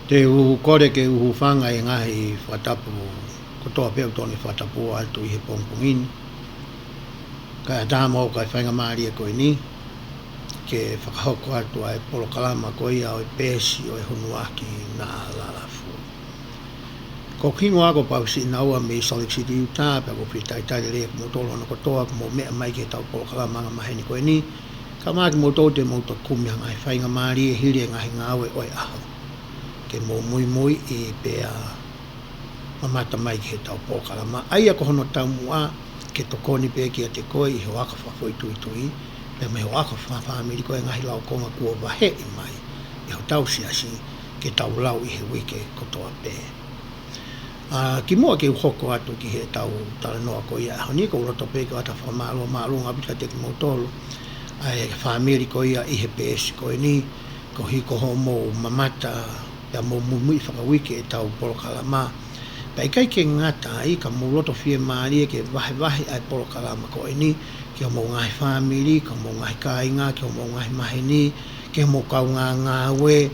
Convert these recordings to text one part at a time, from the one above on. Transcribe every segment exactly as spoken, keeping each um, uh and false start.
Te u kole ke u hūfanga he ngaahi fakatapu kotoa pē ʻoku totonu ke fakatapu atu ʻi he pongipongi ni. Kae ʻatā mo e faingamālie ko eni ke fakahoko atu ʻa e polokalama ko ia ʻo e peesi ʻo e Hunuaki Naʻa Lalafu. Ko hoku hingoa ko Pausi Naua mei Salt Lake City, Utah, pea ʻoku ou fakatalitali lelei kimoutolu hono kotoa ʻoku mou meʻa mai ki heʻetau polokalama angamaheni ko eni. Kae ʻumaʻā kimoutolu te mou toki kumi ha ngaahi faingamālie hili e ngaahi ngāue ʻo e ʻaho ke mou muimuiʻi pea mamata mai ki heʻetau polokalama. ʻA ia ko hono taumuʻa ke tokoni pē kiate koe ʻi hoʻo ako fakafoʻituitui, pea mei hoʻo ako fakafāmili ko e ngaahi laukonga kuo vaheʻi mai ʻe hotau siasi ke tau lau ʻi he uike kotoa pē. ʻA, kimuʻa ke u hoko atu ki heʻetau talanoa ko ia ʻaho ni, ʻoku ou loto pē ke ʻoatu ha fakamālō māʻolunga ʻaupito kiate kimoutolu ʻa e fāmili ko ia ʻi he peesi ko eni, koeʻuhi ko hoʻomou mamata pea mo muimuiʻi fakauike ʻetau polokalama. Pea ʻikai ke ngata ai, ka mou loto fiemālie ke vahevahe ʻa e polokalama ko eni ki homou ngaahi fāmili, ki homou ngaahi kāinga, ki homou ngaahi maheni, ki homou kaungā ngāue,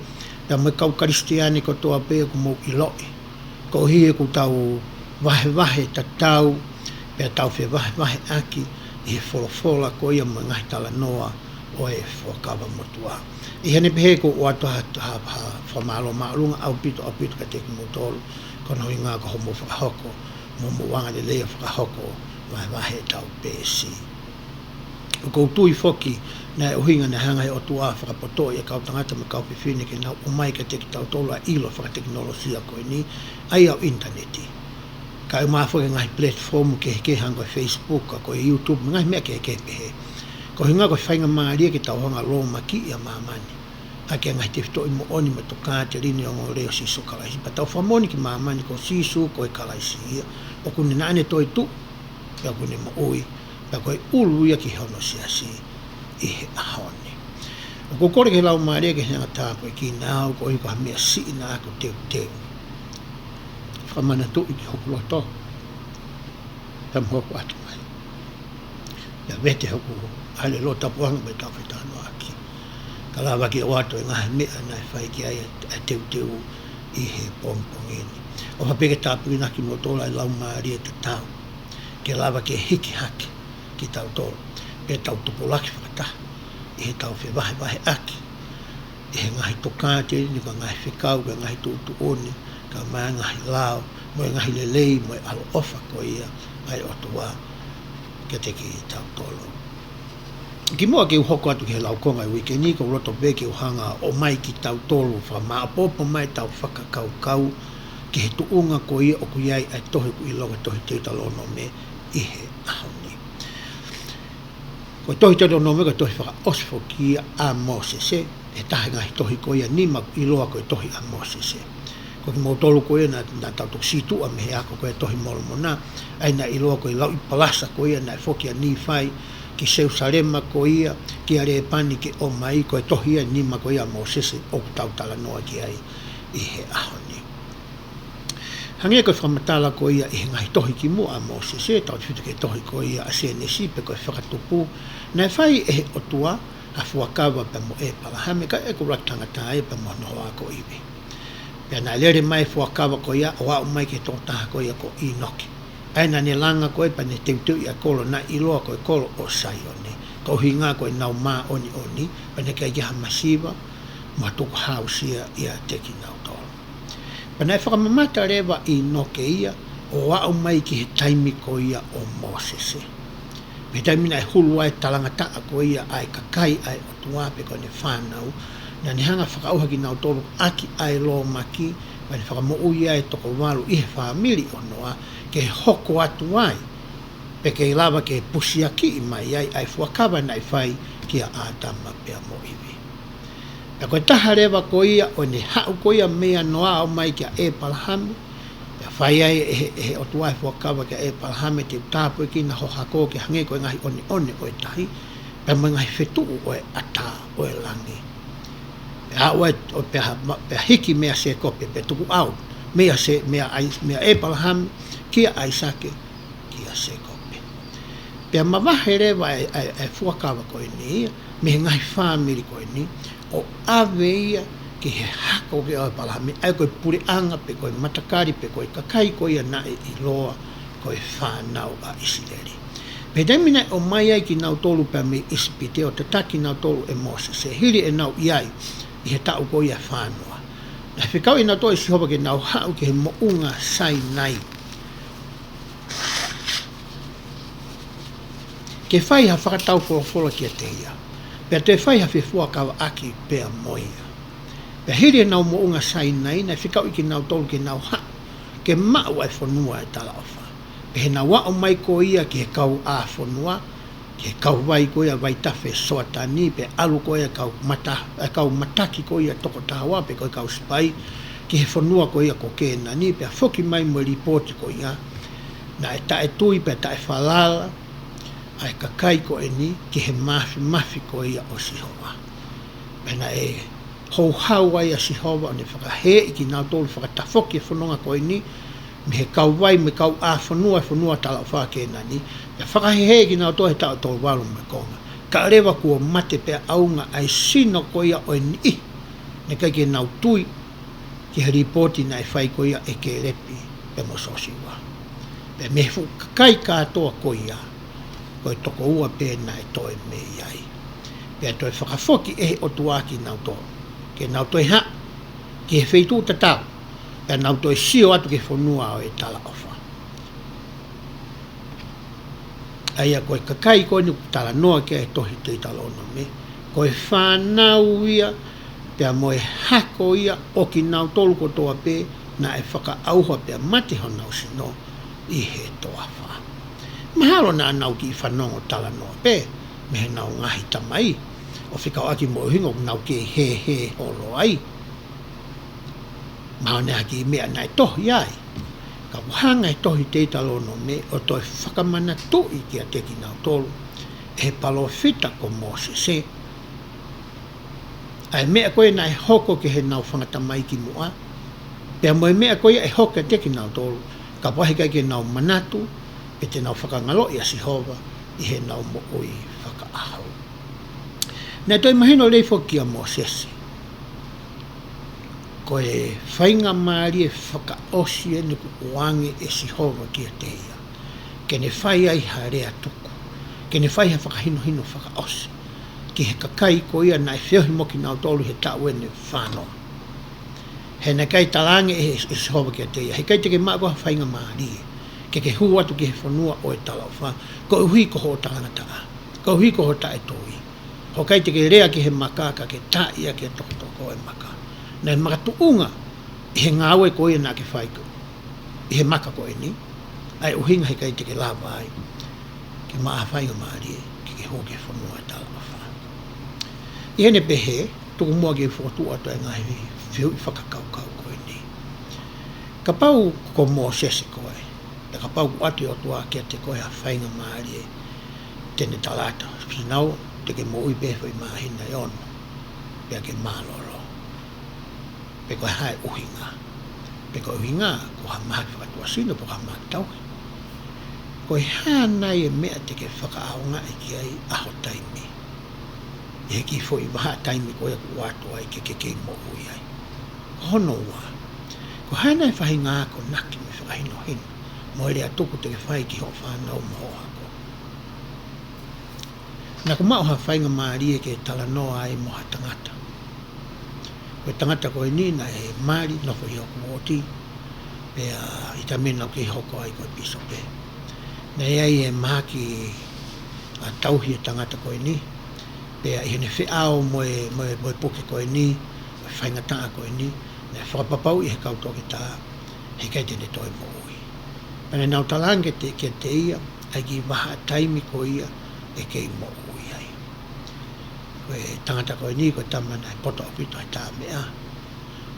pea mo e kau Kalisitiane kotoa pē ʻoku mou ʻiloʻi. Koeʻuhi ʻoku tau vahevahe tatau, pea tau fevahevaheʻaki ʻi he folofola ko ia mo e ngaahi talanoa ʻo e Fuakava Motuʻa. ʻI heʻene pehē ʻoku ou ʻoatu ha, ha, ha fakamālō māʻolunga ʻaupito, ʻaupito kiate kimoutolu, ko hono ʻuhinga ko hoʻomou fakahoko, mo hoʻomou angalelei ʻo fakahoko vahevahe ʻetau peesi. ʻOku ou tui foki naʻe ʻuhinga naʻe hanga ʻe he ʻOtua ʻo fakapotoʻi e kau tangata mo e kau fefine ke nau ʻomai kiate kitautolu ʻa e ʻilo fakatekinolosia ko eni, ʻa ia ʻo e ʻinitaneti. Kae ʻumaʻā foki e ngaahi platform kehekehe hangē ko e Facebook, ka ko e YouTube, mo e ngaahi meʻa kehekehe pehē. Ko e ʻuhinga ko e faingamālie ke tau hanga ʻo lōmakiʻi ʻa māmani ʻaki e ngaahi tefitoʻi moʻoni mo e tokāteline ʻo e ongoongolelei ʻo Sīsū Kalaisi. Pea tau fakamoʻoni ki māmani ko Sīsū ko e Kalaisi ia, ʻoku ne, naʻa ne toetuʻu, pea ʻoku ne moʻui, pea ko e ʻulu ia ki hono siasi ʻi he ʻaho ni. ʻOku ou kole ki he Laumālie ke ne hanga ʻo tāpuekina au koeʻuhi ko ha meʻa siʻi naʻa ku teuteu. Fakamanatuʻi ki hoku loto, pea mo hoku ʻatamai. Pea vete hoku ʻālelo tapuhanga mo ʻetau fetalanoaʻaki, kae lava ke ʻoatu e ngaahi meʻa naʻe fai ki ai ʻa e teuteu ʻi he pongipongi ni. ʻOfa pē ke tāpuekina kimoutolu ʻa e laumālie tatau, ke lava ke hiki hake kitautolu, pea tau tupulaki fakataha ʻi heʻetau fevahevaheʻaki ʻi he ngaahi tokāteline, ko e ngaahi fekau, ko e ngaahi tuʻutuʻuni, kae ʻumaʻā e ngaahi lao, mo e ngaahi lelei, mo e ʻaloʻofa ko ia ʻa e ʻOtua kiate kitautolu. Kimuʻa ke u hoko atu ki he laukonga ʻo e uike ni, ʻoku ou loto pē ke u hanga ʻo ʻomai kiate kitautolu, fakamāʻopoʻopo mai ʻetau fakakaukau ki he tuʻunga ko ia ʻoku ʻi ai ʻa e tohi ʻoku ʻiloa ko e tohi Teutalōnome ʻi he ʻaho ni. Ko e tohi Teutalōnome ko e tohi fakaʻosi foki ia ʻa Mōsese, ʻe taha e ngaahi tohi ko ia ʻe nima ʻoku ʻiloa ko e tohi ʻa Mōsese. Ko kimoutolu ko ia naʻa, naʻa tau toki sītuʻa mei he ako ko ia e Tohi Molomona, ʻa ia naʻe ʻiloa ko e Lauʻi Palasa ko ia naʻe foki ʻa Nīfai ki Selusalema ko ia, kia Lēpani ke ʻomai, ko e tohi ia ʻe nima ko ia ʻa Mōsese ʻoku tau talanoa ki ai ʻi he ʻaho ni. Hangē ko e fakamatala ko ia ʻi he ngaahi tohi kimuʻa ʻa Mōsese, tautefito ki he tohi ko ia ʻa Sēnesi pe ko e Fakatupu, naʻe fai ʻe he ʻOtua ha fuakava pea mo ʻĒpalahame, kae ʻuluaki tangata ia pea mo hono hoa ko ʻIvi. Pea naʻe lele mai e fuakava ko ia ʻo aʻu mai ki he tokotaha ko ia ko ʻĪnoke. ʻA ia naʻa ne langa ko ē pea ne teuteuʻi ʻa e kolo naʻe ʻiloa ko e kolo ʻo Saione, ko e ʻuhinga ko ʻenau māʻoniʻoni, pea naʻe ʻikai ke ʻi ai ha masiva mo ha tukuhāusia ʻiate kinautolu. Pea naʻe fakamamata leva ʻa ʻĪnoke ia ʻo aʻu mai ki he taimi ko ia ʻo Mōsese. Mei he taimi naʻe hulu ai e talangataʻa ko ia ʻa e kakai ʻa e ʻOtua pe ko ʻene fānau, naʻa ne hanga ʻo fakaʻauha kinautolu ʻaki ʻa e lōmaki, pea ne fakamoʻui ai e toko valu ʻi he fāmili ʻo Noa, ke hoko atu ai, pea ke lava ke pusiakiʻi mai ai ʻa e fuakava naʻe fai kia ʻĀtama pea mo ʻIvi. Pea ko e taha leva ko ia ʻo ʻene haʻu ko ia meia Noa ʻo aʻu mai kia ʻĒpalahame, pea fai ai ʻe he, ʻe he ʻOtua e fuakava kia ʻĒpalahame, te u tāpuekina ho hako ke hangē ko e ngaahi ʻoneʻone ʻo e tahi, pea mo e ngaahi fetuʻu ʻo e ʻatā ʻo e langi. Pea aʻu ai ʻo pea ha-, ma-, pea hiki meia Sēkope, pea tukuʻau meia Sē-, meia ʻAi-, meia ʻĒpalahame kia ʻAisake, kia Sēkope. Pea mavahe leva e, e, e fuakava ko eni ia mei he ngaahi fāmili ko eni, ʻo ʻave ia ki he hako ko ē ʻo ʻĒpalahame, ʻa ia ko e puleʻanga pe ko e matakali pe ko e kakai ko ia naʻe ʻiloa ko e fānau ʻa ʻIsileli. Pea taimi naʻe ʻomai ai kinautolu pea mei ʻIsipite ʻo tataki kinautolu ʻe Mōsese, hili ʻenau ʻi ai ʻi he taʻu ko ia ʻe fānoa, naʻe fekauʻi kinautolu ʻe Sihova ke nau haʻu ki he moʻunga Sainai ke fai ha fakataufolofola kiate ia, pea toe fai ha fefuakavaʻaki pea mo ia. Pea hili ʻenau moʻunga Sainai, naʻe fekauʻi kinautolu ke nau haʻu ke maʻu ʻa e fonua ʻo e talaʻofa. Pea heʻenau aʻu mai ko ia ki he kauʻāfonua, ki he kauvai ko ia ʻa e vaitafe Soatani, pea ʻalu ko ia ʻa e kau mata-, ʻa e kau mataki ko ia toko taha ua pe ko e kau sipai ki he fonua ko ia ko Kēnani, pea foki mai mo e lipooti ko ia, naʻe taʻetui pea taʻefalala ʻa e kakai ko eni ki he māfimafi ko ia ʻo Sihova. Pea naʻe houhau ai ʻa Sihova ʻo ne fakahēʻi kinautolu, fakatafoki e fononga ko eni mei he kauvai mo e kauʻāfonua, e fonua talaʻofa Kēnani, pea fakahēhēʻi kinautolu he taʻu tolu valu mo e konga. Kae ʻoua leva kuo mate pea ʻaonga ʻa e sino ko ia ʻo e niʻihi naʻe ʻikai ke nau tui ki he lipooti naʻe fai ko ia ʻe Kēlepi pea mo Sōsiua. Pea mei he fuʻu kakai kātoa ko ia, ko e toko ua pē naʻe toe mei ai. Pea toe fakafoki ʻe he ʻOtua kinautolu ke nau toe haʻu ki he feituʻu tatau, pea nau toe sio atu ki he fonua ʻo e talaʻofa. ʻA ia ko e kakai ko eni ʻoku talanoa ki ai e tohi Teutalōnome, ko e fānau ia pea mo e hako ia ʻo kinautolu kotoa pē naʻe fakaʻauha pea mate honau sino ʻi he toafa. Mahalo naʻa nau kiʻi fanongo talanoa pē mei heʻenau ngaahi tamai, ʻo fekauʻaki mo e ʻuhinga ʻoku nau kei hēhē holo ai. Mahalo naʻe ʻi ai ha kiʻi meʻa naʻe tohi ai. Ka ʻoku hanga ʻe he tohi Teutalōnome ʻo toe fakamanatuʻi kiate kinautolu ʻe he palōfita ko Mōsese ʻa e meʻa ko ia naʻe hoko ki heʻenau fanga tamai kimuʻa, pea mo e meʻa ko ia ʻe hoko kiate kinautolu kapau he ʻikai ke nau manatu pe te nau fakangaloʻi ʻa Sihova ʻi heʻenau moʻui fakaʻaho. Naʻe toe mahino lelei foki kia Mōsese ko e faingamālie fakaʻosi eni kuo ʻoange ʻe Sihova kiate ia ke ne fai ai ha lea tuku, ke ne fai ha fakahinohino fakaʻosi ki he kakai ko ia naʻe feohi mo kinautolu he taʻu eni ʻe fānoa. He naʻe ʻikai talaange ʻe, ʻe Sihova kiate ia, he ʻikai te ke maʻu ha faingamālie ke ke hū atu ki he fonua ʻo e talaʻofa koeʻuhi ko hoʻo talangataʻa, koeʻuhi ko hoʻo taʻetui. Hoʻo ʻikai te ke lea ki he maka ka ke taaʻi ʻaki e tokotoko ʻo e maka. Naʻe makatuʻunga ʻi he ngāue ko ia naʻa ke fai ko ē ʻi he maka ko eni ʻa e ʻuhinga he ʻikai te ke lava ai ke maʻu ha faingamālie ke ke hū ki he fonua ʻo e talaʻofa. ʻI heʻene pehē, tuku muʻa ke u fokotuʻu atu e ngaahi fehuʻi fakakaukau ko eni. Kapau ko Mōsese koe, pea kapau kuo ʻoatu ʻe he ʻOtua kiate koe ha faingamālie te ne tala atu, Fīnau, te ke moʻui pē foʻi māhina ʻe ono pea ke mālōlō, pe ko e hā e ʻuhinga? Pe ko e ʻuhinga ko ha mahaki fakatuʻasino pe ko ha mahaki tauhi? Ko e hā nai e meʻa te ke fakaʻaongaʻi ki ai ʻa ho taimi ʻi he kiʻi foʻi vahaʻa taimi ko ia kuo ʻoatu ai ke ke kei moʻui ai? Ko hono ua, ko e hā nai e faʻahinga akonaki mo e fakahinohino mo e lea tuku te ke fai ki hoʻo fānau mo hoʻo hako? Naʻa ku maʻu ha faingamālie ke talanoa ai mo ha tangata. Ko e tangata ko eni naʻe mali, nofo ʻi hoku uooti, pea ʻi he taimi naʻa ku kei hoko ai ko e pīsope, naʻe ʻi ai e mahaki ʻa e tauhi e tangata ko eni, pea ʻi heʻene feʻao mo e, mo e, mo e puke ko eni, mo e faingataʻa ko eni, naʻe fakapapauʻi ʻe he kau toketā he ʻikai te ne toe moʻui. Pea naʻa nau talaange kiate, kiate ia ʻa e kiʻi vahaʻa taimi ko ia ʻe kei moʻui ai. Ko e tangata ko eni ko e tama naʻe poto ʻaupito he tā meʻa.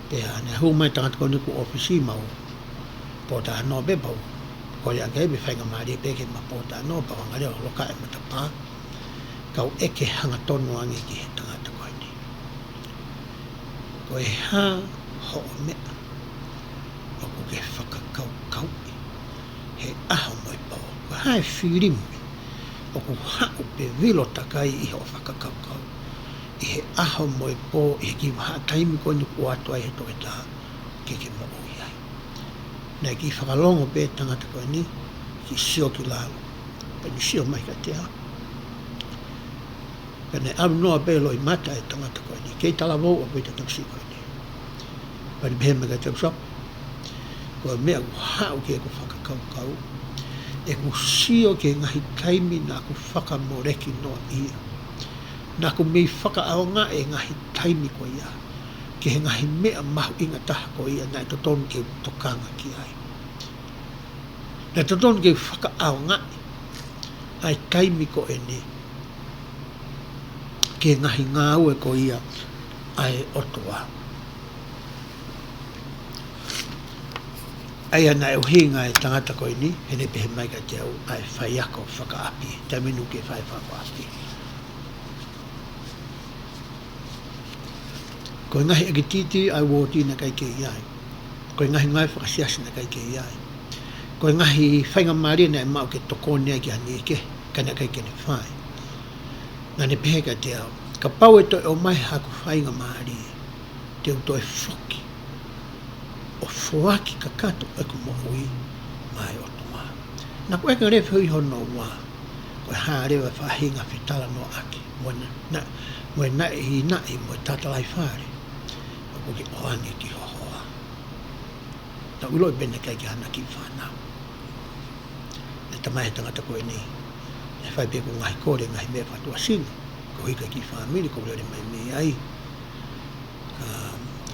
Pea naʻe hū mai e tangata ko eni ki hoku ʻōfisi, mau pōtalanoa pē, pau ko ia ke ʻi ai e faingamālie pē ke ma pōtalanoa, pea u hanga leva ʻo lokaʻi e matapā kau ʻeke hangatonu ange ki he tangata ko eni. Ko e hā hoʻo meʻa ʻoku ke fakakaukauʻi he ʻaho mo e pō? Ko e hā e filimi ʻoku haʻu pe vilo takai ʻi hoʻo fakakaukau ʻi he ʻaho mo e pō, ʻi he kiʻi vahaʻa taimi ko eni kuo ʻoatu ai he toketā ke ke moʻui ai. Naʻe kiʻi fakalongo pē tangata ko eni, kiʻi sio ki lalo. Pea ne sio mai kiate au. Pea ne ʻalu noa pē loʻimata e tangata ko eni, kei talavou ʻaupito e tangata ko eni. Pea ne pehē mai kiate au, Sapo, ko e meʻa ʻoku haʻu ki heʻeku fakakaukau, ʻeku sio ki he ngaahi taimi naʻa ku fakamoleki noa ia. Naʻa ku mei fakaʻaongaʻi e ngaahi taimi ko ia ki he ngaahi meʻa mahuʻinga taha ko ia naʻe totonu ke u tokanga ki ai. Naʻe totonu ke u fakaʻaongaʻi ʻa e taimi ko eni ki he ngaahi ngāue ko ia ʻa e ʻOtua. ʻA ia naʻe ʻuhinga e tangata ko eni, he ne pehē mai kiate au, ʻa e faiako fakaʻapi, taimi ni ʻoku ke fai fakaʻapi. Ko e ngaahi ʻekitivitī ʻa e uooti naʻe ʻikai ke ʻi ai. Ko e ngaahi ngāue fakasiasi naʻe ʻikai ke ʻi ai. Ko e ngaahi faingamālie naʻe maʻu ke tokoni ai ki ha niʻihi kehe, ka naʻe ʻikai ke ne fai. Naʻa ne pehē kiate au, kapau ʻe toe ʻomai haku faingamālie, te u toe foki ʻo foaki kakato ʻeku moʻui maʻa e ʻOtua. Naʻa ku ʻeke leva foki hono ua, ko e hā leva e faʻahinga fetalanoaʻaki mo e na-, na-, mo e naʻinaʻi mo e tatalaifale ʻoku ke ʻoange ki ho hoa. Naʻa ku ʻiloʻi pē naʻe ʻikai ke ʻi ai haʻana kiʻi fānau. Naʻe talamai ʻe he tangata ko eni, ʻe fai pē ʻeku ngaahi kole, ngaahi meʻa fakatuʻasino, koeʻuhi ko e kiʻi fāmili ʻoku ou lele mai mei ai. Ka,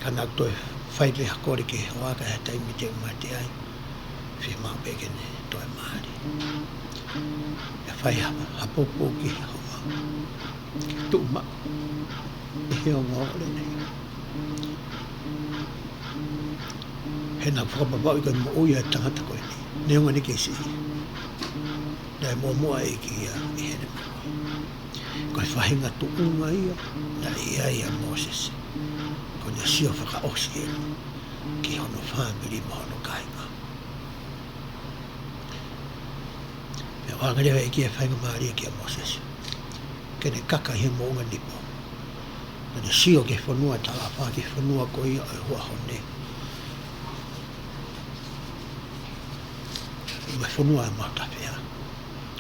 ka naʻa ku toe fai pē ha kole ki he hoa, ka ʻi he taimi te u mate ai, fiemaʻu pē ke ne toe mali. ʻE fai ha, ha poupou ki he hoa. Tuʻu maʻu ʻi he ongoongolelei. He naʻa ku fakapapauʻi ko e moʻui ʻa e tangata ko eni, neongo ʻene kei siʻi, naʻe muʻomuʻa ʻEiki ia ʻi heʻene moʻui. Ko e faʻahinga tuʻunga ia naʻe ʻi ai ʻa Mōsese, ko ʻene sio fakaʻosi eni ki hono fāmili mo hono kāinga. Pea ʻoange leva ʻe he ʻEiki e faingamālie kia Mōsese ke ne kaka ʻi he moʻunga Nipo, ke ne sio ki he fonua talaʻofa, ki he fonua ko ia ʻo e huahone, mo e fonua ʻo e maʻu tafea,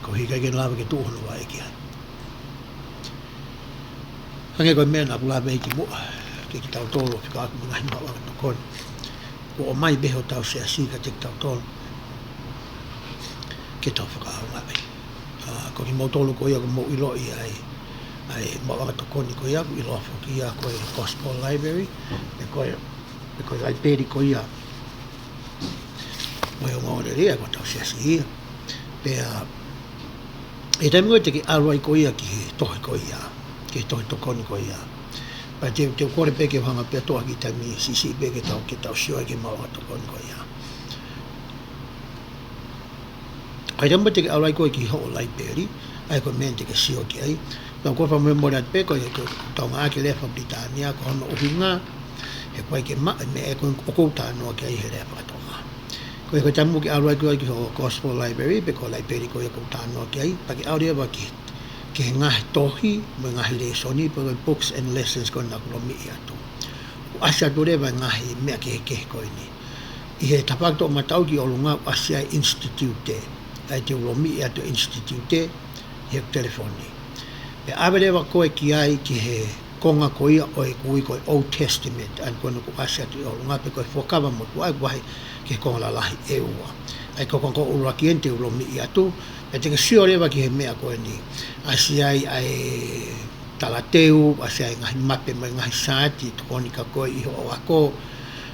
koeʻuhi ʻikai ke ne lava ke tuʻu hono vaʻe ki ai. Hangē ko e meʻa naʻa ku lave ki muʻa, ke kitautolu ʻoku fekauʻaki mo e ngaahi maʻuʻanga tokoni, kuo ʻomai pē ʻe hotau siasi kiate kitautolu ke tau fakaʻaongaʻi. ʻA, ko kimoutolu ko ia ʻoku mou ʻiloʻi ʻa e, ʻa e maʻuʻanga tokoni ko ia, ʻoku ʻiloa foki ia ko e Gospel Library, pe ko e, pe ko e laipeli ko ia ʻo e ongoongolelei ʻa hotau siasi ia. Pea ʻi he taimi ko ē te ke ʻalu ai ko ia ki he tohi ko ia, ki he tohi tokoni ko ia, pea te, te u kole pē ke u hanga pē ʻo toʻo ha kiʻi taimi siʻisiʻi pē ke tau, ke tau sio ai ki he maʻuʻanga tokoni ko ia. Ko e taimi te ke ʻalu ai ko ē ki hoʻo laipeli, ʻa ia ko e meʻa te ke sio ki ai. Pea ʻoku ou fakamolemole atu pē ko e, ko e tau ngāueʻaki e lea faka-Pilitānia, ko hono ʻuhinga he ʻoku ʻikai ke maʻu e meʻa ko ē ʻoku ou talanoa ki ai he lea faka-Tonga. Ko e, ko e taimi ʻoku ke ʻalu ai ko ē ki hoʻo Gospel Library, pe ko e laipeli ko ia ʻoku ou talanoa ki ai, pea ke ʻalu leva ki, ki he ngaahi tohi mo e ngaahi lēsoni, pe ko e books and lessons ko ē naʻa ku lomiʻi atu. ʻOku ʻasi atu leva e ngaahi meʻa kehekehe ko eni. ʻI he tafaʻaki toʻomataʻu ki ʻolunga ʻoku ʻasi ai e Institute, ʻa ia te u lomiʻi atu e Institute ʻi heʻeku telefoni. Pea ʻave leva koe ki ai ki he konga ko ia ʻo ʻeku ui ko e Old Testament, ʻa ia ko ena ʻoku ʻasi atu ʻi ʻolunga, pe ko e Fuakava Motuʻa, ʻoku vahe ki he konga lalahi ʻe ua. ʻA ia ko e konga ʻuluaki eni te u lomiʻi atu, pea te ke sio leva ki he meʻa ko eni. ʻAsi ai ʻa e talateu, ʻasi ai e ngaahi mape mo e ngaahi saati, tokoni kia koe ʻi hoʻo ako,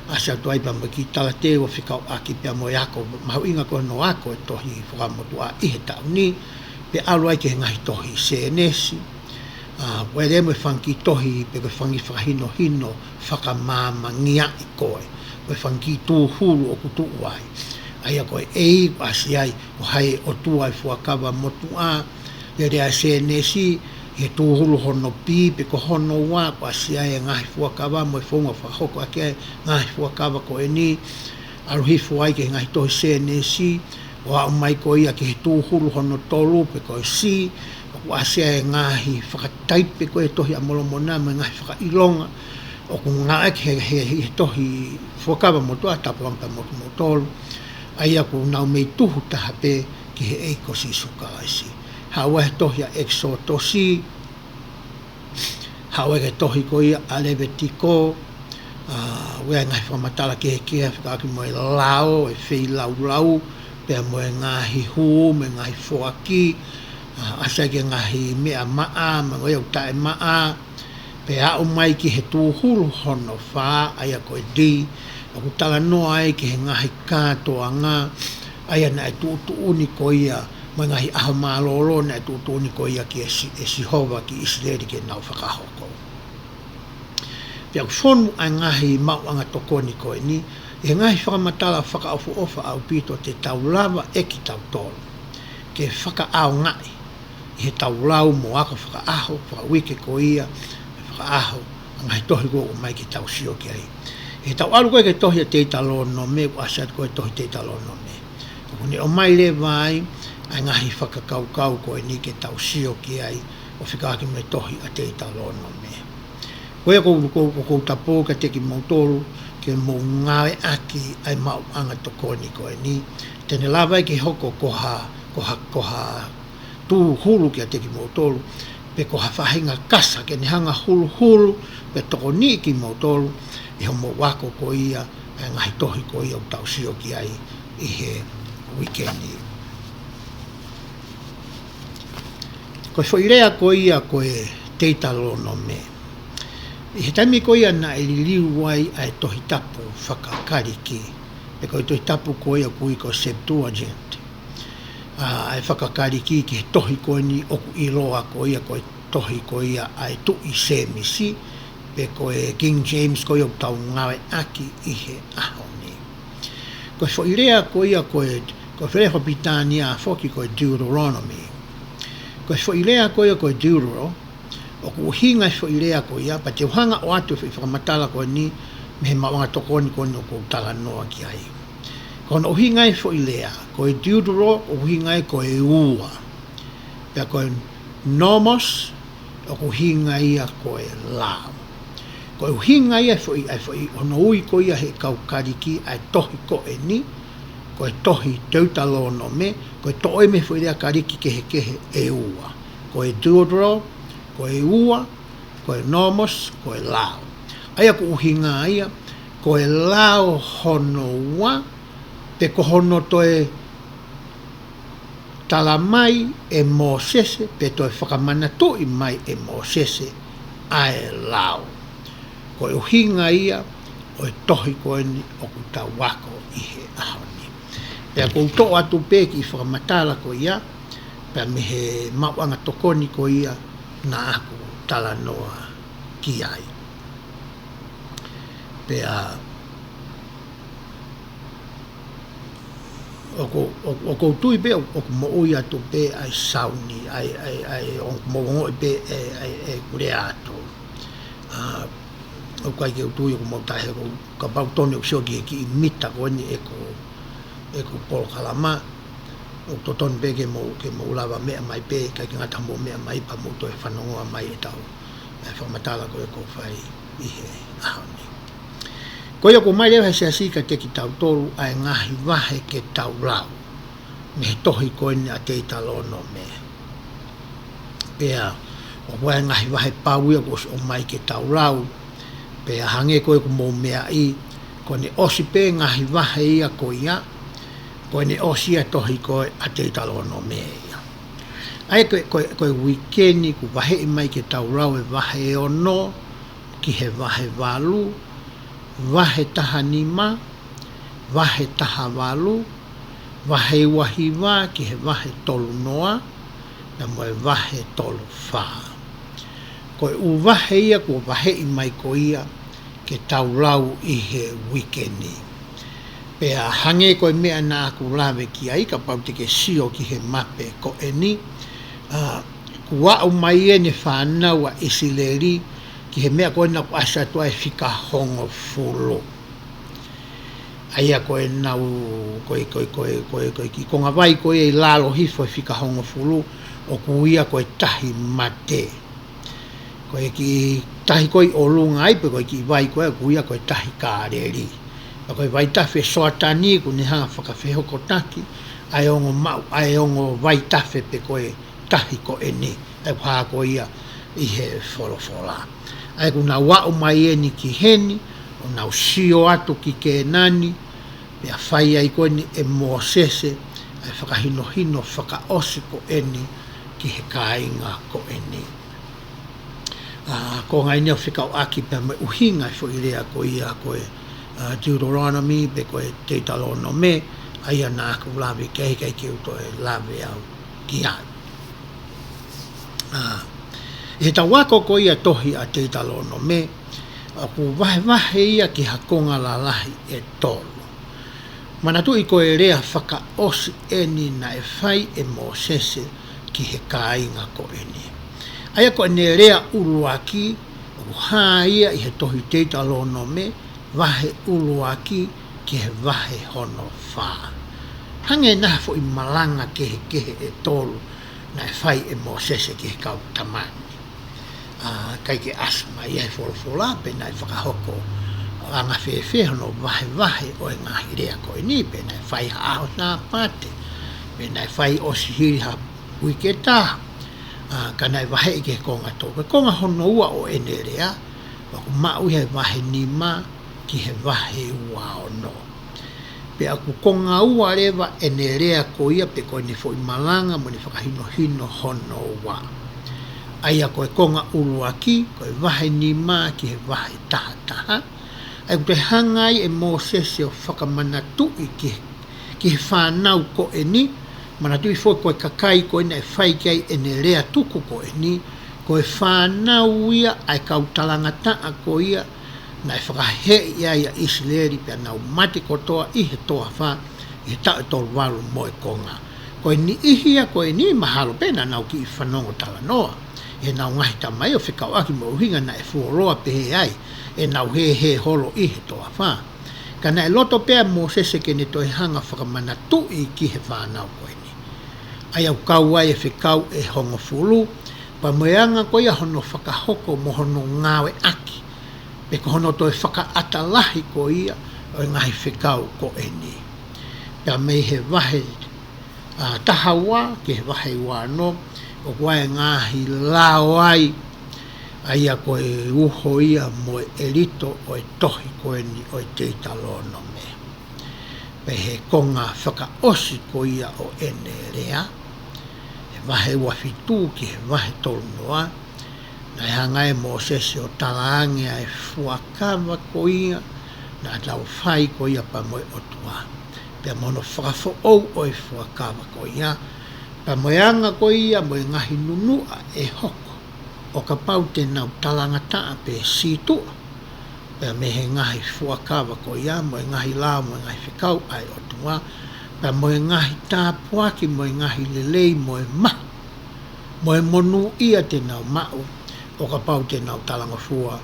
ʻasi atu ai pea mo e kiʻi talateu ʻo fekauʻaki pea mo e ako, mahuʻinga ko hono ako e tohi Fuakava Motuʻa ʻi he taʻu ni, pea ʻalu ai ki he ngaahi tohi Sēnesi, ʻa, ʻoku ʻi ai leva mo e fanga kiʻi tohi, pe ko e fanga kiʻi fakahinohino, fakamāmangia ʻi koe, ko e fanga kiʻi tūhulu ʻoku tuʻu ai. ʻA ia ko e A, ʻoku ʻasi ai, ko hai e ʻOtua ʻi he Fuakava Motuʻa, lele ʻa Sēnesi, ʻi he tūhulu hono B, pe ko hono ua, ʻoku ʻasi ai e ngaahi fuakava mo e founga fakahoko ʻaki e ngaahi fuakava ko eni, ʻalu hifo ai ki he ngaahi tohi Sēnesi, ʻo aʻu mai ko ia ki he tūhulu hono tolu, pe ko e C, ʻoku ʻOku ʻasi ai e ngaahi fakataipe ko ē Tohi ʻa Molomona mo e ngaahi fakaʻilonga ʻoku ngāueʻaki he, he, he tohi Fuakava Motuʻa, Tapuange pea mo kimoutolu, ʻa ia ʻoku nau mei tuhu taha pē ki he ʻEiki ko Sīsū Kalaisi. Haʻu ai he tohi ʻa ʻEkisotosi, haʻu ai ki he tohi ko ia ʻa Levitiko, ʻa, ʻoku ʻi ai e ngaahi fakamatala kehekehe fekauʻaki mo e lao, e feilaulau, pea mo e ngaahi hū, mo e ngaahi foaki, ʻa, ʻasi ai ki he ngaahi meʻa maʻa, mo e ngaahi ʻū taʻemaʻa, pea aʻu mai ki he tūhulu hono fā, ʻa ia ko e D, ʻoku talanoa ai ki he ngaahi kātoanga, ʻa ia naʻe tuʻutuʻuni ko ia, mo e ngaahi ʻaho mālōlō naʻe tuʻutuʻuni ko ia ki he Si-, ʻe Sihova ki ʻIsileli ke nau fakahoko. Pea ʻoku fonu ʻa e ngaahi maʻuʻanga tokoni ko eni, ʻi he ngaahi fakamatala fakaʻofoʻofa ʻaupito te tau lava ʻe kitautolu ke fakaʻaongaʻi ʻi heʻetau lau mo ako fakaʻaho, fakauike ko ia, fakaʻaho, ʻa e ngaahi tohi ko ē ʻoku ʻomai ke tau sio ki ai. ʻI heʻetau ʻalu ko ē ki he tohi ʻa Teutalōnome, ʻoku ʻasi atu ko ē tohi Teutalōnome. ʻOku ne ʻomai leva ai ʻa e ngaahi fakakaukau ko eni ke tau sio ki ai, ʻo fekauʻaki mo e tohi ʻa Teutalōnome. Ko ia ʻoku ou, ʻoku ou, ʻoku ou tapou kiate kimoutolu, ke mou ngāueʻaki ʻa e maʻuʻanga tokoni ko eni. Te ne lava ai ke hoko ko ha, ko ha, ko ha tūhulu kiate kimoutolu, pe ko ha faʻahinga kasa ke ne hanga ʻo huluhulu, pe tokoniʻi kimoutolu, ʻi hoʻomou ako ko ia, ʻa e ngaahi tohi ko ia ʻoku tau sio ki ai ʻi he uike ni. Ko e foʻi lea ko ia ko e Teutalōnome. ʻI he taimi ko ia naʻe liliu ai ʻa e Tohi Tapu fakaKalisi, pe ko e Tohi Tapu ko ia ʻoku ui ko e Septuagint. ʻA, ʻa e fakaKalisi ki he tohi ko eni ʻoku ʻiloa ko ia ko e tohi ko ia ʻa e Tuʻi Sēmisi, pe ko e King James ko ia ʻoku tau ngāueʻaki ʻi he ʻaho ni. Ko e foʻi lea ko ia ko e, ko e foʻi lea fakapilitānia foki ko e Deuteronomy. Ko e foʻi lea ko ia ko e Deutero, ʻoku ʻuhinga e foʻi lea ko ia, pea te u hanga ʻo ʻoatu e foʻi fakamatala ko eni, mei he maʻuʻanga tokoni ko eni ʻoku ou talanoa ki ai. Ko hono ʻuhinga e foʻi lea, ko e Deutero, ʻoku ʻuhinga ia ko e ua. Pea ko e Nomos, ʻoku ʻuhinga ia ko e lao. Ko e ʻuhinga ia e foʻi, ʻa e foʻi, hono ui ko ia he kau Kalisi ʻa e tohi ko eni, ko e tohi Teutalōnome, ko e toʻo ia mei he foʻi lea Kalisi kehekehe ʻe ua. Ko e Deutero, ko e ua, ko e Nomos, ko e lao. ʻA ia ʻoku ʻuhinga ia, ko e lao hono ua, pe ko hono toe tala mai ʻe Mōsese, pe toe fakamanatuʻi mai ʻe Mōsese ʻa e lao. Ko e ʻuhinga ia ʻo e tohi ko eni ʻoku tau ako ʻi he ʻaho ni. Pea ʻoku ou toʻo atu pē kiʻi fakamatala ko ia, pea mei he maʻuʻanga tokoni ko ia naʻa ku talanoa ki ai. Pea ʻoku, ʻoku, ʻoku ou tui pē, ʻoku, ʻoku moʻui atu pē ʻa e sauni, ʻa e, ʻa e, ʻa e, ʻoku mou ongoʻi pē ʻe, ʻe, ʻeku lea atu. ʻA, ʻoku ʻikai ke u tui ʻoku mou taʻe, ʻoku, kapau tonu ʻeku sio ki he kiʻi mita ko eni ʻeku, ʻeku polokalama, ʻoku totonu pē ke mou, ke mou lava meʻa mai pē, ʻikai ke ngata mou meʻa mai pea mou toe fanongoa mai ʻetau, ʻa e fakamatala ko ē ʻoku fai ʻi he ʻaho ni. Ko ia ʻoku ʻomai leva he Siasi kiate kitautolu ʻa e ngaahi vahe ke tau lau mei he tohi ko eni ʻa Teutalōnome. Pea ʻoku ʻi ai e ngaahi vahe pau ia kuo ʻosi ʻomai ke tau lau. Pea hangē ko ē ʻoku mou meaʻi, ko ʻene ʻosi pē ngaahi vahe ia ko ia, ko ʻene ʻosi ia tohi ko ē ʻa Teutalōnome ia. ʻA ia ko e, ko e, ko e uike ni ʻoku vaheʻi mai ke tau lau e vahe ono ki he vahe valu, vahe taha nima, vahe taha valu, vahe ua hiva ki he vahe tolu noa, pea mo e vahe tolu fā. Ko e ʻū vahe ia kuo vaheʻi mai ko ia ke tau lau ʻi he uike ni. Pea hangē ko e meʻa naʻa ku lave ki ai, kapau te ke sio ki he mape ko eni, ʻa, kuo aʻu mai ʻene fānau ʻa ʻIsileli ki he meʻa ko ena ʻoku ʻasi atu ai e fika hongofulu. ʻA ia ko ʻenau, ko e, ko e, ko e, ko e, ko e kiʻi konga vai ko ia ʻi lalo hifo he fika hongofulu, ʻoku ui ia ko e Tahi Mate. Ko e kiʻi tahi ko ē ʻi ʻolunga ai, pe ko e kiʻi vai ko ē ʻoku ui ia ko e Tahi Kāleli. Pea ko e vaitafe Soatani ʻoku ne hanga fakafehokotaki ʻa e ongo maʻu, ʻa e ongo vaitafe pe ko e tahi ko eni, ʻa ia ʻoku hā ko ia ʻi he folofola. ʻA ia ʻoku nau aʻu mai eni ki heni, ʻo nau sio atu ki Kēnani, pea fai ai ko eni ʻe Mōsese ʻa e fakahinohino fakaʻosi ko eni ki he kāinga ko eni. ʻA, ko e ngaahi ʻene fekauʻaki pea mo e ʻuhinga e foʻi lea ko ia ko e, ʻa, Deuteronomy pe ko e Teutalonome, ʻa ia naʻa ku lave ki ai, ʻikai ke u toe lave au ki ai. ʻA, ʻi heʻetau ako ko ia tohi ʻa Teutalonome, ʻoku vahevahe ia ki ha konga lalahi ʻe tolu. Manatuʻi ko e lea fakaʻosi eni naʻe fai ʻe Mōsese ki he kāinga ko eni. ʻA ia ko ʻene lea ʻuluaki, ʻoku hā ia ʻi he tohi Teutalonome, vahe ʻuluaki ki he vahe hono fā. Hangē naʻa ha foʻi malanga kehekehe ʻe tolu naʻe fai ʻe Mōsese ki he kau tama ni. ʻA, ʻikai ke ʻasi mai ia he folofola, pe naʻe fakahoko anga fēfē hono vahevahe ʻo e ngaahi lea ko eni, pe naʻe fai ha ʻaho Sāpate, pe naʻe fai ʻosi hili ha uike ʻe taha. ʻA, ka naʻe vaheʻi ki he konga tolu. Ko e konga hono ua ʻo ʻene lea, ʻoku maʻu ia he vahe nima ki he vahe ua ono. Pea ʻoku konga ua leva ʻene lea ko ia pe ko ʻene foʻi malanga mo ʻene fakahinohino hono ua. ʻA ia ko e konga ʻuluaki, ko e vahe nima ki he vahe taha taha. ʻA ia ʻoku toe hanga ai ʻe Mōsese ʻo fakamanatuʻi ki he, ki he fānau ko eni, manatuʻi foki ko e kakai ko eni naʻe fai ki ai ʻene lea tuku ko eni, ko e fānau ia ʻa e kau talangataʻa ko ia, naʻe fakaheeʻi ai ʻa ʻIsileli pea nau mate kotoa ʻi he toafa, ʻi he taʻu ʻe tolu valu mo e konga. Ko e niʻihi ia ko eni mahalo pē naʻa nau kiʻi fanongo talanoa ʻi heʻenau ngaahi tamai ʻo fekauʻaki mo e ʻuhinga naʻe fuoloa pehē ai ʻenau hēhē holo ʻi he toafa. Ka naʻe loto pē ʻa Mōsese ke ne toe hanga fakamanatuʻi ki he fānau ko eni. ʻA ia ʻoku kau ai e fekau ʻe hongofulu, pea mo e anga ko ia hono fakahoko mo hono ngāueʻaki, pe ko hono toe fakaʻata lahi ko ia ʻo e ngaahi fekau ko eni. Pea mei he vahe, ʻa, taha ua ki he vahe ua ono, ʻoku ʻi ai e ngaahi lao ai, ʻa ia ko e uho ia mo e ʻelito ʻo e tohi ko eni ʻo e Teutalonome. Pea ʻi he konga fakaʻosi ko ia ʻo ʻene lea, he vahe ua fitu ki he vahe tolu noa, naʻe hanga ʻe Mōsese ʻo talaange ʻa e fuakava ko ia naʻa tau fai ko ia pea mo e ʻOtua, pea mo hono fakafoʻou ʻo e fuakava ko ia, pea mo e anga ko ia mo e ngaahi nunuʻa ʻe hoko ʻo kapau te nau talangataʻa pe sītuʻa, pea mei he ngaahi fuakava ko ia, mo e ngaahi lao, mo e ngaahi fekau ʻa e ʻOtua, pea mo e ngaahi tāpuaki, mo e ngaahi lelei, mo e mahu, mo e monūʻia te nau maʻu ʻo kapau te nau talangofua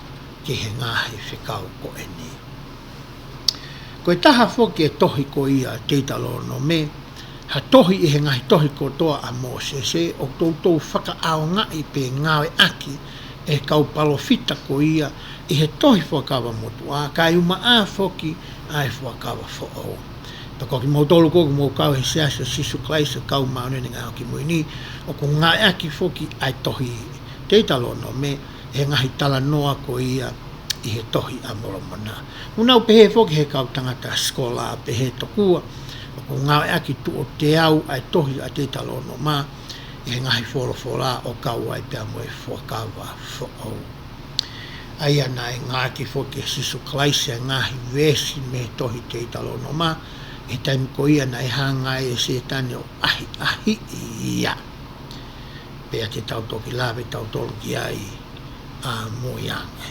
ki he ngaahi fekau ko eni. Ko e taha foki e tohi ko ia Teutalonome, ha tohi ʻi he ngaahi tohi kotoa ʻa Mōsese, ʻoku toutou fakaʻaongaʻi pe ngāueʻaki ʻe he kau palōfita ko ia ʻi he tohi Fuakava Motuʻa, kae ʻumaʻā foki ʻa e Fuakava Foʻou. Pea ko kimoutolu ko ē ʻoku mou kau he Siasi ʻo Sīsū Kalaisi ʻo e Kau Māʻoniʻoni ʻi he Ngaahi ʻAho Kimui Ni, ʻoku ngāueʻaki foki ʻa e tohi Teutalonome ʻi he ngaahi talanoa ko ia ʻi he Tohi ʻa Molomona. ʻOku nau pehē foki he kau tangata sikola pehē tokua, ʻoku ngāueʻaki tuʻo teau ʻa e tohi ʻa Teutalonome ʻi he ngaahi folofola ʻo kau ai pea mo e Fuakava Foʻou. ʻA ia naʻe ngāueʻaki foki ʻe Sīsū Kalaisi ʻa e ngaahi veesi mei he tohi Teutalonome, ʻi he taimi ko ia naʻe hanga ai ʻe Sētane ʻo ʻahiʻahiʻi ia. Pea te tau toki lave tautolu ki ai ʻamui ange.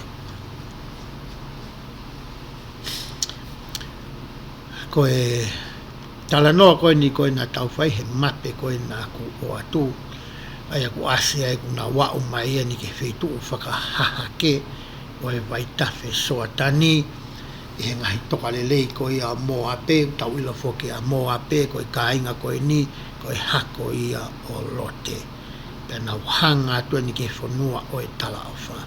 Ko e talanoa ko eni ko ē naʻa tau fai he mape ko ē naʻa ku ʻoatu, ʻa ia ʻoku ʻasi ai ʻoku nau aʻu mai eni ki he feituʻu fakahahake ʻo e vaitafe Soatani, ʻi he ngaahi tokalelei ko ia ʻo Mōape, tau ʻilo foki ʻa Mōape ko e kāinga ko eni, ko e hako ia ʻo Lote. Pea nau hanga atu eni ki he fonua ʻo e talaʻofa.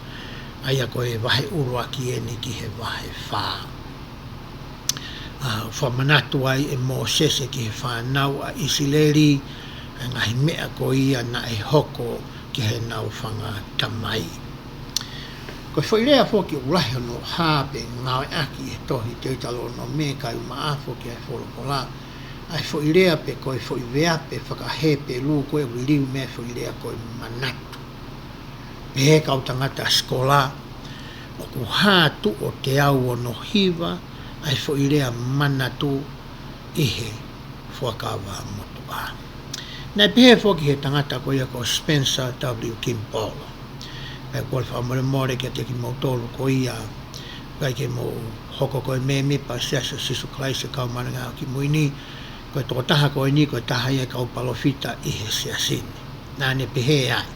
ʻA ia ko e vahe ʻuluaki eni ki he vahe fā. ʻA, fakamanatu ai ʻe Mōsese ki he fānau ʻa ʻIsileli, ʻa e ngaahi meʻa ko ia naʻe hoko ki heʻenau fanga tamai. Ko e foʻi lea foki ʻoku lahi hono hā pe ngāueʻaki he tohi Teutalōnome kae ʻumaʻā foki ʻa e folofola. ʻA e foʻi lea pe ko e foʻi veape faka-Hepelū ko ē ʻoku liliu mei ai e foʻi lea ko e manatu. Pehē ʻe he kau tangata sikola, ʻoku hā tuʻo teau ono hiva ʻa e foʻi lea manatu ʻi he Fuakava Motuʻa. Naʻe pehē foki ʻe he tangata ko ia ko Spencer W. Kimball. Pea ʻoku ou fakamolemole kiate kimoutolu ko ia, ʻikai ke mou hoko ko e mēmipa Siasi ʻo Sīsū Kalaisi ʻo e Kau Māʻoniʻoni ʻi he Ngaahi ʻAho Kimui Ni, ko e tokotaha ko eni, ko e taha ia e kau palōfita ʻi he siasi ni. Naʻa ne pehē ai,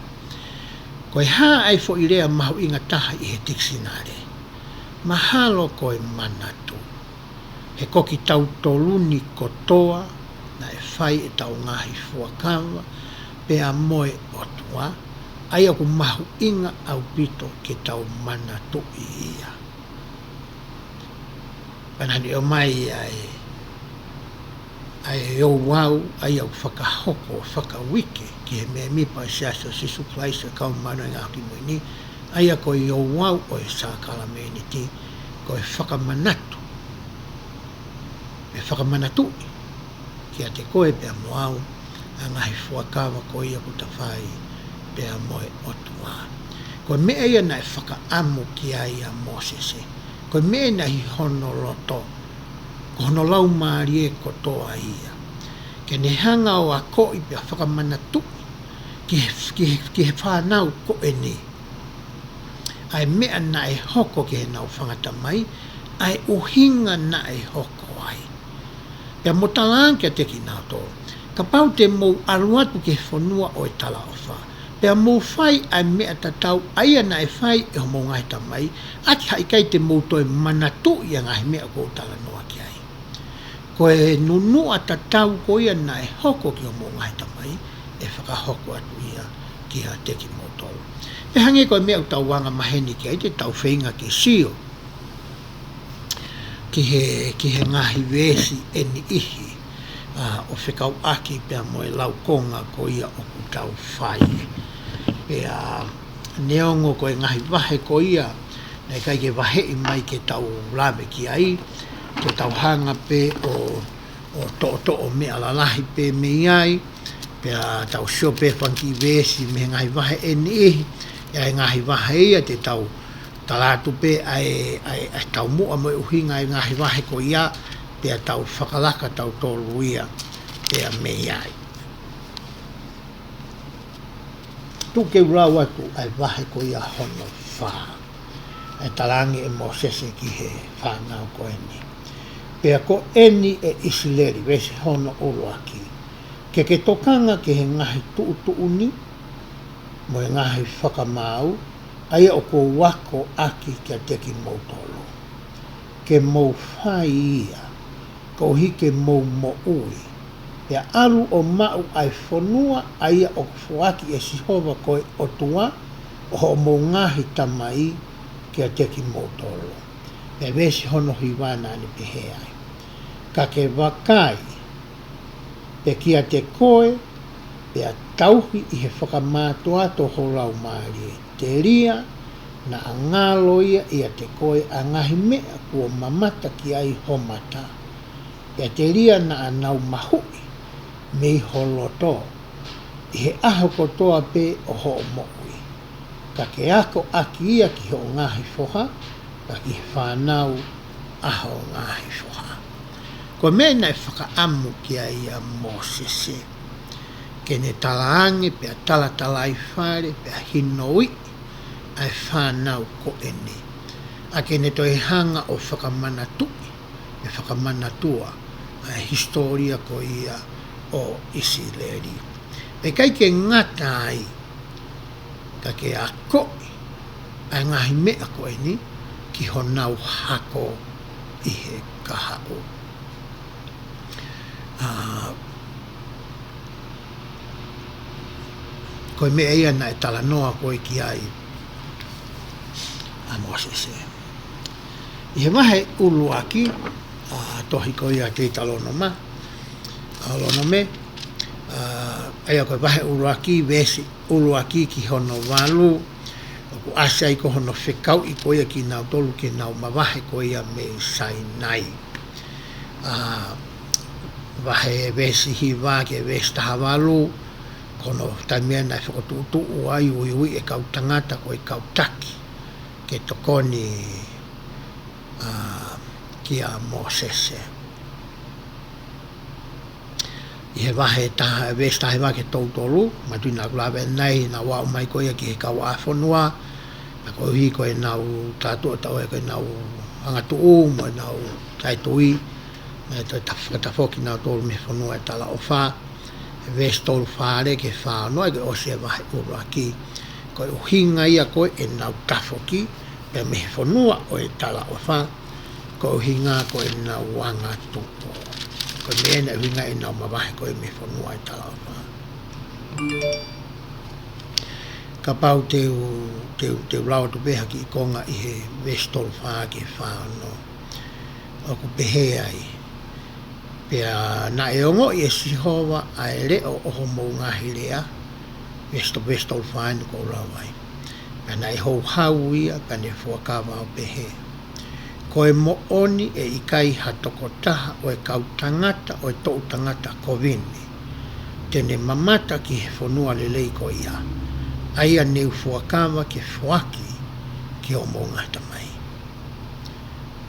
ko e hā ʻa e foʻi lea mahuʻinga taha ʻi he tikisinale? Mahalo ko e manatu. He ko kitautolu ni kotoa naʻe fai ʻetau ngaahi fuakava pea mo e ʻOtua, ʻa ia ʻoku mahuʻinga ʻaupito ke tau manatuʻi ia. Pea naʻa ne ʻomai ʻa e, ʻa e ouau, ʻa ia ʻoku fakahoko fakauike ki he mēmipa ʻo e Siasi ʻo Sīsū Kalaisi ʻo e Kau Māʻoniʻoni ʻi he Ngaahi ʻAho Kimui Ni, ʻa ia ko e ouau ʻo e sākalamēniti, ko e fakamanatu, ʻe fakamanatuʻi kiate koe pea mo au ʻa e ngaahi fuakava ko ia kuo ta fai pea mo e ʻOtua. Ko e meʻa ia naʻe fakaʻamu ki ai ʻa Mōsese. Ko e meʻa naʻe ʻi hono loto, ko hono laumālie kotoa ia, ke ne hanga ʻo akoʻi pea fakamanatuʻi ki he, ki he, ki he fānau ko eni ʻa e meʻa naʻe hoko ki heʻenau fanga tamai, ʻa e ʻuhinga naʻe hoko ai. Pea mo talaange kiate kinautolu, kapau te mou ʻalu atu ki he fonua ʻo e talaʻofa, pea mou fai ʻa e meʻa tatau ʻa ia naʻe fai ʻe hoʻomou ngaahi tamai, ʻaki ha ʻikai te mou toe manatuʻi ʻa e ngaahi meʻa kuo u talanoa ki ai. Ko e nunuʻa tatau ko ia naʻe hoko ki hoʻomou ngaahi tamai, ʻe fakahoko atu ia kiate kimoutolu. Pea hangē ko e meʻa ʻoku tau anga maheni ki ai, te tau feinga ke sio ki he, ki he ngaahi veesi ʻe niʻihi, ʻa, ʻo fekauʻaki pea mo e laukonga ko ia ʻoku tau fai. Pea neongo ko e ngaahi vahe ko ia naʻe ʻikai ke vaheʻi mai ke tau lave ki ai, ko ʻetau hanga pē ʻo, ʻo toʻotoʻo meʻa lalahi pē mei ai, pea tau sio pē fanga kiʻi veesi mei he ngaahi vahe ʻe niʻihi, ʻa e ngaahi vahe ia te tau tala atu pē ʻa e, ʻa e, ʻa e taumuʻa mo e ʻuhinga ʻa e ngaahi vahe ko ia, pea tau fakalaka tautolu ia pea mei ai. Tuku ke u lau atu ʻa e vahe ko ia hono fā. ʻA e talaange ʻe Mōsese ki he fānau ko eni. Pea ko eni ʻe ʻIsileli, veesi hono ʻuluaki, ke ke tokanga ki he ngaahi tuʻutuʻuni mo e ngaahi fakamaau, ʻa ia ʻoku ou ako ʻaki kiate kimoutolu, ke mou fai ia, koeʻuhi ke mou moʻui, pea ʻalu ʻo maʻu ʻa e fonua ʻa ia ʻoku foaki ʻe Sihova ko e ʻOtua ʻo hoʻomou ngaahi tamai kiate kimoutolu. Pea veesi hono hiva naʻa ne pehē ai, ka ke vakai pē kiate koe, pea tauhi ʻi he fakamātoato ho laumālie, telia naʻa ngalo ia ʻiate koe ʻa e ngaahi meʻa kuo mamata ki ai ho mata, pea telia naʻa nau mahuʻi mei ho loto ʻi he ʻaho kotoa pē ʻo hoʻo moʻui, ka ke ako ʻaki ia ki hoʻo ngaahi foha, pea ki he fānau ʻa hoʻo ngaahi foha. Ko e meʻa naʻe fakaʻamu ki ai ʻa Mōsese, ke ne talaange pea talatalaifale pea hinoiʻi ʻa e fānau ko eni, ʻa ke ne toe hanga ʻo fakamanatuʻi, ʻe fakamanatua ʻa e hisitōlia ko ia ʻo ʻIsileli. Pea ʻikai ke ngata ai, ka ke akoʻi ʻa e ngaahi meʻa ko eni ki honau hako ʻi he kahaʻu. ʻA, Ko e meʻa ia naʻe talanoa ko ē ki ai ʻa Mōsese. ʻI he vahe ʻuluaki, ʻa, tohi ko ia Teutalōnoma, ʻa, Lōnome, ʻa, ʻa ia ko e vahe ʻuluaki, veesi ʻuluaki ki hono valu, ʻoku ʻasi ai ko hono fekauʻi ko ia kinautolu ke nau mavahe ko ia mei Sainai. ʻA, vahe veesi hiva ki he veesi taha valu, ko hono taimi ia naʻe fokotuʻutuʻu ai, uiuiʻi e kau tangata ko e kau taki ke tokoni, ʻa, kia Mōsese. ʻI he vahe taha, veesi taha hiva ki he tolu tolu, manatuʻi naʻa ku lave ʻanenai, naʻa nau aʻu mai ko ia ki he kauʻāfonua, pea koeʻuhi ko ʻenau tātuʻa taʻu ē ko ʻenau angatuʻu mo ʻenau taʻetui, naʻe toe ta-, fakatafoki kinautolu mei he fonua ʻo e talaʻofa. Veesi tolu fā leva ki he fā ono, ʻa ia ko e ʻosi e vahe ʻuluaki. Ko e ʻuhinga ia ko ē ʻenau tafoki pē mei he fonua ʻo e talaʻofa, ko e ʻuhinga ko ʻenau angatuʻu. Ko e meʻa ia naʻe ʻuhinga ʻenau mavahe ko ē mei he fonua ʻo e talaʻofa. Kapau te u, te u, te u lau atu pē ha kiʻi konga ʻi he veesi tolu fā ki he fā ono. ʻOku pehē ai: Pea naʻe ongoʻi ʻe Sihova ʻa e leʻo ʻo hoʻomou ngaahi lea, veesi to-, veesi tolu fā eni ʻoku ou lau ai. Pea naʻe houhau ia, pea ne fuakava ʻo pehē: Ko e moʻoni ʻe ʻikai ha tokotaha ʻo e kau tangata ʻo e toʻu tangata kovi ni te ne mamata ki he fonua lelei ko ia, ʻa ia ne u fuakava ke foaki ki hoʻomou ngaahi tamai.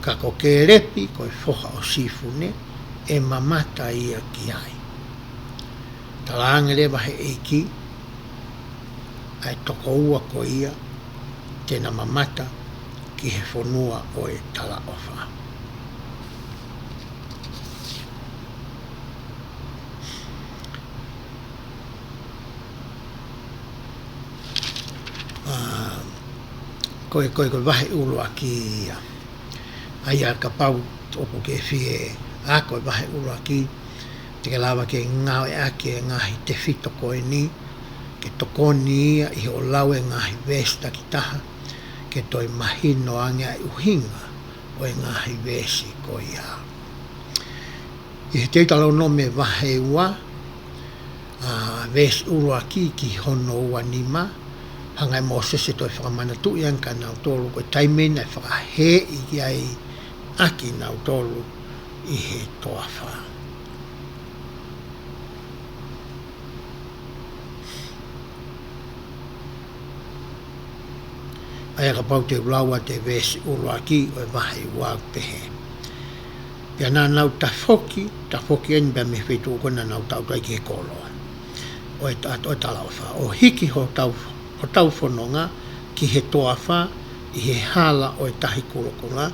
Ka ko Kēlepi, ko e foha ʻo Sifune, ʻe mamata ia ki ai. Talaange leva ʻe he ʻEiki ʻa e tokoua ko ia te na mamata ki he fonua ʻo e talaʻofa. ʻA, ko e, ko e, ko e vahe ʻuluaki ia. ʻA ia kapau ʻoku ke fie ako e vahe ʻuluaki, te ke lava ke ngāueʻaki e ngaahi tefito ko eni, ke tokoni ia ʻi hoʻo lau e ngaahi veesi takitaha, ke toe mahino ange ʻa e ʻuhinga ʻo e ngaahi veesi ko ia. ʻI he Teutalōnome vahe ua, ʻa, veesi ʻuluaki ki hono ua nima, hanga ʻe Mōsese ʻo toe fakamanatuʻi ange kia nautolu ko e taimi naʻe fakahēʻi ai ʻa kinautolu ʻi he toafa. ʻA ia kapau te u lau atu e veesi ʻuluaki ʻo e vahe ua, ʻoku pehē: Pea naʻa nau tafoki, tafoki eni pea mei he feituʻu ko ē naʻa nau taʻutu ai ki he kolo ʻo e ta-, ʻo e talaʻofa, ʻo hiki hotau, hotau fononga ki he toafa ʻi he hala ʻo e Tahi Kulokula,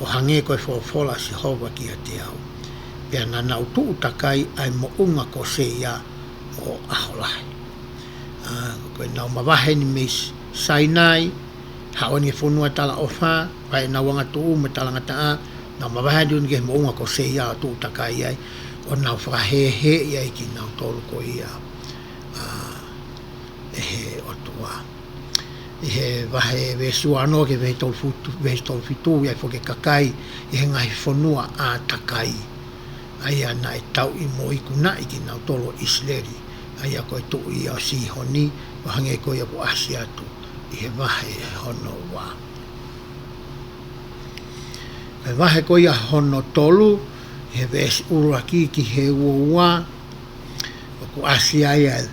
ʻo hangē ko e folofola ʻa Sihova kiate au. Pea naʻa nau tuʻu takai ʻa e moʻunga ko Seia ʻo ʻaho lahi. ʻA, ko ʻenau mavahe eni mei S-, Sainai, haʻu eni ki he fonua talaʻofa, fai ʻenau angatuʻu mo e talangataʻa, nau mavahe atu eni ki he moʻunga ko Seia ʻo tuʻu takai ai, ʻo nau fakahēhēʻi ai kinautolu ko ia, ʻa, ʻe he ʻOtua. ʻI he vahe veesi ua ono ki he veesi tolu fitu, veesi tolu fitu, ʻi ai foki e kakai ʻi he ngaahi fonua ʻātakai, ʻa ia naʻe tauʻi mo ikunaʻi kinautolu ʻo ʻIsileli, ʻa ia ko e tuʻi ia ʻo Sihoni, ʻo hangē ko ia kuo ʻasi atu ʻi he vahe hono ua. Ko e vahe ko ia hono tolu, he veesi ʻuluaki ki he ua ua, ʻoku ʻasi ai ʻa e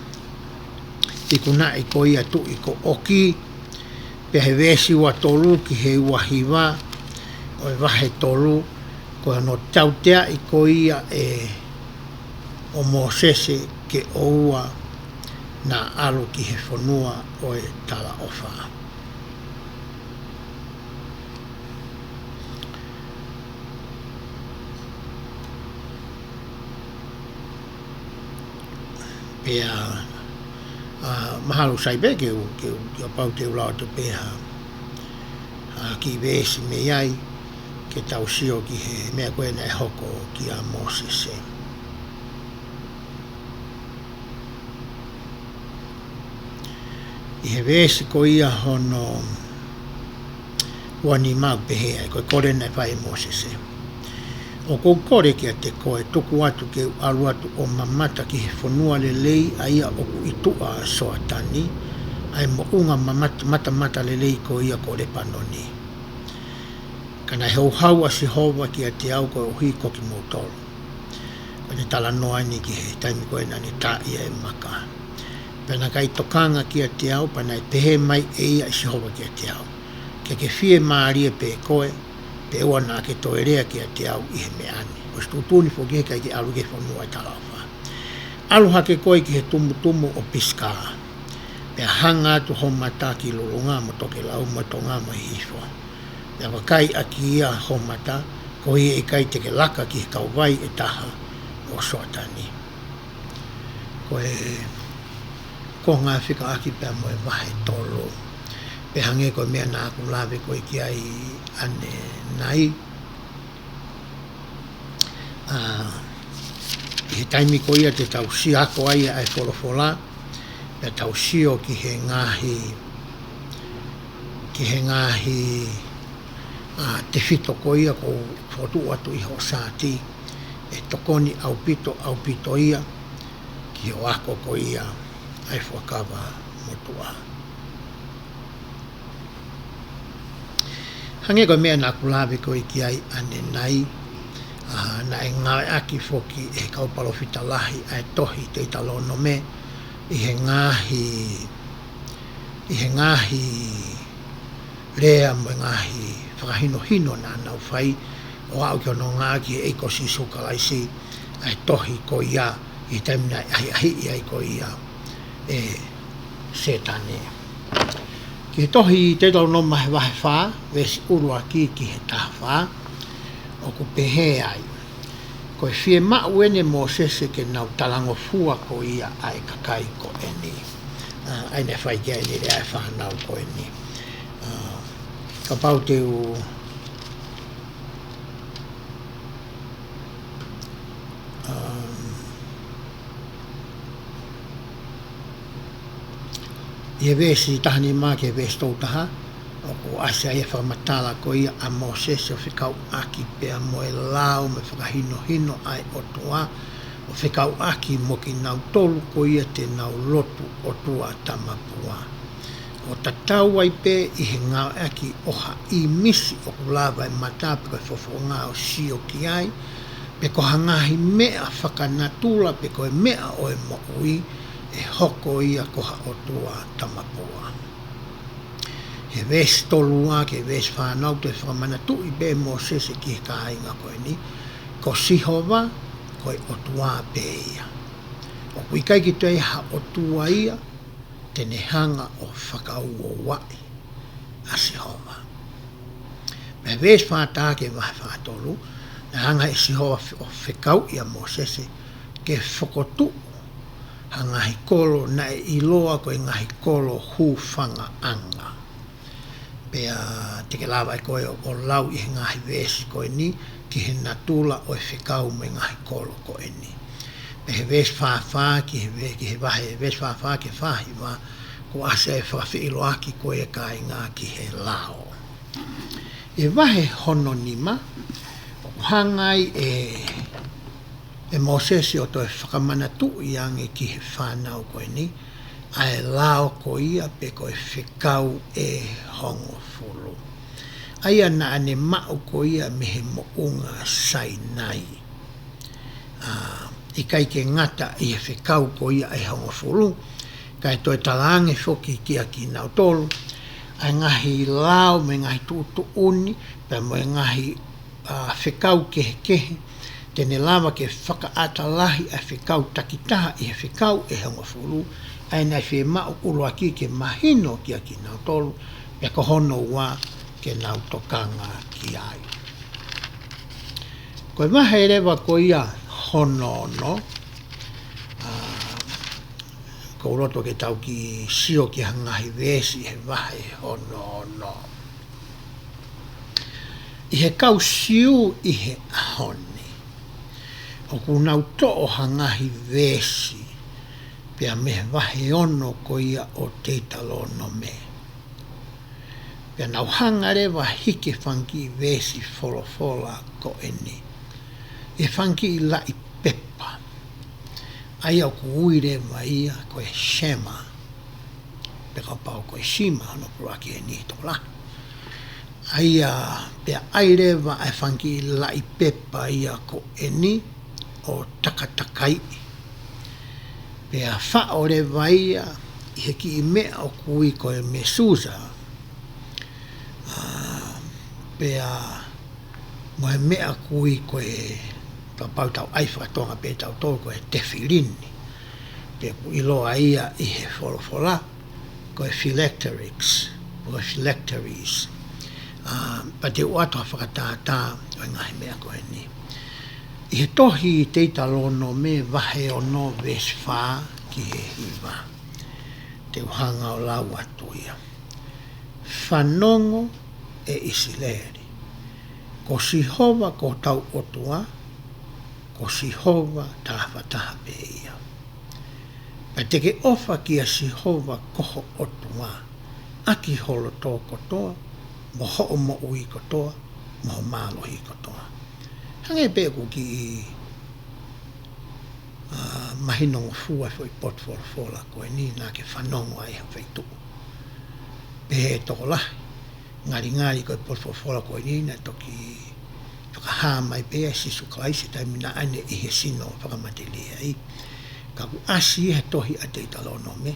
ikunaʻi ko ia tuʻi ko ʻOki, pea he veesi ua tolu ki he ua hiva ʻo e vahe tolu, ko hono tauteaʻi ko ia ʻe, ʻo Mōsese ke ʻoua naʻa ʻalu ki he fonua ʻo e talaʻofa. Pea, ʻa, mahalo sai pē ke u, ke u, kapau te u lau atu pē ha, ha kiʻi veesi mei ai, ke tau sio ki he meʻa ko ē naʻe hoko kia Mōsese. ʻI he veesi ko ia hono ua nima ʻoku pehē ai, ko e kole naʻe fai ʻe Mōsese: ʻOku ou kole kiate koe, tuku atu ke u ʻalu atu ʻo mamata ki he fonua lelei, ʻa ia ʻoku ʻi tuʻa ʻa Soatani, ʻa e moʻunga mamat-, matamatalelei ko ia ko Lepanoni. Ka naʻe houhau ʻa Sihova kiate au koeʻuhi ko kimoutolu. Ko ʻene talanoa eni ki he taimi ko ē naʻa ne taaʻi ai e maka. Pea naʻe ʻikai tokanga kiate au, pea naʻe pehē mai ʻe ia ʻe Sihova kiate au: Ke ke fiemālie pē koe, pea ʻoua naʻa ke toe lea kiate au ʻi he meʻa ni. Ko e tuʻutuʻuni foki he ʻikai ke ʻalu ki he fonua ʻo e talaʻofa. ʻAlu hake koe ki he tumutumu ʻo Pisika, pea hanga atu ho mata ki Lulunga mo Tokelau mo Tonga mo Hihifo. Pea vakai ʻaki ia ho mata, koeʻuhi ʻe ʻikai te ke laka ki he kauvai ʻe taha ʻo Soatani. Ko e konga fekauʻaki pea mo e vahe tolu. Pea hangē ko e meʻa naʻa ku lave ko ē ki ai ʻanenai. ʻA, ʻi he taimi ko ia te tau sio ʻaki ai ʻa e folofola, pea tau sio ki he ngaahi, ki he ngaahi, ʻa, tefito ko ia ʻoku ou fokotuʻu atu ʻi hoʻo saati, ʻe tokoni ʻaupito, ʻaupito ia ki hoʻo ako ko ia ʻa e Fuakava Motuʻa. Hangē ko e meʻa naʻa ku lave ko ē ki ai ʻanenai, ʻa, naʻe ngāueʻaki foki ʻe he kau palōfita lahi ʻa e tohi Teutalōnome ʻi he ngaahi, ʻi he ngaahi lea mo e ngaahi fakahinohino naʻa nau fai, ʻo aʻu ki hono ngāueʻaki ʻe he ʻEiki ko Sīsū Kalaisi ʻa e tohi ko ia ʻi he taimi naʻe ʻahiʻahiʻi ai ko ia ʻe Sētane. Ki he tohi Teutalōnome he vahe fā, veesi ʻuluaki ki he taha fā, ʻoku pehē ai: Ko e fiemaʻu eni ʻe Mōsese ke nau talangofua ko ia ʻa e kakai ko eni. ʻA, ʻa ia naʻe fai ki ai ʻene lea ʻa e fānau ko eni. ʻA, kapau te u, um, ʻi he veesi taha nima ki he veesi tolu taha, ʻoku ʻasi ai e fakamatala ko ia ʻa Mōsese ʻo fekauʻaki pea mo e lao mo e fakahinohino ʻa e ʻOtua, ʻo fekauʻaki mo kinautolu ko ia te nau lotu ʻotua tamapua. ʻO tatau ai pē ʻi he ngāueʻaki ʻo ha ʻīmisi ʻoku lava e mata pe ko e fofonga ʻo sio ki ai, pe ko ha ngaahi meʻa fakanatula pe ko e meʻa ʻo e moʻui, ʻe hoko ia ko ha ʻotua tamapua. He veesi tolu ua ki he veesi fā nima ʻoku toe fakamanatuʻi pē ʻe Mōsese ki he kāinga ko eni, ko Sihova ko e ʻOtua pē ia. ʻOku ʻikai ke toe ha ʻotua ia te ne hanga ʻo fakauouaʻi ʻa Sihova. Mei he veesi fā taha ki he vahe fā tolu, naʻe hanga ʻe Sihova fe-, ʻo fekauʻi ʻa Mōsese ke fokotuʻu ha ngaahi kolo naʻe ʻiloa ko e ngaahi kolo hūfangaʻanga. Pea te ke lava ʻe koe ʻo, ʻo lau ʻi he ngaahi veesi ko eni ki he natula ʻo e fekau mo e ngaahi kolo ko eni. Pea he veesi fā fā ki he ve-, ki he vahe, veesi fā fā ki he fā hiva, ʻoku ʻasi ai e fakafeʻiloaki ko ia ʻa e kāinga ki he lao. ʻI he vahe hono nima, ʻoku hanga ai ʻe, ʻe Mōsese ʻo toe fakamanatuʻi ange ki he fānau ko eni ʻa e lao ko ia pe ko e fekau ʻe hongofulu, ʻa ia naʻa ne maʻu ko ia mei he moʻunga Sainai. ʻA, ʻikai ke ngata ʻi he fekau ko ia ʻe hongofulu, kae toe talaange foki kiate kinautolu ʻa e ngaahi lao mo e ngaahi tuʻutuʻuni, pea mo e ngaahi, ʻa, fekau kehekehe, te ne lava ke fakaʻata lahi ʻa e fekau takitaha ʻi he fekau ʻe hongofulu, ʻa ia naʻe fiemaʻu ʻuluaki ke mahino kiate kinautolu, pea ko hono ua ke nau tokanga ki ai. Ko e vahe leva ko ia hono ono, ʻa, ʻoku ou loto ke tau kiʻi sio ki ha ngaahi veesi he vahe hono ono. ʻI he kau Siu ʻi he ʻaho ni, ʻoku nau toʻo ha ngaahi veesi Pea mei he vahe ono ko ia ʻo Teutalōnome. Pea nau hanga leva ʻo hiki e fanga kiʻi veesi folofola ko eni ʻi he fanga kiʻi laʻi pepa, ʻa ia ʻoku ui leva ia ko e Shema, pe kapau ko e Sima hono pulaki ʻeni he tokolahi. ʻA ia, pea ʻai leva ʻa e fanga kiʻi laʻi pepa ia ko eni ʻo takatakaiʻi. Pea faʻo leva ia ʻi he kiʻi meʻa ʻoku ui ko e mesusa. ʻA, pea mo e meʻa ʻoku ui ko e, kapau tau ʻai fakatonga pē ʻe tautolu ko e tefilini. Pea ʻoku ʻiloa ia ʻi he folofola ko e phylacteries, ko e phylacteries. ʻA, pea te u ʻoatu ha fakatātā ʻo e ngaahi meʻa ko eni. ʻI he tohi Teutalōnome vahe ono veesi fā ki he hiva. Te u hanga ʻo lau atu ia. Fanongo ʻe ʻIsileli. Ko Sihova ko hotau ʻOtua, ko Sihova tāfataha pē ia. Pea te ke ʻofa kia Sihova ko ho ʻOtua ʻaki ho loto kotoa, mo hoʻo moʻui kotoa, mo ho mālohi kotoa. Hangē pē ʻoku kiʻi, ʻa, mahinongofua e foʻi potu folofola ko eni naʻa ke fanongo ai ha feituʻu. Pehē ʻe he tokolahi, ngalingali ko e potu folofola ko eni naʻe toki fakahā mai pē ʻa Sīsū Kalaisi he taimi naʻa ne ʻi he sino fakamatelie ai. Ka kuo ʻasi ia he tohi ʻa Teutalōnome,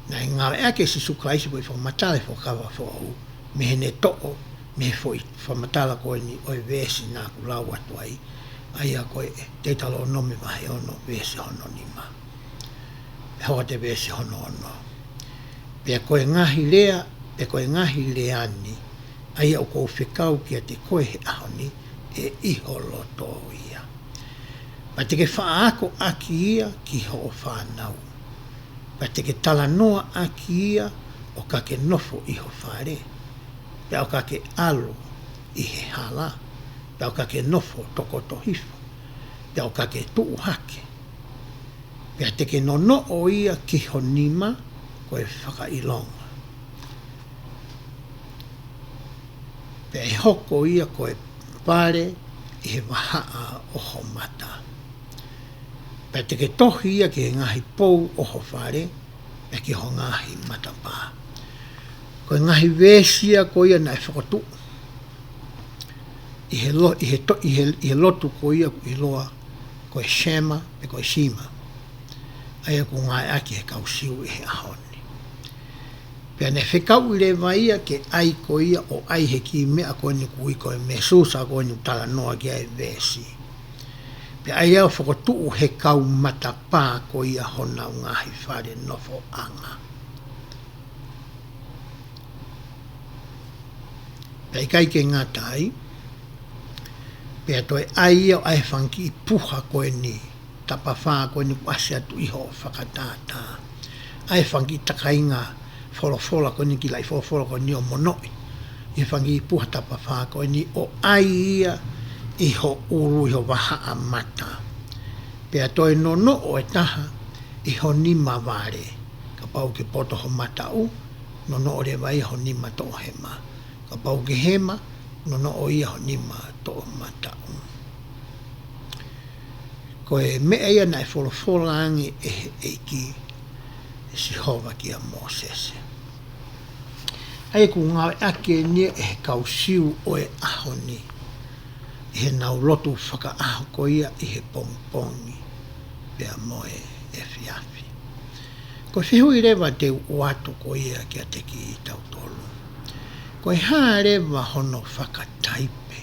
naʻe ngāueʻaki ʻe Sīsū Kalaisi ko e fakamatala ʻi he Fuakava Foʻou, mei heʻene toʻo mei he foʻi fakamatala ko eni ʻo e veesi naʻa ku lau atu ai, ʻa ia ko e Teutalōnome vahe ono veesi hono nima. Pea hoko atu e veesi hono ono. Pea ko e ngaahi lea, pea ko e ngaahi lea ni, ʻa ia ʻoku ou fekau kiate koe he ʻaho ni, ʻe ʻi ho loto ia. Pea te ke faʻa ako ʻaki ia ki hoʻo fānau. Pea te ke talanoa ʻaki ia ʻo ka ke nofo ʻi ho fale, pea ʻo ka ke ʻalu ʻi he hala, pea ʻo ka ke nofo tokoto hifo, pea ʻo ka ke tuʻu hake. Pea te ke nonoʻo ia ki ho nima ko e fakaʻilonga. Pea ʻe hoko ia ko e pale ʻi he vahaʻa ʻo ho mata. Pea te ke tohi ia ki he ngaahi pou ʻo ho fale, pea ki ho ngaahi matapā. Ko e ngaahi veesi ia ko ia naʻe fokotuʻu ʻi he lo-, ʻi he to-, ʻi he, ʻi he lotu ko ia ʻoku ʻiloa ko e Shema, pe ko e Sima. ʻA ia ʻoku ngāueʻaki ʻe he kau Siu ʻi he ʻaho ni. Pea naʻe fekauʻi leva ia ke ʻai ko ia ʻo ʻai he kiʻi meʻa ko eni ʻoku ui ko e mesusa ko eni ʻoku talanoa ki ai e veesi. Pea ʻai ia ʻo fokotuʻu he kau matapā ko ia honau ngaahi fale nofoʻanga. Pea ʻikai ke ngata ai, pea toe ʻai ia ʻo ʻai e fanga kiʻi puha ko eni, tapafā ko eni ʻoku ʻasi atu ʻi hoʻo fakatātā. ʻAi e fanga kiʻi takainga folofola ko eni, kiʻi laʻi folofola ko eni ʻo monoʻi ʻi he fanga kiʻi puha tapafā ko eni, ʻo ʻai ia ʻi ho ʻulu, ʻi ho vahaʻa mata. Pea toe nonoʻo e taha ʻi ho nima vale. Kapau ʻoku poto ho mataʻu, nonoʻo leva ia ho nima toʻohema. Kapau ʻoku ke hema, nonoʻo ia ho nima toʻomataʻu. Ko e meʻa ia naʻe folofola ange ʻe he ʻEiki, ʻe Sihova kia Mōsese. ʻA ia ʻoku ngāueʻaki eni ia ʻe he kau Siu ʻo e ʻaho ni ʻi heʻenau lotu fakaʻaho ko ia ʻi he pongipongi pea mo e efiafi. Ko e fehuʻi leva te u ʻoatu ko ia kiate kitautolu. Ko e hā leva hono fakataipe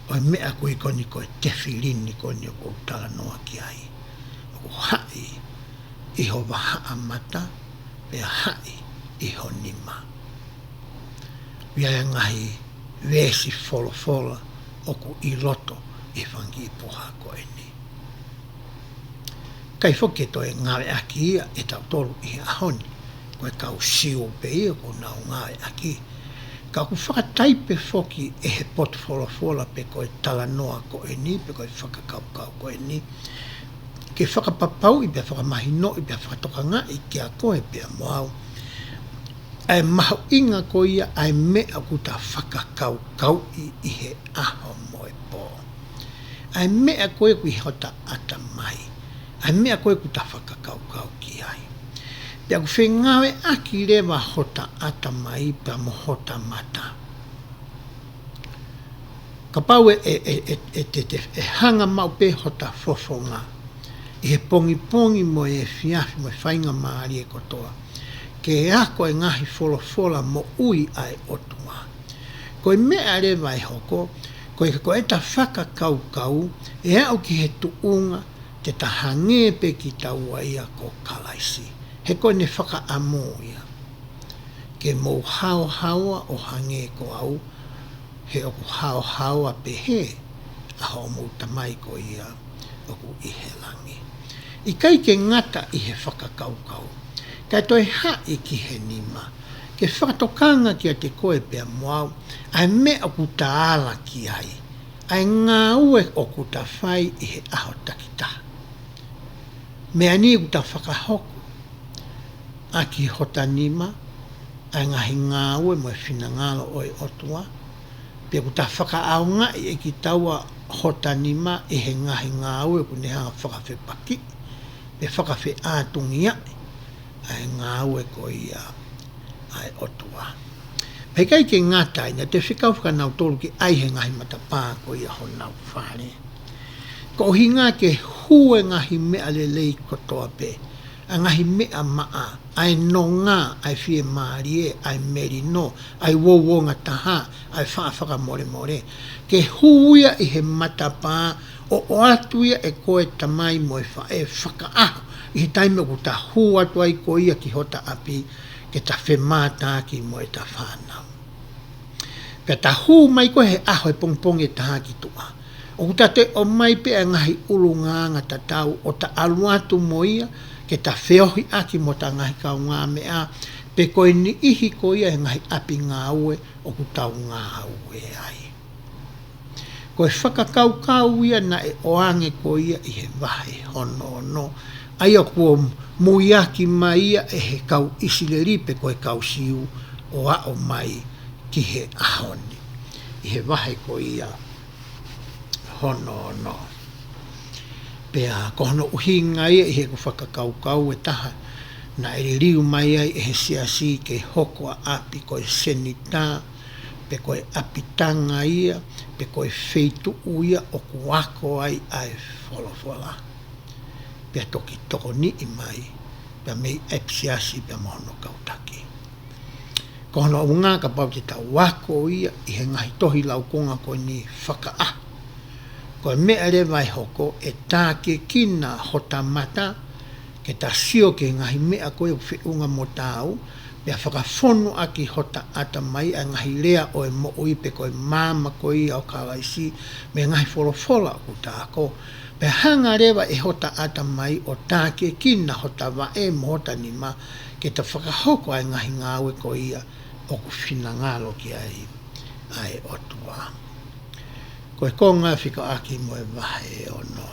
ʻo e meʻa ko ē ko eni ko e tefilini ko eni ʻoku ou talanoa ki ai? ʻOku haʻi ʻi ho vahaʻa mata, pea haʻi ʻi ho nima. ʻA ia ʻa e ngaahi veesi folofola ʻoku ʻi loto ʻi he fanga kiʻi puha ko eni. ʻIkai foki ke toe ngāueʻaki ia ʻe tautolu ʻi he ʻaho ni. Ko e kau Siu pē ia ʻoku nau ngāueʻaki. Ka ʻoku fakataipe foki ʻe he potu folofola pe ko e talanoa ko eni, pe ko e fakakaukau ko eni, ke fakapapauʻi pea fakamahinoʻi pea fakatokangaʻi kiate koe pea mo au ʻa e mahuʻinga ko ia ʻa e meʻa ʻoku ta fakakaukauʻi ʻi he ʻaho mo e pō. ʻA e meʻa ko ia ʻoku ʻi hota ʻatamai. ʻA e meʻa ko ia ʻoku ta fakakaukau ki ai. Pea ʻoku fengāueʻaki leva hota ʻatamai pea mo hota mata. Kapau ʻe, ʻe, ʻe, ʻe, ʻe te, te, ʻe hanga maʻu pē hota fofonga ʻi he pongipongi mo e efiafi mo e faingamālie kotoa ke ako e ngaahi folofola moʻui ʻa e ʻOtua. Ko e meʻa leva ʻe hoko, ko e, ko ʻeta fakakaukau ʻe aʻu ki he tuʻunga te ta hangē pē kitaua ia ko Kalaisi. He ko ʻene fakaʻamu ia. Ke mou haohaoa ʻo hangē ko au, he ʻoku haohaoa pehē ʻa hoʻomou Tamai ko ia ʻoku ʻi he langi. ʻIkai ke ngata ʻi he fakakaukau, kae toe haʻi ki he nima, ke fakatokanga kiate koe pea mo au ʻa e meʻa ʻoku ta ala ki ai, ʻa e ngāue ʻoku ta fai ʻi he ʻaho takitaha. Meʻa ni ʻoku ta fakahoko ʻaki hota nima ʻa e ngaahi ngāue mo e finangalo ʻo e ʻOtua, pea ʻoku ta fakaʻaongaʻi ʻe kitaua hota nima ʻi he ngaahi ngāue ʻoku ne hanga fakafepakiʻi pe fakafeʻātungiaʻi ʻa e ngāue ko ia ʻa e ʻOtua. Pea ʻikai ke ngata ai, naʻa te fekau fakanautolu ke ʻai he ngaahi matapā ko ia honau fale. Ko e ʻuhinga ke hū e ngaahi meʻa lelei kotoa pē, ʻa e ngaahi meʻa maʻa, ʻa e nonga, ʻa e fiemālie, ʻa e melino, ʻa e uouongataha, ʻa e faʻa fakamolemole. Ke hū ia ʻi he matapā, ʻo ʻoatu ia ʻe koe tamai mo e faʻē fakaʻaho ʻi he taimi ʻoku ta hū atu ai ko ia ki hota ʻapi, ke ta femātaaki mo ʻeta fānau. Pea ta hū mai ko ē he ʻaho he pongipongi ʻe taha ki tuʻa, ʻoku ta toe ʻomai pē ʻa e ngaahi ʻulungaanga tatau ʻo ta ʻalu atu mo ia, ke ta feohiʻaki mo hota ngaahi kaungāmeʻa, pe ko e niʻihi ko ia he ngaahi ʻapi ngāue ʻoku tau ngāue ai. Ko e fakakaukau ia naʻe ʻoange ko ia ʻi he vahe hono ono, ʻa ia kuo muiaki mai ia ʻe he kau ʻIsileli pe ko e kau Siu ʻo aʻu mai ki he ʻaho ni. ʻI he vahe ko ia hono ono. Pea ko hono ʻuhinga ia ʻi heʻeku fakakaukau ʻe taha, naʻe liliu mai ai ʻe he siasi ke hoko ʻa ʻapi ko e senitā, pe ko e ʻapitanga ia, pe ko e feituʻu ia ʻoku ako ai ʻa e folofola. Pea toki tokoniʻi mai, pea mei ʻapi siasi pea mo hono kau taki. Ko hono ʻuhinga kapau te tau ako ia ʻi he ngaahi tohi laukonga ko eni fakaʻaho. Ko e meʻa leva ʻe hoko ʻe tākiekina hota mata, ke ta sio ki he ngaahi meʻa ko ē ʻoku feʻunga mo taau, pea fakafonu ʻaki hota ʻatamai ʻa e ngaahi lea ʻo e moʻui pe ko e maama ko ia ʻo Kalaisi, mo e ngaahi folofola ʻoku ta ako, pea hanga leva ʻe hota ʻatamai ʻo tākiekina hota vaʻe mo hota nima, ke ta fakahoko ʻa e ngaahi ngāue ko ia ʻoku finangalo ki ai ʻa e ʻOtua. Ko e konga fekauʻaki mo e vahe ono.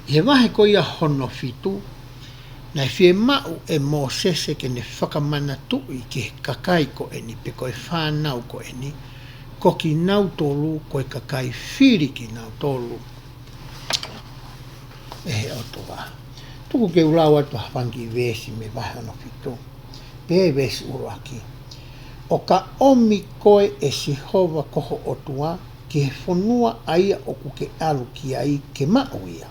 ʻI he vahe ko ia hono fitu, naʻe fiemaʻu ʻe Mōsese ke ne fakamanatuʻi ki he kakai ko eni pe ko e fānau ko eni, ko kinautolu ko e kakai fili kinautolu ʻe he ʻOtua. Tuku ke u lau atu ha fanga kiʻi veesi mei he vahe hono fitu. Pea veesi ʻuluaki. ʻO ka ʻomi koe ʻe Sihova ko ho ʻOtua ki he fonua ʻa ia ʻoku ke ʻalu ki ai ke maʻu ia.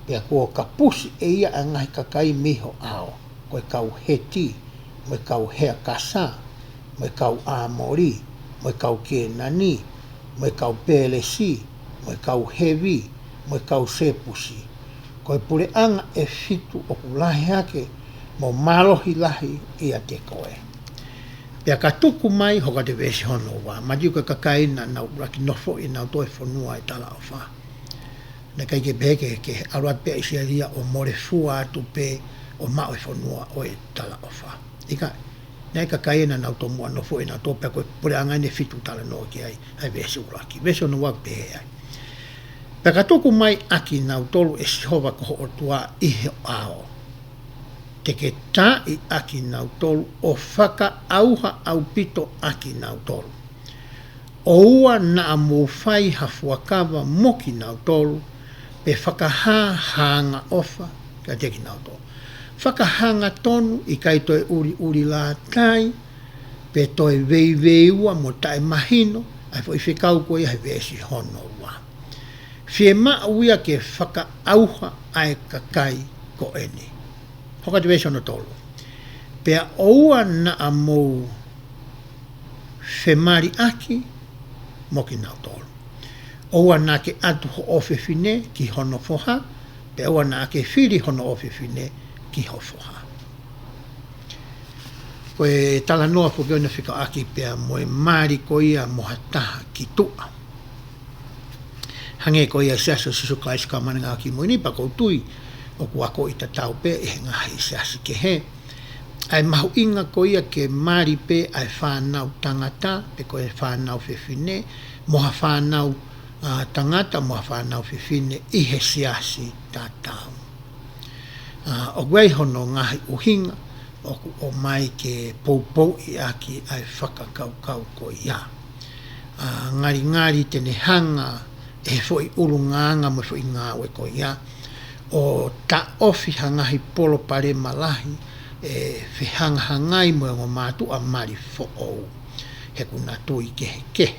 Pea kuo kapusi ʻe ia ʻa e ngaahi kakai mei ho ʻao, ko e kau Heti, mo e kau Heakasa, mo e kau ʻAmoli, mo e kau Kēnani, mo e kau Pēlesi, mo e kau Hevi, mo e kau Sepusi. Ko e puleʻanga ʻe fitu ʻoku lahi hake mo mālohi lahi ʻiate koe. Pea ka tuku mai, hoko atu e veesi hono ua, mati ko e kakai naʻa nau ʻuluaki nofoʻi ʻenau toe fonua ʻi he talaʻofa. Naʻe ʻikai ke pehē ke, ke ʻalu atu pē ʻa ʻIsileli ia ʻo mole fua atu pē ʻo maʻu e fonua ʻo e talaʻofa. ʻIkai, naʻe ʻi ai e kakai naʻa nau tomuʻa nofoʻi ʻenau toe pea ko e puleʻanga eni ʻe fitu talanoa ki ai, ʻa e veesi ʻuluaki. Veesi hono ua pehē ai. Ka tuku mai ʻa kinautolu ʻe Sihova ko ho ʻOtua ʻi ho ʻao. Te ke taaʻi ʻa kinautolu ʻo fakaʻauha ʻaupito ʻa kinautolu. ʻOua naʻa mou fai ha fuakava mo kinautolu, pe fakahā ha angaʻofa kiate kinautolu. Fakahangatonu, ʻikai toe ʻuliʻulilātai, pe toe veiveiua mo taʻemahino, ʻa e foʻi fekau ko ia he veesi hono ua. Fiemaʻu ia ke fakaʻauha ʻa e kakai ko eni. Hoko atu veesi hono tolu. Pea ʻoua naʻa mou femaliʻaki mo kinautolu. ʻOua naʻa ke ʻatu hoʻo fefine ki hono foha, pea ʻoua naʻa ke fili hono ʻofefine ki ho foha. Ko e talanoa foki ʻoku ne fekauʻaki pea mo e mali ko ia mo ha taha ki tuʻa. Hangē ko ia Siasi ʻo Sīsū Kalaisi ʻo e Kau Māʻoniʻoni ʻi he Ngaahi ʻAho Kimui Ni, pea ʻoku ou tui ʻoku akoʻi tatau pē ʻe he ngaahi siasi kehe ʻa e mahuʻinga ko ia ke mali pē ʻa e fānau tangata, pe ko e fānau fefine, mo ha fānau, ā, tangata, mo ha fānau fefine ʻi he siasi tatau. Ā, ʻoku ʻi ai hono ngaahi ʻuhinga ʻoku ʻomai ke poupouʻi ʻaki ʻa e fakakaukau ko ia. Ā, ngalingali te ne hanga ʻe he foʻi ʻulungaanga mo e foʻi ngāue ko ia ʻo taʻofi ha ngaahi palopalema lahi ʻe fehangahangai mo e ongo mātuʻa mali foʻou. He ʻoku na tui kehekehe.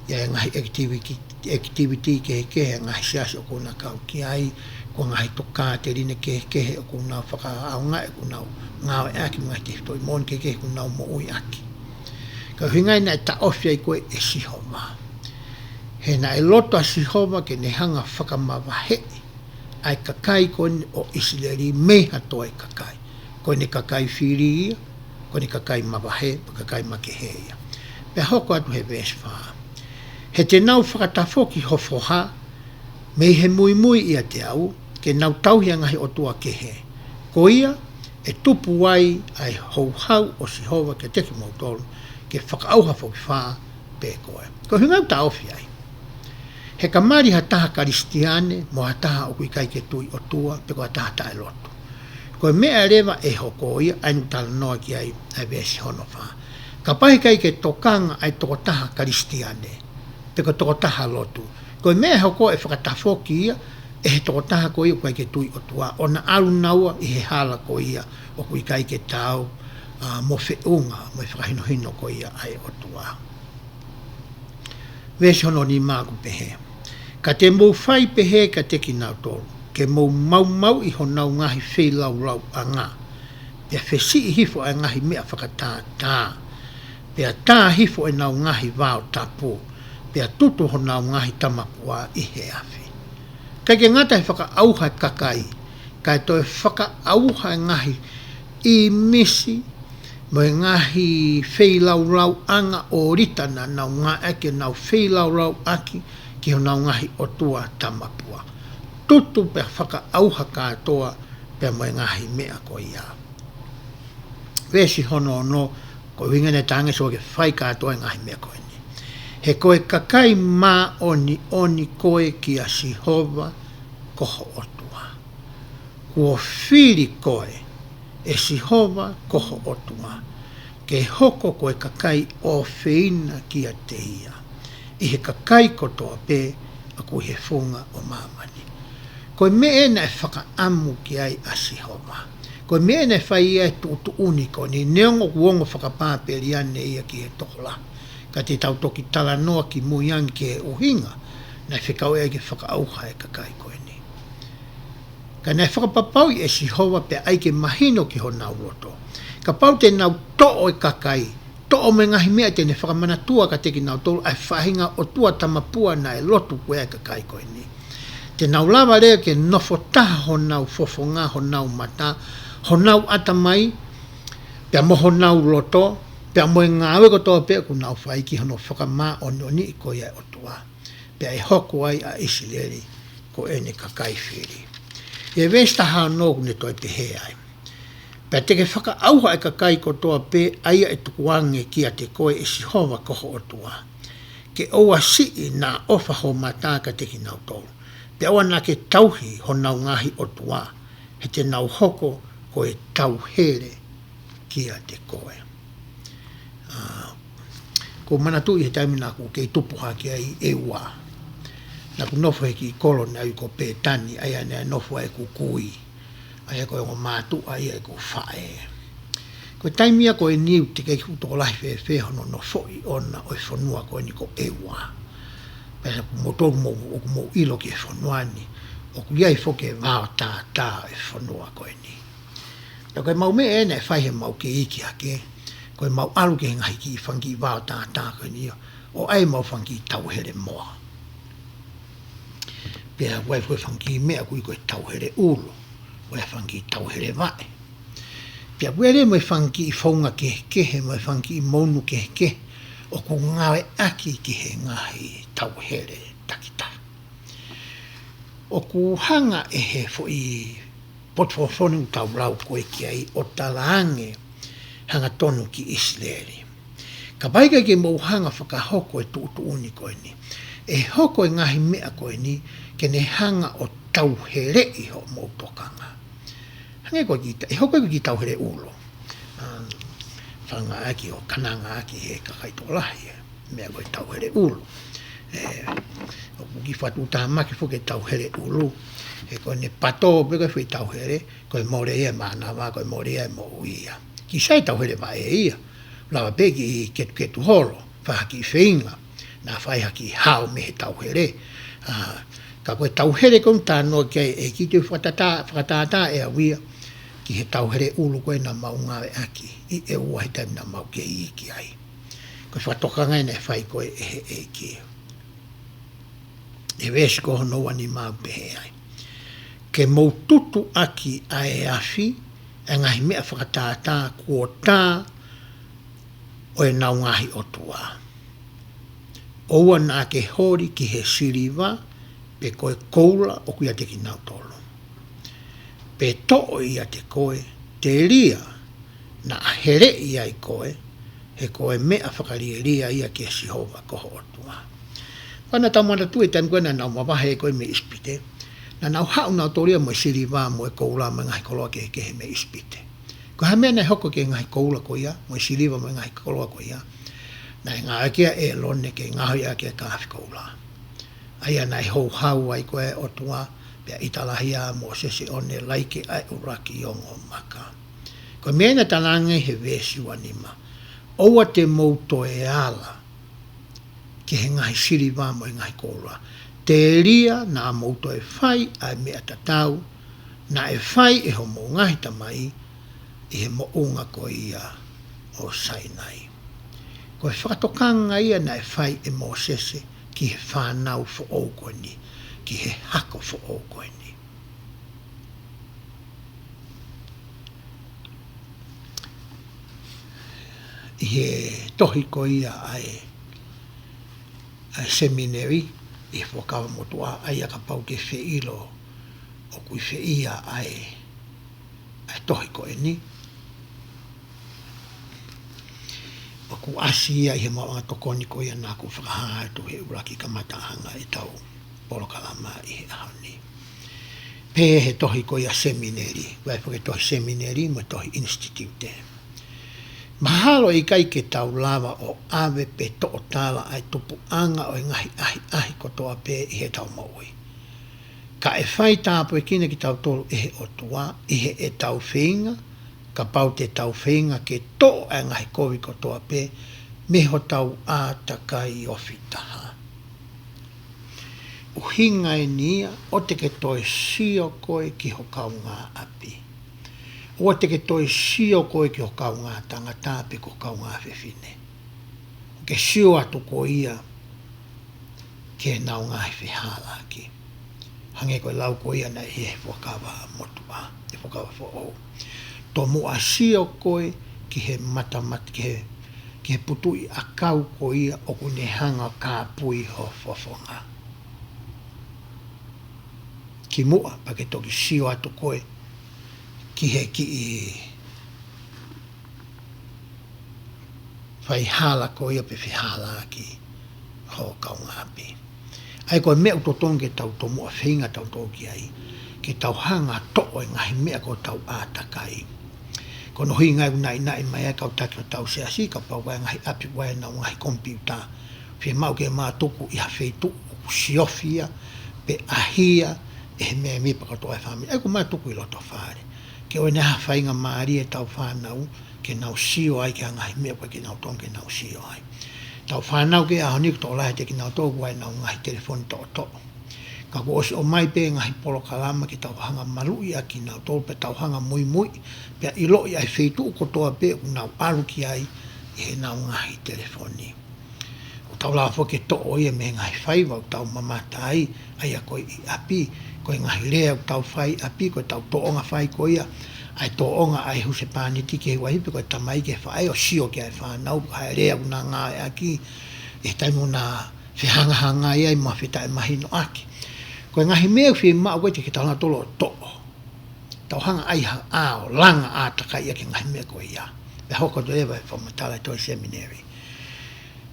ʻI ai e ngaahi activity, activity kehekehe ʻa e ngaahi siasi ʻoku na kau ki ai, ko e ngaahi tokāteline kehekehe ʻoku na fakaʻaongaʻi, ʻoku na ngāueʻaki, mo e ngaahi tefitoʻi moʻoni kehekehe ʻoku na moʻuiʻaki. Ka ʻuhinga ia naʻe taʻofi ai ko ē ʻe Sihova. He naʻe loto ʻa Sihova ke ne hanga ʻo fakamavaheʻi ʻa e kakai ko eni ʻo ʻIsileli mei ha toe kakai. Ko ʻene kakai fili ia, ko ʻene kakai mavahe, ko e kakai makehe ia. Pea hoko atu he veesi fā. He te nau fakatafoki ho foha, mei he muimui ʻiate au, ke nau tauhi ʻa e ngaahi ʻotua kehe. Ko ia, ʻe tupu ai ʻa e houhau ʻo Sihova kiate kimoutolu, ke fakaʻauha foki fā, pē ko ē. Ko e ʻuhinga ia ʻoku taʻofi ai. He ka mali ha taha Kalisitiane, mo ha taha ʻoku ʻikai ke tui ʻOtua, pe ko ha taha taʻelotu. Ko e meʻa leva ʻe hoko ia, ʻa ia ʻoku talanoa ki ai ʻa e veesi hono fā. Kapau he ʻikai ke tokanga ʻa e tokotaha Kalisitiane, pe ko e tokotaha lotu. Ko e meʻa ʻe hoko ʻe fakatafoki ia, ʻe he tokotaha ko ia ʻoku ʻikai ke tui ʻOtua, ʻo na ʻalu naua ʻi he hala ko ia, ʻoku ʻikai ke taau, ā, mo feʻunga, mo e fakahinohino ko ia ʻa e ʻOtua. Veesi hono nima ʻoku pehē. Ka te mou fai pehē kiate kinautolu, ke mou maumauʻi honau ngaahi feilaulauʻanga, pea fesiʻi hifo ʻa e ngaahi meʻa fakatātā, pea tā hifo ʻenau ngaahi vao tapu, pea tutu honau ngaahi tamapua ʻi he afi. ʻIkai ke ngata he fakaʻauha e kakai, kae toe fakaʻauha e ngaahi ʻīmisi, mo e ngaahi feilaulauʻanga ʻōlita naʻa nau ngāueʻaki ʻenau feilaulauʻaki ki honau ngaahi ʻotua tamapua. Tutu pea fakaʻauha kātoa pea mo e ngaahi meʻa ko ia. Veesi hono ono, ko e ʻuhinga naʻe talaange ʻe Sihova ke fai kātoa e ngaahi meʻa ko eni. He ko e kakai māʻoniʻoni koe kia Sihova ko ho ʻOtua. Kuo fili koe ʻe Sihova ko ho ʻOtua, ke hoko ko e kakai ʻofeina kiate ia, ʻi he kakai kotoa pē ʻoku ʻi he funga ʻo māmani. Ko e meʻa ē naʻe fakaʻamu ki ai ʻa Sihova. Ko e meʻa ē naʻe fai ai e tuʻutuʻuni ko eni, neongo ʻoku ongo fakapāpeliane ia ki he tokolahi. Ka te tau toki talanoa kimui ange ki he ʻuhinga naʻe fekauʻi ai ke fakaʻauha e kakai ko eni. Ka naʻe fakapapauʻi ʻe Sihova pea ʻai ke mahino ki honau loto. Kapau te nau toʻo e kakai, toʻo mo e ngaahi meʻa te ne fakamanatua kiate kinautolu ʻa e faʻahinga ʻotua tamapua naʻe lotu ko ia e kakai ko eni. Te nau lava leva ke nofo taha honau fofonga, honau mata, honau ʻatamai, pea mo honau loto, pea mo e ngāue kotoa pē ʻoku nau fai ki hono fakamāʻoniʻoniʻi ko ia e ʻOtua. Pea ʻe hoko ai ʻa ʻIsileli ko ʻene kakai fili. ʻI he veesi taha ono ʻoku ne toe pehē ai. Pea te ke fakaʻauha e kakai kotoa pē ʻa ia ʻe tukuange kiate koe ʻe Sihova ko ho ʻOtua. Ke ʻoua siʻi naʻa ʻofa ho mata kiate kinautolu. Pea ʻoua naʻa ke tauhi honau ngaahi ʻotua, he te nau hoko ko e tauhele kiate koe. ʻA, ʻoku ou manatuʻi he taimi naʻa ku kei tupu hake ai ʻi ʻEua. Naʻa ku nofo he kiʻi kolo naʻe ui ko Pētani, ʻa ia naʻe nofo ai ʻeku kui. ʻA ia ko e ongo mātuʻa ia ʻeku faʻē. Ko e taimi ia ko eni ʻoku teʻeki ke fuʻu tokolahi fēfē hono nofoʻi ʻona ʻo e fonua ko eni ko ʻEua. Pea ʻoku mou tolu mou, ʻoku mou ʻilo ki he fonua ni, ʻoku ʻi ai foki e vao tātā ʻo e fonua ko eni. Pea ko e mau meʻa ē naʻe fai he mau kei iiki hake, ko e mau ʻalu ki he ngaahi kiʻi fanga kiʻi vao tātā ko eni ia, ʻo ʻai mau fanga kiʻi tauhele moa. Pea ʻoku ʻi ai foki e fanga kiʻi meʻa ʻoku ui ko e tauhele ʻulu, ʻo e fanga kiʻi tauhele vaʻe. Pea ʻoku ʻi ai leva mo e fanga kiʻi founga kehekehe, mo e fanga kiʻi mounu kehekehe, ʻoku ngāueʻaki ki he ngaahi tauhele takitaha. ʻOku hanga ʻe he foʻi potu folofola ni ʻoku tau lau ko ē ki ai ʻo talaange hangatonu ki ʻIsileli. Kapau ʻe ʻikai ke mou hanga fakahoko e tuʻutuʻuni ko eni, ʻe hoko e ngaahi meʻa ko eni ke ne hanga ʻo tauheleʻi hoʻomou tokanga. Hangē ko e kiʻi ta-, ʻe hoko e kiʻi tauhele ʻulu. ʻA, fanga ʻaki ʻo kananga ʻaki he kakai tokolahi e meʻa ko e tauhele ʻulu. ʻE, ʻoku kiʻi fakatuʻutāmaki foki e tauhele ʻulu. He ko ʻene pato pē ko e foʻi tauhele, ko e mole ia e mānava, ko e mole ia e moʻui ia. Kiʻi sai tauhele vaʻe ia. Lava pē kiʻi ketuketu holo, fai ha kiʻi feinga, naʻa fai ha kiʻi hao mei he tauhele. ʻA, ka ko e tauhele ko eni ʻoku talanoa ki ai e kiʻi te fakatātā, fakatātā ʻe au ia ki he tauhele ʻulu ko ē naʻa mau ngāueʻaki ʻi ʻEua he taimi naʻa mau kei iiki ai. Ko e fakatokanga ē naʻe fai ko ē ʻe he ʻEiki. ʻI he veesi ko hono ua nima ʻoku pehē ai: Ke mou tutu ʻaki ʻa e afi, ʻa e ngaahi meʻa fakatātā kuo tā ʻo ʻenau ngaahi ʻotua. ʻOua naʻa ke holi ki he siliva, pe ko e koula ʻoku ʻiate kinautolu. Pe toʻo ʻiate koe, telia naʻa heleʻi ai koe, he ko e meʻa fakalielia ia kia Sihova ko ho ʻOtua. Pea naʻa tau manatuʻi e taimi ko ē naʻa nau mavahe ko ē mei ʻIsipite, naʻa nau haʻu nautolu ia mo e siliva, mo e koula, mo e ngaahi koloa kehekehe mei ʻIsipite. Ko e hā e meʻa naʻe hoko ki he ngaahi koula ko ia, mo e siliva, mo e ngaahi koloa ko ia? Naʻe ngāueʻaki ia ʻe ʻĒlone ke ngaohi ʻaki e kāfikoula, ʻa ia naʻe houhau ai ko ē ʻOtua, pea ʻita lahi ʻa Mōsese ʻo ne laiki ʻa e ʻuluaki ongo maka. Ko e meʻa ia naʻe talaange he veesi ua nima: ʻOua te mou toe ala ki he ngaahi siliva mo e ngaahi koula. Telia naʻa mou toe fai ʻa e meʻa tatau naʻe fai ʻe hoʻomou ngaahi tamai ʻi he moʻunga ko ia ʻo Sainai. Ko e fakatokanga ia naʻe fai ʻe Mōsese ki he fānau foʻou ko eni, ki he hako foʻou ko eni. ʻI he tohi ko ia ʻa e, ʻa e semineli, ʻi he Fuakava Motuʻa, ʻa ia kapau ke fie ʻilo ʻoku ʻi fē ia ʻa e, ʻa e tohi ko eni, ʻoku ʻasi ia ʻi he maʻuʻanga tokoni ko ia naʻa ku fakahā atu he ʻuluaki kamataʻanga ʻetau polokalama ʻi he ʻaho ni. Pehē he tohi ko ia semineli, ʻoku ʻi ai foki e tohi semineli mo e tohi ʻinisititiute. Mahalo ʻe ʻikai ke tau lava ʻo ʻave pe toʻo tala ʻa e tupuʻanga ʻo e ngaahi ʻahiʻahi kotoa pē ʻi heʻetau moʻui. Ka ʻe fai tāpuekina kitautolu ʻe he ʻOtua ʻi heʻetau feinga, kapau te tau feinga ke toʻo ʻa e ngaahi kovi kotoa pē mei hotau ʻātakai ofi taha. ʻUhinga eni ia, ʻoua te ke toe sio koe ki ho kaungāʻapi. ʻOua te ke toe sio koe ki ho kaungā tangata pe ko ho kaungā fefine. Ke sio atu koe ia ki heʻenau ngaahi fehālaaki. Hangē ko e lau ko ia naʻe ʻi he Fuakava Motuʻa, he Fuakava Foʻou. Tomuʻa sio koe ki he matamata, ki he, ki he putuʻi ʻakau ko ia ʻoku ne hanga ʻo kāpui ho fofonga. Kimuʻa pea ke toki sio atu koe ki he kiʻi faihala ko ia pe fehālaaki ho kaungāʻapi. ʻA ia ko e meʻa ʻoku totonu ke tau tomuʻa feinga tautolu ki ai, ke tau hanga ʻo toʻo e ngaahi meʻa ko ʻetau ʻātakai. Ko hono ʻuhinga ia ʻoku naʻinaʻi mai ai e kau taki ʻo ʻetau siasi, kapau ʻoku ʻi ai e ngaahi ʻapi, ʻoku ʻi ai ʻenau ngaahi komipiuta, fiemaʻu ke ma tuku ʻi ha feituʻu ʻoku siofi ia, pe ʻaʻahi ia ʻe he mēmipa kotoa ʻo e fāmili. ʻA ia ʻoku ma tuku ʻi loto fale. Ke ʻoua naʻa faingamālie ʻetau fānau, ke nau sio ai ki he ngaahi meʻa ʻoku ʻikai ke nau totonu ke nau sio ai. Tau fānau ki he ʻaho ni ʻoku tokolahi ʻiate kinautolu ʻoku ʻi ai ʻenau ngaahi telefoni toʻotoʻo. Ka kuo ʻosi ʻomai pē ngaahi polokalama ke tau hanga ʻo maluʻi ʻa kinautolu, pea tau hanga ʻo muimui, pea ʻiloʻi ʻa e feituʻu kotoa pē ʻoku nau ʻalu ki ai ʻi heʻenau ngaahi telefoni. ʻOku tau lava foki ke toʻo ia mei he ngaahi faiva ʻoku tau mamata ai, ʻa ia ko e ʻi ʻapi, ko e ngaahi lea ʻoku tau fai ʻi ʻapi, ko ʻetau tōʻonga fai ko ia, ʻa e tōʻonga ʻa e husepāniti ki he uaifi pe ko e tamai ki he faʻē ʻo sio ki ai e fānau, ko e hā e lea ʻoku na ngāueʻaki, ʻi he taimi ʻoku na fehangahangai ai mo fetaʻemahinoʻaki. Ko e ngaahi meʻa ʻoku fiemaʻu ko ē ke tau hanga ʻo toʻo. Tau hanga ʻai ha ʻao langa ʻātakai ʻaki e ngaahi meʻa ko ia. Pea hoko atu leva e fakamatala ʻa e Tohi Seminary.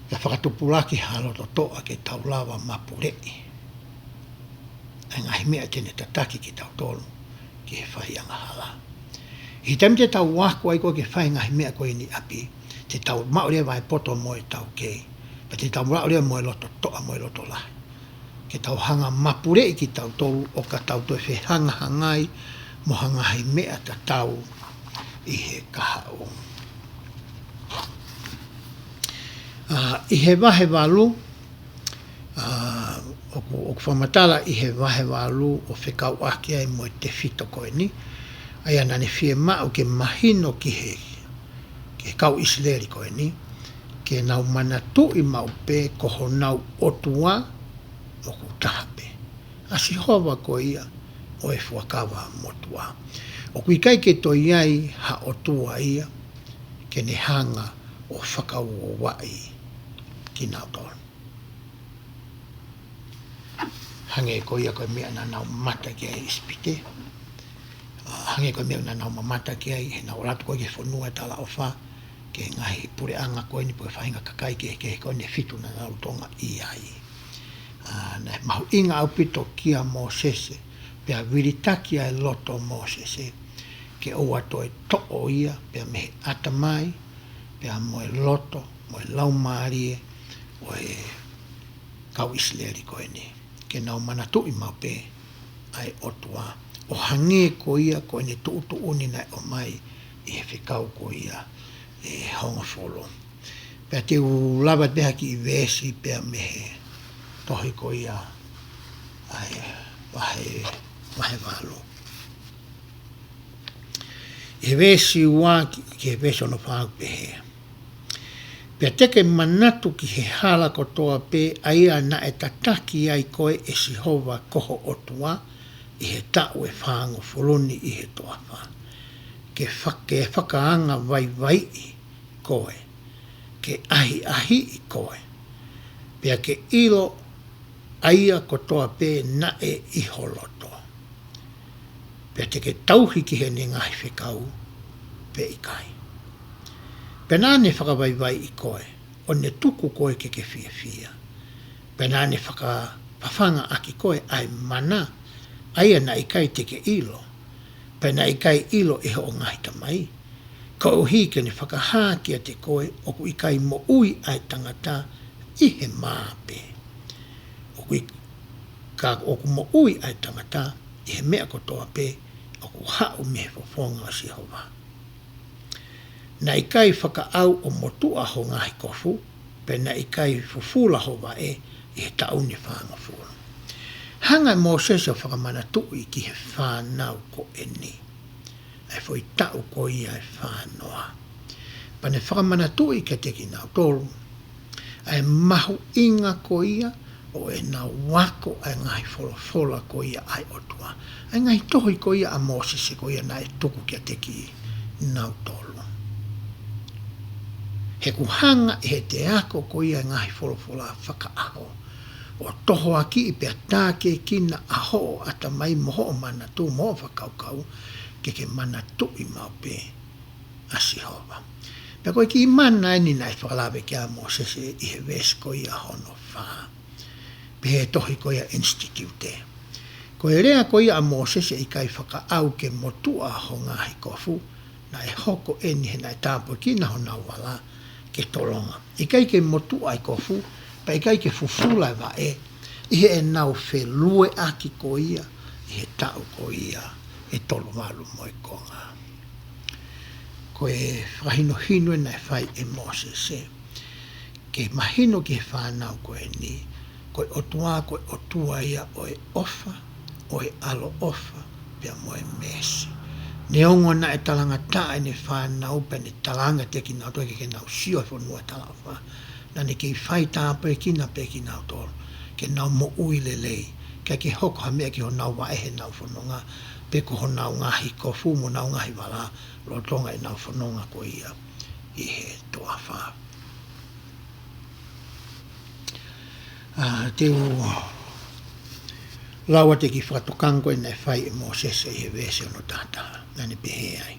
Pea fakatupulaki ha loto toʻa ke tau lava ʻo mapuleʻi ʻa e ngaahi meʻa te ne tataki kitautolu ki he fai angahala. ʻI he taimi te tau ako ai ko ē ke fai e ngaahi meʻa ko eni ʻi ʻapi, te tau maʻu leva e poto mo e taukei. Pea te tau maʻu leva mo e loto toʻa mo e loto lahi. Ke tau hanga ʻo mapuleʻi kitautolu ʻo ka tau toe fehangahangai mo ha ngaahi meʻa tatau ʻi he kahaʻu. ʻA, ʻi he vahe valu, ʻa, ʻoku, ʻoku fakamatala ʻi he vahe valu ʻo fekauʻaki ai mo e tefito ko eni, ʻa ia naʻa ne fiemaʻu ke mahino ki he, ki he kau ʻIsileli ko eni, ke nau manatuʻi maʻu pē ko honau ʻOtua ʻoku taha pē, ʻa Sihova ko ia ʻo e fuakava motuʻa. ʻOku ʻikai ke toe ʻi ai ha ʻotua ia ke ne hanga ʻo fakauouaʻi kinautolu. Hangē ko ia ko e meʻa naʻa nau mamata ki ai ʻi ʻIsipite. ʻA, hangē ko e meʻa naʻa nau mamata ki ai heʻenau ʻalu atu ko ē ki he fonua ʻo e talaʻofa, ki he ngaahi puleʻanga ko eni pe ko e faʻahinga kakai kehekehe ko eni ʻe fitu naʻa nau lolotonga ʻi ai. ʻA, naʻe mahuʻinga ʻaupito kia Mōsese, pea vilitaki ʻa e loto ʻo Mōsese, ke ʻoua toe toʻo ia, pea mei he ʻatamai, pea mo e loto, mo e laumālie ʻo e kau ʻIsileli ko eni. Ke nau manatuʻi maʻu pē ʻa e ʻOtua. ʻO hangē ko ia ko ʻene tuʻutuʻuni naʻe ʻomai ʻi he fekau ko ia ʻe hongofulu. Pea te u lave pē ha kiʻi veesi pea mei he tohi ko ia ʻa e vahe, vahe valu. ʻI he veesi ua ki, ki he veesi hono fā ʻoku pehē: Pea te ke manatu ki he hala kotoa pē ʻa ia naʻe tataki ai koe ʻe Sihova ko ho ʻOtua ʻi he taʻu ʻe fāngofulu ni ʻi he toafa, ke fa-, ke fakaangavaivaiʻi koe, ke ʻahiʻahiʻi koe, pea ke ʻilo ʻa ia kotoa pē naʻe ʻi ho loto, pea te ke tauhi ki heʻene ngaahi fekau pe ʻikai. Pea naʻa ne fakavaivaiʻi koe, ʻo ne tuku koe ke ke fiefia. Pea naʻa ne fakafafanga ʻaki koe ʻa e mana, ʻa ia naʻe ʻikai te ke ʻilo, pea naʻe ʻikai ʻilo ʻe hoʻo ngaahi tamai, koeʻuhi ke ne fakahā kiate koe ʻoku ʻikai moʻui ʻa e tangata ʻi he mā pē, ʻoku ʻi-, ka ʻoku moʻui ʻa e tangata ʻi he meʻa kotoa pē ʻoku haʻu mei he fofonga ʻo Sihova. Naʻe ʻikai fakaʻau ʻo motuʻa ho ngaahi kofu, pea naʻe ʻikai fufula ho vaʻe ʻi he taʻu ni ʻe fāngofulu. Hanga ʻe Mōsese ʻo fakamanatuʻi ki he fānau ko eni ʻa e foʻi taʻu ko ia ʻe fā noa. Pea ne fakamanatuʻi kiate kinautolu ʻa e mahuʻinga ko ia ʻo ʻenau ako ʻa e ngaahi folofola ko ia ʻa e ʻOtua, ʻa e ngaahi tohi ko ia ʻa Mōsese ko ia naʻe tuku kiate kinautolu. He ʻoku hanga ʻe heʻete ako ko ia ʻa e ngaahi folofola fakaʻaho ʻo tohoakiʻi pea tākiekina ʻa hoʻo ʻatamai mo hoʻo manatu mo hoʻo fakakaukau ke ke manatuʻi maʻu pē ʻa Sihova. Pea ko e kiʻi mana eni naʻe fakalave ki ai ʻa Mōsese ʻi he veesi ko ia hono fā. Pehē tohi ko ia ʻInisitikiute. Ko e lea ko ia ʻa Mōsese ʻikai fakaʻau ke motuʻa ho ngaahi kofu, naʻe hoko eni he naʻe tāpuekina honau vala ke tolonga. ʻIkai ke motuʻa e kofu, pea ʻikai ke fufula e vaʻe, ʻi heʻenau felueʻaki ko ia, ʻi he taʻu ko ia, ʻe tolu valu mo e konga. Ko e fakahinohino ē naʻe fai ʻe Mōsese. Ke mahino ki he fānau ko eni, ko e ʻOtua, ko e ʻOtua ia ʻo e ʻofa, ʻo e ʻaloʻofa, pea mo e meesi. Neongo naʻe talangataʻa ʻene fānau, pea ne talanga kiate kinautolu ke, ke nau sio he fonua talaʻofa. Naʻa ne kei fai tāpuekina pē kinautolu, ke nau moʻui lelei, ʻikai ke hoko ha meʻa ki honau vaʻe heʻenau fononga, pe ko honau ngaahi kofu mo honau ngaahi vala, lolotonga ʻenau fononga ko ia ʻi he toafa. ʻA, te u lau atu e kiʻi fakatokanga ko ē naʻe fai ʻe Mōsese ʻi he veesi ono taha taha, naʻa ne pehē ai.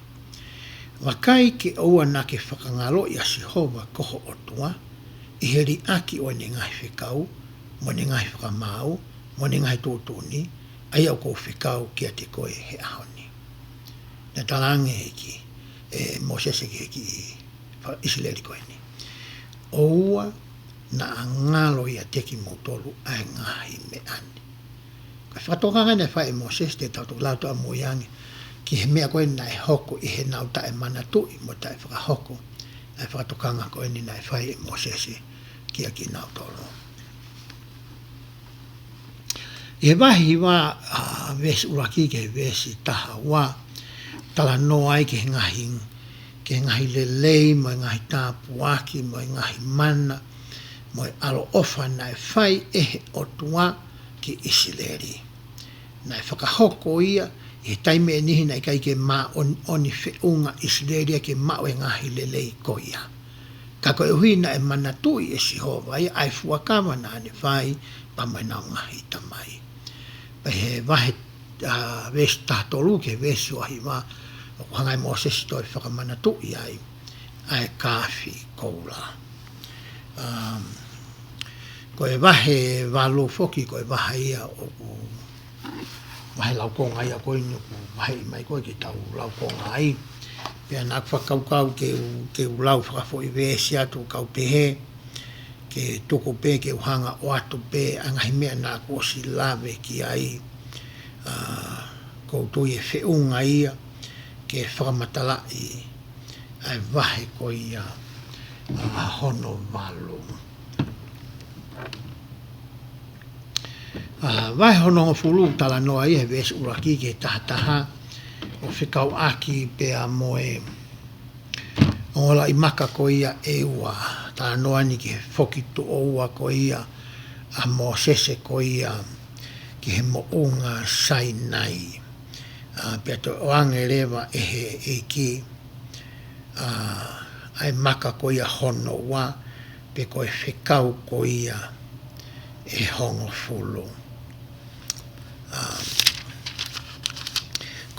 Vakai ke ʻoua naʻa ke fakangaloʻi ʻa Sihova ko ho ʻOtua, ʻi he liʻaki ʻo ʻene ngaahi fekau, mo ʻene ngaahi fakamaau, mo ʻene ngaahi tuʻutuʻuni, ʻa ia ʻoku ou fekau kiate koe he ʻaho ni. Naʻe talaange ʻe he ʻEiki, ʻe Mōsese ki he kiʻi faka-ʻIsileli ko eni. ʻOua naʻa ngalo ʻiate kimoutolu ʻa e ngaahi meʻa ni. Ko e fakatokanga naʻe fai ʻe Mōsese te tau toki lau atu ʻamui ange, ki he meʻa ko ē naʻe hoko ʻi heʻenau taʻemanatuʻi mo taʻefakahoko, ʻa e fakatokanga ko eni naʻe fai ʻe Mōsese kia kinautolu. ʻI he vahe hiva, ʻa, veesi ʻuluaki ki he veesi taha ua, talanoa ai ki he ngaahi, ki he ngaahi lelei, mo e ngaahi tāpuaki, mo e ngaahi mana, mo e ʻaloʻofa naʻe fai ʻe he ʻOtua ki ʻIsileli. Naʻe fakahoko ia, ʻi he taimi ʻe niʻihi naʻe ʻikai ke māʻoniʻoni feʻunga ʻIsileli ia ke maʻu e ngaahi lelei ko ia. Ka koeʻuhi naʻe manatuʻi ʻe Sihova ia ʻa e fuakava naʻa ne fai pea mo ʻenau ngaahi tamai. Pea ʻi he vahe, ʻa, veesi taha tolu ki he veesi ua hiva, ʻoku hanga ʻe Mōsese ʻo toe fakamanatuʻi ai ʻa e kaafi koula. Um, ko e vahe valu foki, ko e vahe ia ʻoku vahe laukonga ia ko eni ʻoku vaheʻi mai ko ē ke tau laukonga ai. Pea naʻa ku fakakaukau ke u, ke u lau fakafoʻi veesi atu kau pehē, ke tuku pē ke u hanga ʻo ʻoatu pē ʻa e ngaahi meʻa naʻa ku ʻosi lave ki ai, ʻa, ʻoku ou tui ʻe feʻunga ia ke fakamatalaʻi ʻa e vahe ko ia, ʻa, hono valu. ʻA, vahe hono hongofulu talanoa ia he veesi ʻuluaki ki he taha taha, ʻo fekauʻaki pea mo e ongo laʻi maka ko ia ʻe ua, talanoa ni ki he foki tuʻo ua ko ia ʻa Mōsese ko ia ki he moʻunga Sainai. ʻA, pea toe ʻoange leva ʻe he ʻEiki, ʻa, ʻa e maka ko ia hono ua, pe ko e fekau ko ia ʻe hongofulu. ʻA,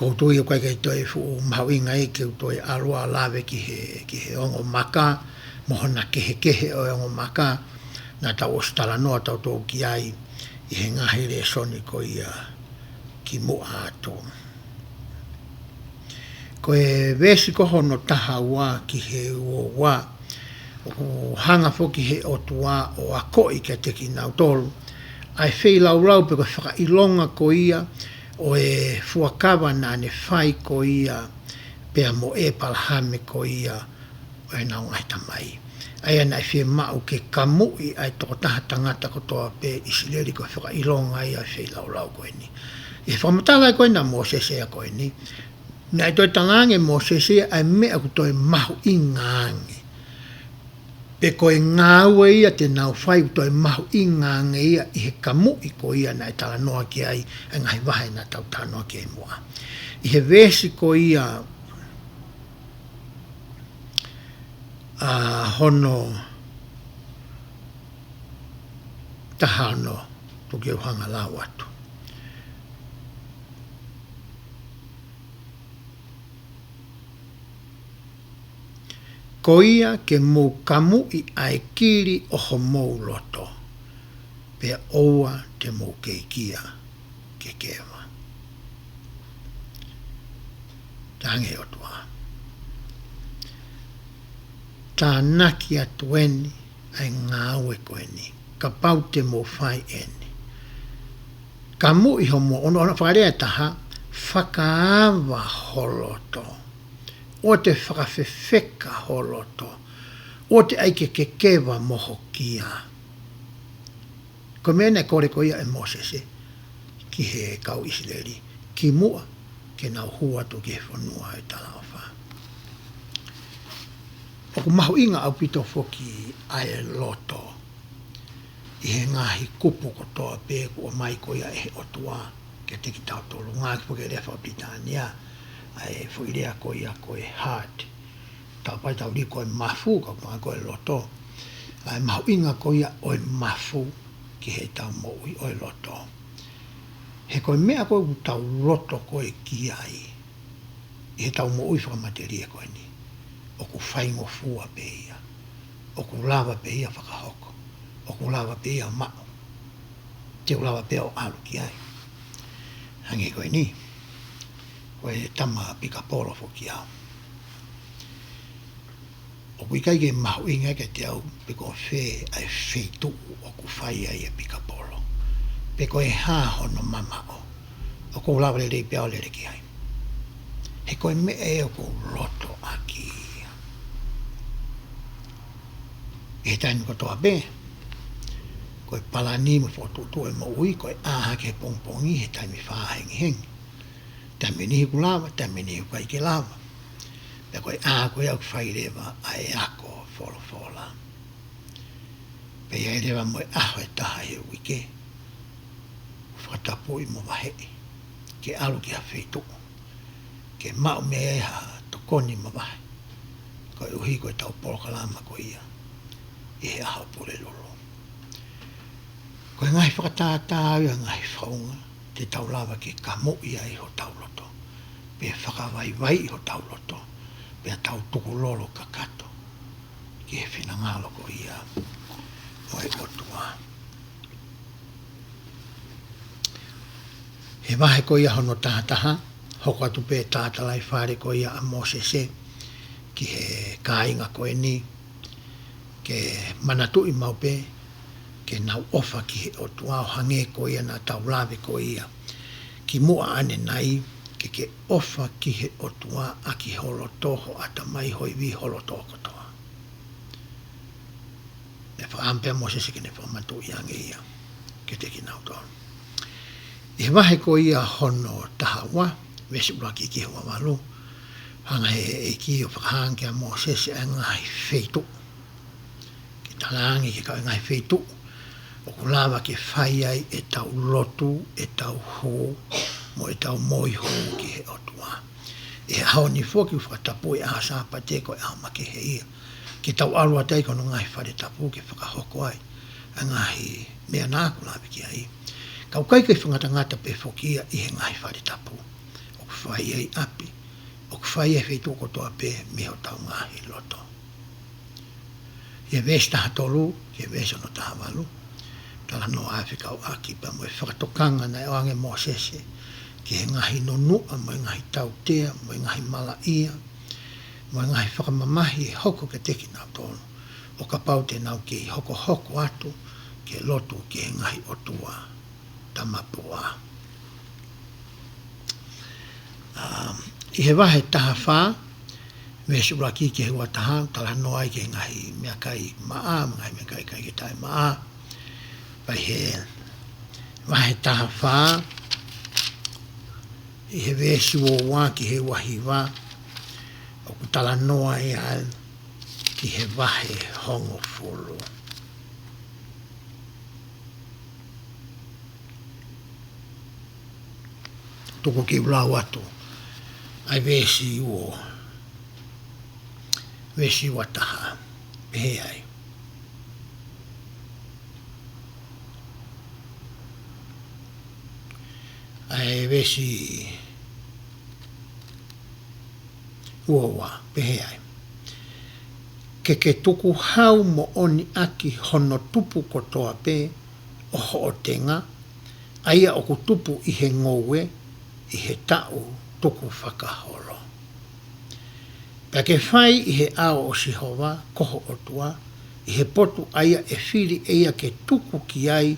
ʻoku ou tui ʻoku ʻikai ke toe fuʻu mahuʻinga ia ke u toe ʻalu ʻo lave ki he, ki he ongo maka, mo hona kehekehe ʻo e ongo maka, naʻa tau ʻosi talanoa tautolu ki ai ʻi he ngaahi lēsoni ko ia kimuʻa atu. Ko e veesi ko hono taha ua ki he ua ua, ʻoku hanga foki he ʻOtua ʻo akoʻi kiate kinautolu ʻa e feilaulau pe ko e fakaʻilonga ko ia ʻo e fuakava naʻa ne fai ko ia pea mo ʻĒpalahame ko ia ʻo ʻenau ngaahi tamai. ʻA ia naʻe fiemaʻu ke kamuʻi ʻa e tokotaha tangata kotoa pē ʻIsileli, ko e fakaʻilonga ia ʻo e feilaulau ko eni. ʻI he fakamatala ko ena ʻa Mōsese ia ko eni, naʻe toe talaange ʻe Mōsese ia ʻa e meʻa ʻoku toe mahuʻinga ange, pe ko e ngāue ia te nau fai ʻoku toe mahuʻinga ange ia ʻi he kamuʻi ko ia naʻe talanoa ki ai ʻa e ngaahi vahe naʻa tau talanoa ki ai muʻa. ʻI he veesi ko ia, ʻa, hono taha ono, tuku ke u hanga ʻo lau atu. Ko ia ke mou kamuʻi ʻa e kili ʻo homou loto, pea ʻoua te mou kei kia kekeva. Talaange ʻe he ʻOtua, tānaki atu eni ʻa e ngāue ko eni, kapau te mou fai eni. Kamuʻi homou, ʻono, ʻono fakalea ʻe taha, fakaava ho loto. ʻOua te fakafefeka ho loto. ʻOua te ʻai ke kekeva mo ho kia. Ko e meʻa naʻe kole ko ia ʻe Mōsese ki he kau ʻIsileli, kimuʻa ke nau hū atu ki he fonua ʻo e talaʻofa. ʻOku mahuʻinga ʻaupito foki ʻa e loto ʻi he ngaahi kupu kotoa pē kuo ʻomai ko ia ʻe he ʻOtua kiate kitautolu. Ngaahi foki e lea fakapitānia, ʻa e foʻi lea ko ia ko e heart. Tau pehē ʻe tautolu ko e mafu, ka ko e loto. ʻA e mahuʻinga ko ia ʻo e mafu ki heʻetau moʻui ʻo e loto. He ko e meʻa ko ē ʻoku tau loto ko ē ki ai ʻi heʻetau moʻui fakamatelie ko eni, ʻoku faingofua pē ia. ʻOku lava pē ia fakahoko. ʻOku lava pē ia maʻu. Te u lava pē ʻo ʻalu ki ai. Hangē ko eni, ko e tama pikapolo foki au. ʻOku ʻikai ke mahuʻinga kiate au pe ko fē ʻa e feituʻu ʻoku fai ai e pikapolo, pe ko e hā hono mamaʻo. ʻOku ou lava lelei pē au ʻo lele ki ai. He ko e meʻa ē ʻoku ou loto ʻaki ia. ʻI he taimi kotoa pē, ko e palani mo e fokotuʻutuʻu e moʻui, ko e ʻā hake he pongipongi he taimi fā hengihengi. Taimi ʻe niʻihi ʻoku lava, taimi ʻe niʻihi ʻoku ʻikai ke lava. Pea ko e ʻā ko ia ʻoku fai leva ʻa e ako folofola. Pea ʻi ai leva mo e ʻaho ʻe taha he uike, ʻoku fakatapui mo vaheʻi ke ʻalu ki ha feituʻu ke maʻu mei ai ha tokoni mavahe, koeʻuhi ko ʻetau polokalama ko ia ʻi he ʻaho Pulelulu. Ko e ngaahi fakatātā ia, ngaahi founga te tau lava ke kamuʻi ai hotau loto, pea fakavaivaiʻi hotau loto, pea tau tukulolo kakato ki he finangalo ko ia ʻo e ʻOtua. He vahe ko ia hono tahataha, hoko atu pē talatalaifale ko ia ʻa Mōsese ki he kāinga ko eni, ke manatuʻi maʻu pē ke nau ʻofa ki he ʻOtua ʻo hangē ko ia naʻa tau lave ko ia kimuʻa ʻanenai, ke ke ʻofa ki he ʻOtua ʻaki ho loto, ho ʻatamai, ho ivi, ho loto kotoa. Naʻe fakaʻamu pē ʻa Mōsese ke ne fakamanatuʻi ange ia kiate kinautolu. ʻI he vahe ko ia hono taha ua, veesi ʻuluaki ki he ua valu, hanga ʻe he ʻEiki ʻo fakahā ange kia Mōsese ʻa e ngaahi feituʻu. Ke talaange ki he kau e ngaahi feituʻu ʻoku lava ke fai ai ʻetau lotu, ʻetau hū, mo ʻetau moʻui hū ki he ʻOtua. ʻI he ʻaho ni foki ʻoku fakatapui ʻa e Sāpate ko e ʻaho makehe ia, ke tau ʻalu atu ai ki hono ngaahi fale tapu ke fakahoko ai ʻa e ngaahi meʻa naʻa ku lave ki ai. Ka ʻoku ʻikai ke fakangatangata pē foki ia ʻi he ngaahi fale tapu. ʻOku fai ai ʻapi, ʻoku fai ai feituʻu kotoa pē mei hotau ngaahi loto. ʻI he veesi taha tolu ki he veesi hono taha valu, talanoa ʻa e fekauʻaki pea mo e fakatokanga naʻe ʻoange ʻe Mōsese ki he ngaahi nunuʻa mo e ngaahi tautea mo e ngaahi malaʻia mo e ngaahi fakamamahi ʻe hoko kiate kinautolu ʻo kapau te nau kei hokohoko atu ke lotu ki he ngaahi ʻotua tamapuʻa. Um, ʻi he vahe taha fā, veesi ʻuluaki ki he ua taha, talanoa ai ki he ngaahi meʻakai maʻa, ngaahi meʻakai ʻikai ke taʻemaʻa. Pea ʻi he vahe taha fā, ʻi he veesi ua ua ki he ua hiva, ʻoku talanoa ai ki he vahe hongofulu. Tuku ke u lau atu ʻa e veesi ua, veesi ua taha, pehē ai. ʻA e veesi ua ua, pehē ai. Ke ke tukuhau moʻoni ʻaki hono tupu kotoa pē, ʻo hoʻo tenga, ʻa ia ʻoku tupu ʻi he ngoue, ʻi he taʻu tukufakaholo. Pea ke fai ʻi he ʻao ʻo Sihova ko ho ʻOtua, ʻi he potu ʻa ia ʻe fili ʻe ia ke tuku ki ai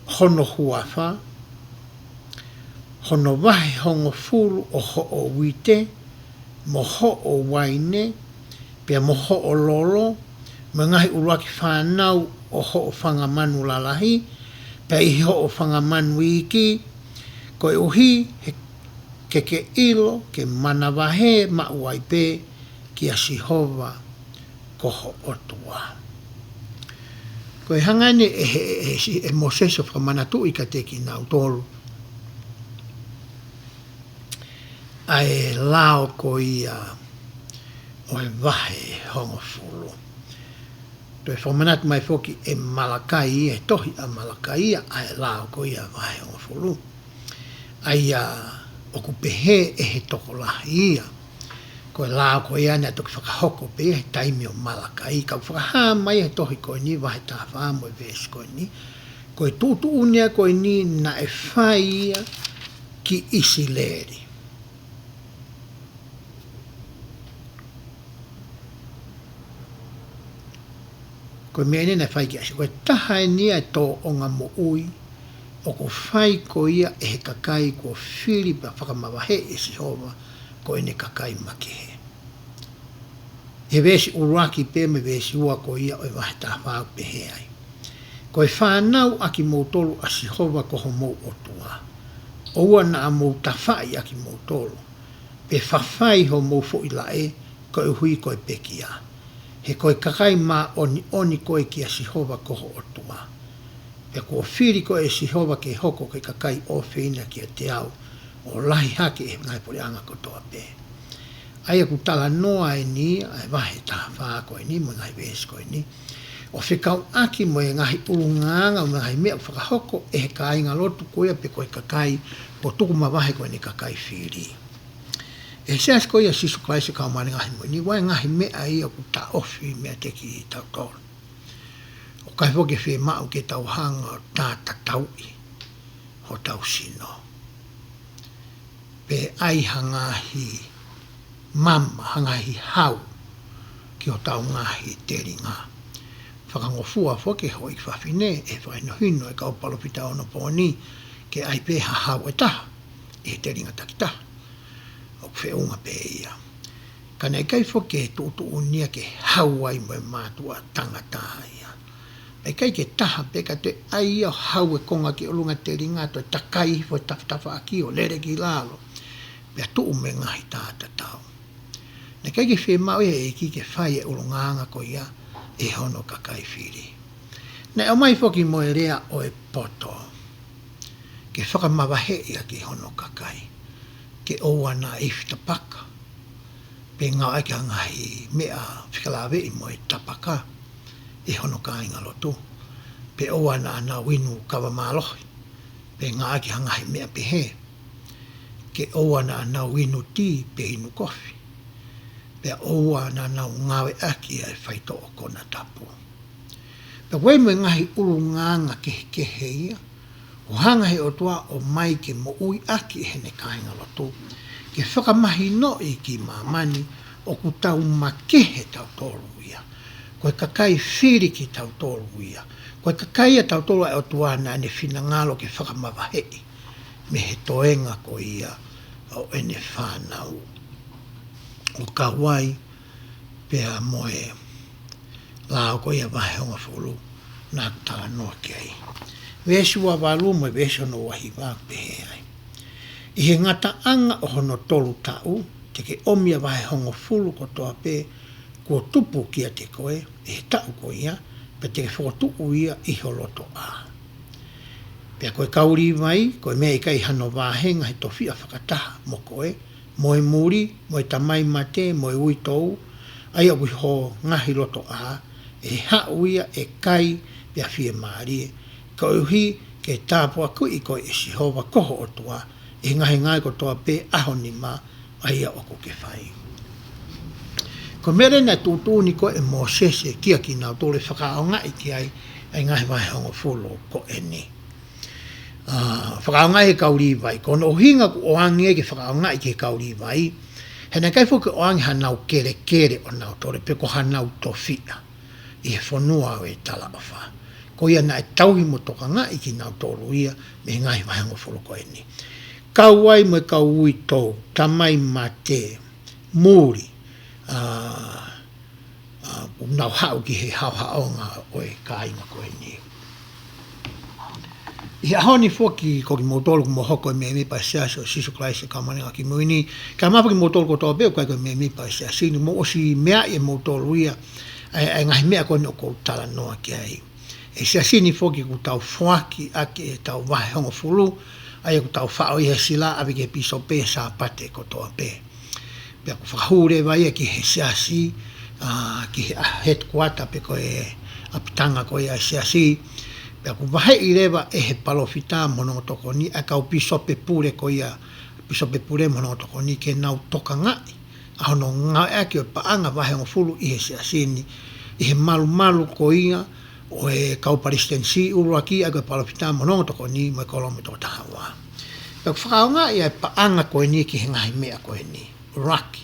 hono huafa, hono vahe hongofulu ʻo hoʻo uite, mo hoʻo uaine, pea mo hoʻo lolo, mo e ngaahi ʻuluaki fānau ʻo hoʻo fanga manu lalahi, pea ʻi hoʻo fanga manu iiki, koeʻuhi he ke ke ʻilo ke manavahē maʻu ai pē kia Sihova ko ho ʻOtua. Ko e hanga eni ʻe, ʻe, ʻe, ʻe Mōsese ʻo fakamanatuʻi kiate kinautolu ʻa e lao ko ia ʻo e vahe hongofulu. Toe fakamanatu mai foki ʻe Malakai, ʻe he tohi ʻa Malakai ia, ʻa e lao ko ia vahe hongofulu. ʻA ia ʻoku pehē ʻe he tokolahi ia, ko e lao ko ia naʻe toki fakahoko pē ia he taimi ʻo Malakai, ka ʻoku fakahā mai ʻe he tohi ko eni vahe taha fā mo e veesi ko eni, ko e tuʻutuʻuni ia ko eni naʻe fai ia ki ʻIsileli. Ko e meʻa eni naʻe fai ki ʻAisi-, ko e taha eni ʻa e tōʻonga moʻui ʻoku fai ko ia ʻe he kakai kuo fili pea fakamavaheʻi ʻe Sihova ko ʻene kakai makehe. He veesi ʻuluaki pē mo e veesi ua ko ia ʻo e vahe taha fā ʻoku pehē ai: Ko e fānau ʻa kimoutolu ʻa Sihova ko homou ʻOtua, ʻoua naʻa mou tafaʻi ʻa kimoutolu, pe fafai homou foʻi laʻe koeʻuhi ko e pekia. He ko e kakai māʻoniʻoni koe kia Sihova ko ho ʻOtua. Pea kuo fili koe ʻe Sihova ke hoko ko e kakai ʻofeina kiate au, ʻo lahi hake ʻi he ngaahi puleʻanga kotoa pē. ʻA ia ʻoku talanoa eni ʻa e vahe taha fā ko eni mo e ngaahi veesi ko eni, ʻo fekauʻaki mo e ngaahi ʻulungaanga mo e ngaahi meʻa ʻoku fakahoko ʻe he kāingalotu ko ia pe ko e kakai kuo tuku mavahe ko ʻene kakai fili. ʻE he Siasi ko ia ʻo Sīsū Kalaisi ʻo e Kau Māʻoniʻoni ʻi he Ngaahi ʻAho Kimui Ni, ʻoku ʻi ai e ngaahi meʻa ia ʻoku taʻofi meiate kitautolu. ʻOku ʻikai foki ke fiemaʻu ke tau hanga ʻo tātatauʻi hotau sino, pe ʻai ha ngaahi mama, ha ngaahi hau ki hotau ngaahi telinga. Fakangofua foki ʻe he houʻeiki fafine ʻi he fakahinohino ʻa e kau palōfita ʻo onopooni ke ʻai pē ha hau ʻe taha ʻi he telinga takitaha. ʻOku feʻunga pē ia. Ka naʻe ʻikai foki ke tuʻutuʻuni ia ke hau ai mo e mātuʻa tangata ia. Naʻe ʻikai ke taha pē ka toe ʻai ia ʻo hau e konga ki ʻolunga telinga, toe takai hifo e tafatafaʻaki ʻo lele ki lalo, pea tuʻu mo e ngaahi tātatau. Naʻe ʻikai ke fiemaʻu ia ʻe he ʻEiki ke fai e ʻulungaanga ko ia ʻe hono kakai fili. Naʻe ʻomai foki mo e lea ʻo e poto ke fakamavaheʻi ʻaki hono kakai, ke ʻoua naʻa ifi tapaka, pe ngāueʻaki ha ngaahi meʻa fekalaveʻi mo e tapaka ʻe hono kāingalotu, pe ʻoua naʻa nau inu kava mālohi, pe ngāueʻaki ha ngaahi meʻa pehē, ke ʻoua naʻa nau inu tī pe inu kofi, pea ʻoua naʻa nau ngāueʻaki ʻa e faitoʻo konatapu. Pea ʻoku ʻi ai mo e ngaahi ʻulungaanga kehekehe ia ʻoku hanga ʻe he ʻOtua ʻo ʻomai ke moʻui ʻaki ʻe heʻene kāingalotu, ke fakamahinoʻi ki māmani ʻoku tau makehe tautolu ia. Ko e kakai fili kitautolu ia. Ko e kakai ia ʻa tautolu ʻa e ʻOtua naʻa ne finangalo ke fakamavaheʻi mei he toenga ko ia ʻo ʻene fānau. ʻO kau ai pea mo e lao ko ia vahe hongofulu naʻa ku talanoa ki ai. Veesi ua valu mo e veesi hono ua hiva ʻoku pehē ai: ʻI he ngataʻanga ʻo hono tolu taʻu, te ke ʻomi ʻa e vahe hongofulu kotoa pē kuo tupu kiate koe ʻi he taʻu ko ia, pea te ke fokotuʻu ia ʻi ho lotoʻā. Pea ko e kau Līvai, ko e meʻa ʻikai hano vāhenga he tofiʻa fakataha mo koe, mo e muli, mo e tamai mate, mo e uitou, ʻa ia ʻoku ʻi ho ngaahi lotoʻā, ʻe haʻu ia ʻe kai pea fiemālie, koeʻuhi ke tāpuakiʻi koe ʻe Sihova ko ho ʻOtua ʻi he ngaahi ngāue kotoa pē ʻa ho nima, ʻa ia ʻoku ke fai. Ko e meʻa leva naʻe tuʻutuʻuni ko ē ʻe Mōsese kia kinautolu ʻe fakaʻaongaʻi ki ai ʻa e ngaahi vahe hongofulu ko eni. ʻA, fakaʻaongaʻi he kau Līvai, ko hono ʻuhinga ʻoku ʻoange ke fakaʻaongaʻi ki he kau Līvai, he naʻe ʻikai foki ʻoange hanau kelekele ʻo nautolu, pe ko hanau tofiʻa ʻi he fonua ʻo e talaʻofa. Ko ia naʻe tauhi mo tokangaʻi kinautolu ia mei he ngaahi vahe hongofulu ko eni. Kau ai mo e kau uitou, tamai mate, muli, ʻa, ʻa, ʻoku nau haʻu ki he haʻohaʻonga ʻo e kāinga ko eni. ʻI he ʻaho ni foki ko kimoutolu ʻoku mou hoko ko e mēmipa ʻo e Siasi ʻo Sīsū Kalaisi ʻo e Kau Māʻoniʻoni ʻi he Ngaahi ʻAho Kimui Ni, kae ʻumaʻā foki kimoutolu kotoa pē ʻoku ʻikai ko e mēmipa ʻo e Siasi ni, mou ʻosi meaʻi ʻe moutolu ia ʻa e, ʻa e ngaahi meʻa ko eni ʻoku ou talanoa ki ai. ʻI he Siasi ni foki ʻoku tau foaki ʻaki ʻetau vahe hongofulu, ʻa ia ʻoku tau faʻo ʻi he sila ʻave ki he pīsope he Sāpate kotoa pē. Pea ʻoku fakahū leva ia ki he Siasi, ʻa, ki he, ʻa, headquarter pe ko e ʻapitanga ko ia ʻo e Siasi. Pea ʻoku vaheʻi leva ʻe he palōfita mo hono ongo tokoni ʻa e kau pīsope pule ko ia, pīsope pule mo hono ongo tokoni ke nau tokangaʻi ʻa hono ngāueʻaki ʻo e paʻanga vahe hongofulu ʻi he Siasi ni, ʻi he malumalu ko ia ʻo e kau palesitenisī, ʻuluaki ʻa ia ko e palōfita mo hono ongo tokoni mo e kōlomu ʻe toko taha ua. Pea ʻoku fakaʻaongaʻi ʻa e paʻanga ko eni ki he ngaahi meʻa ko eni. ʻUluaki,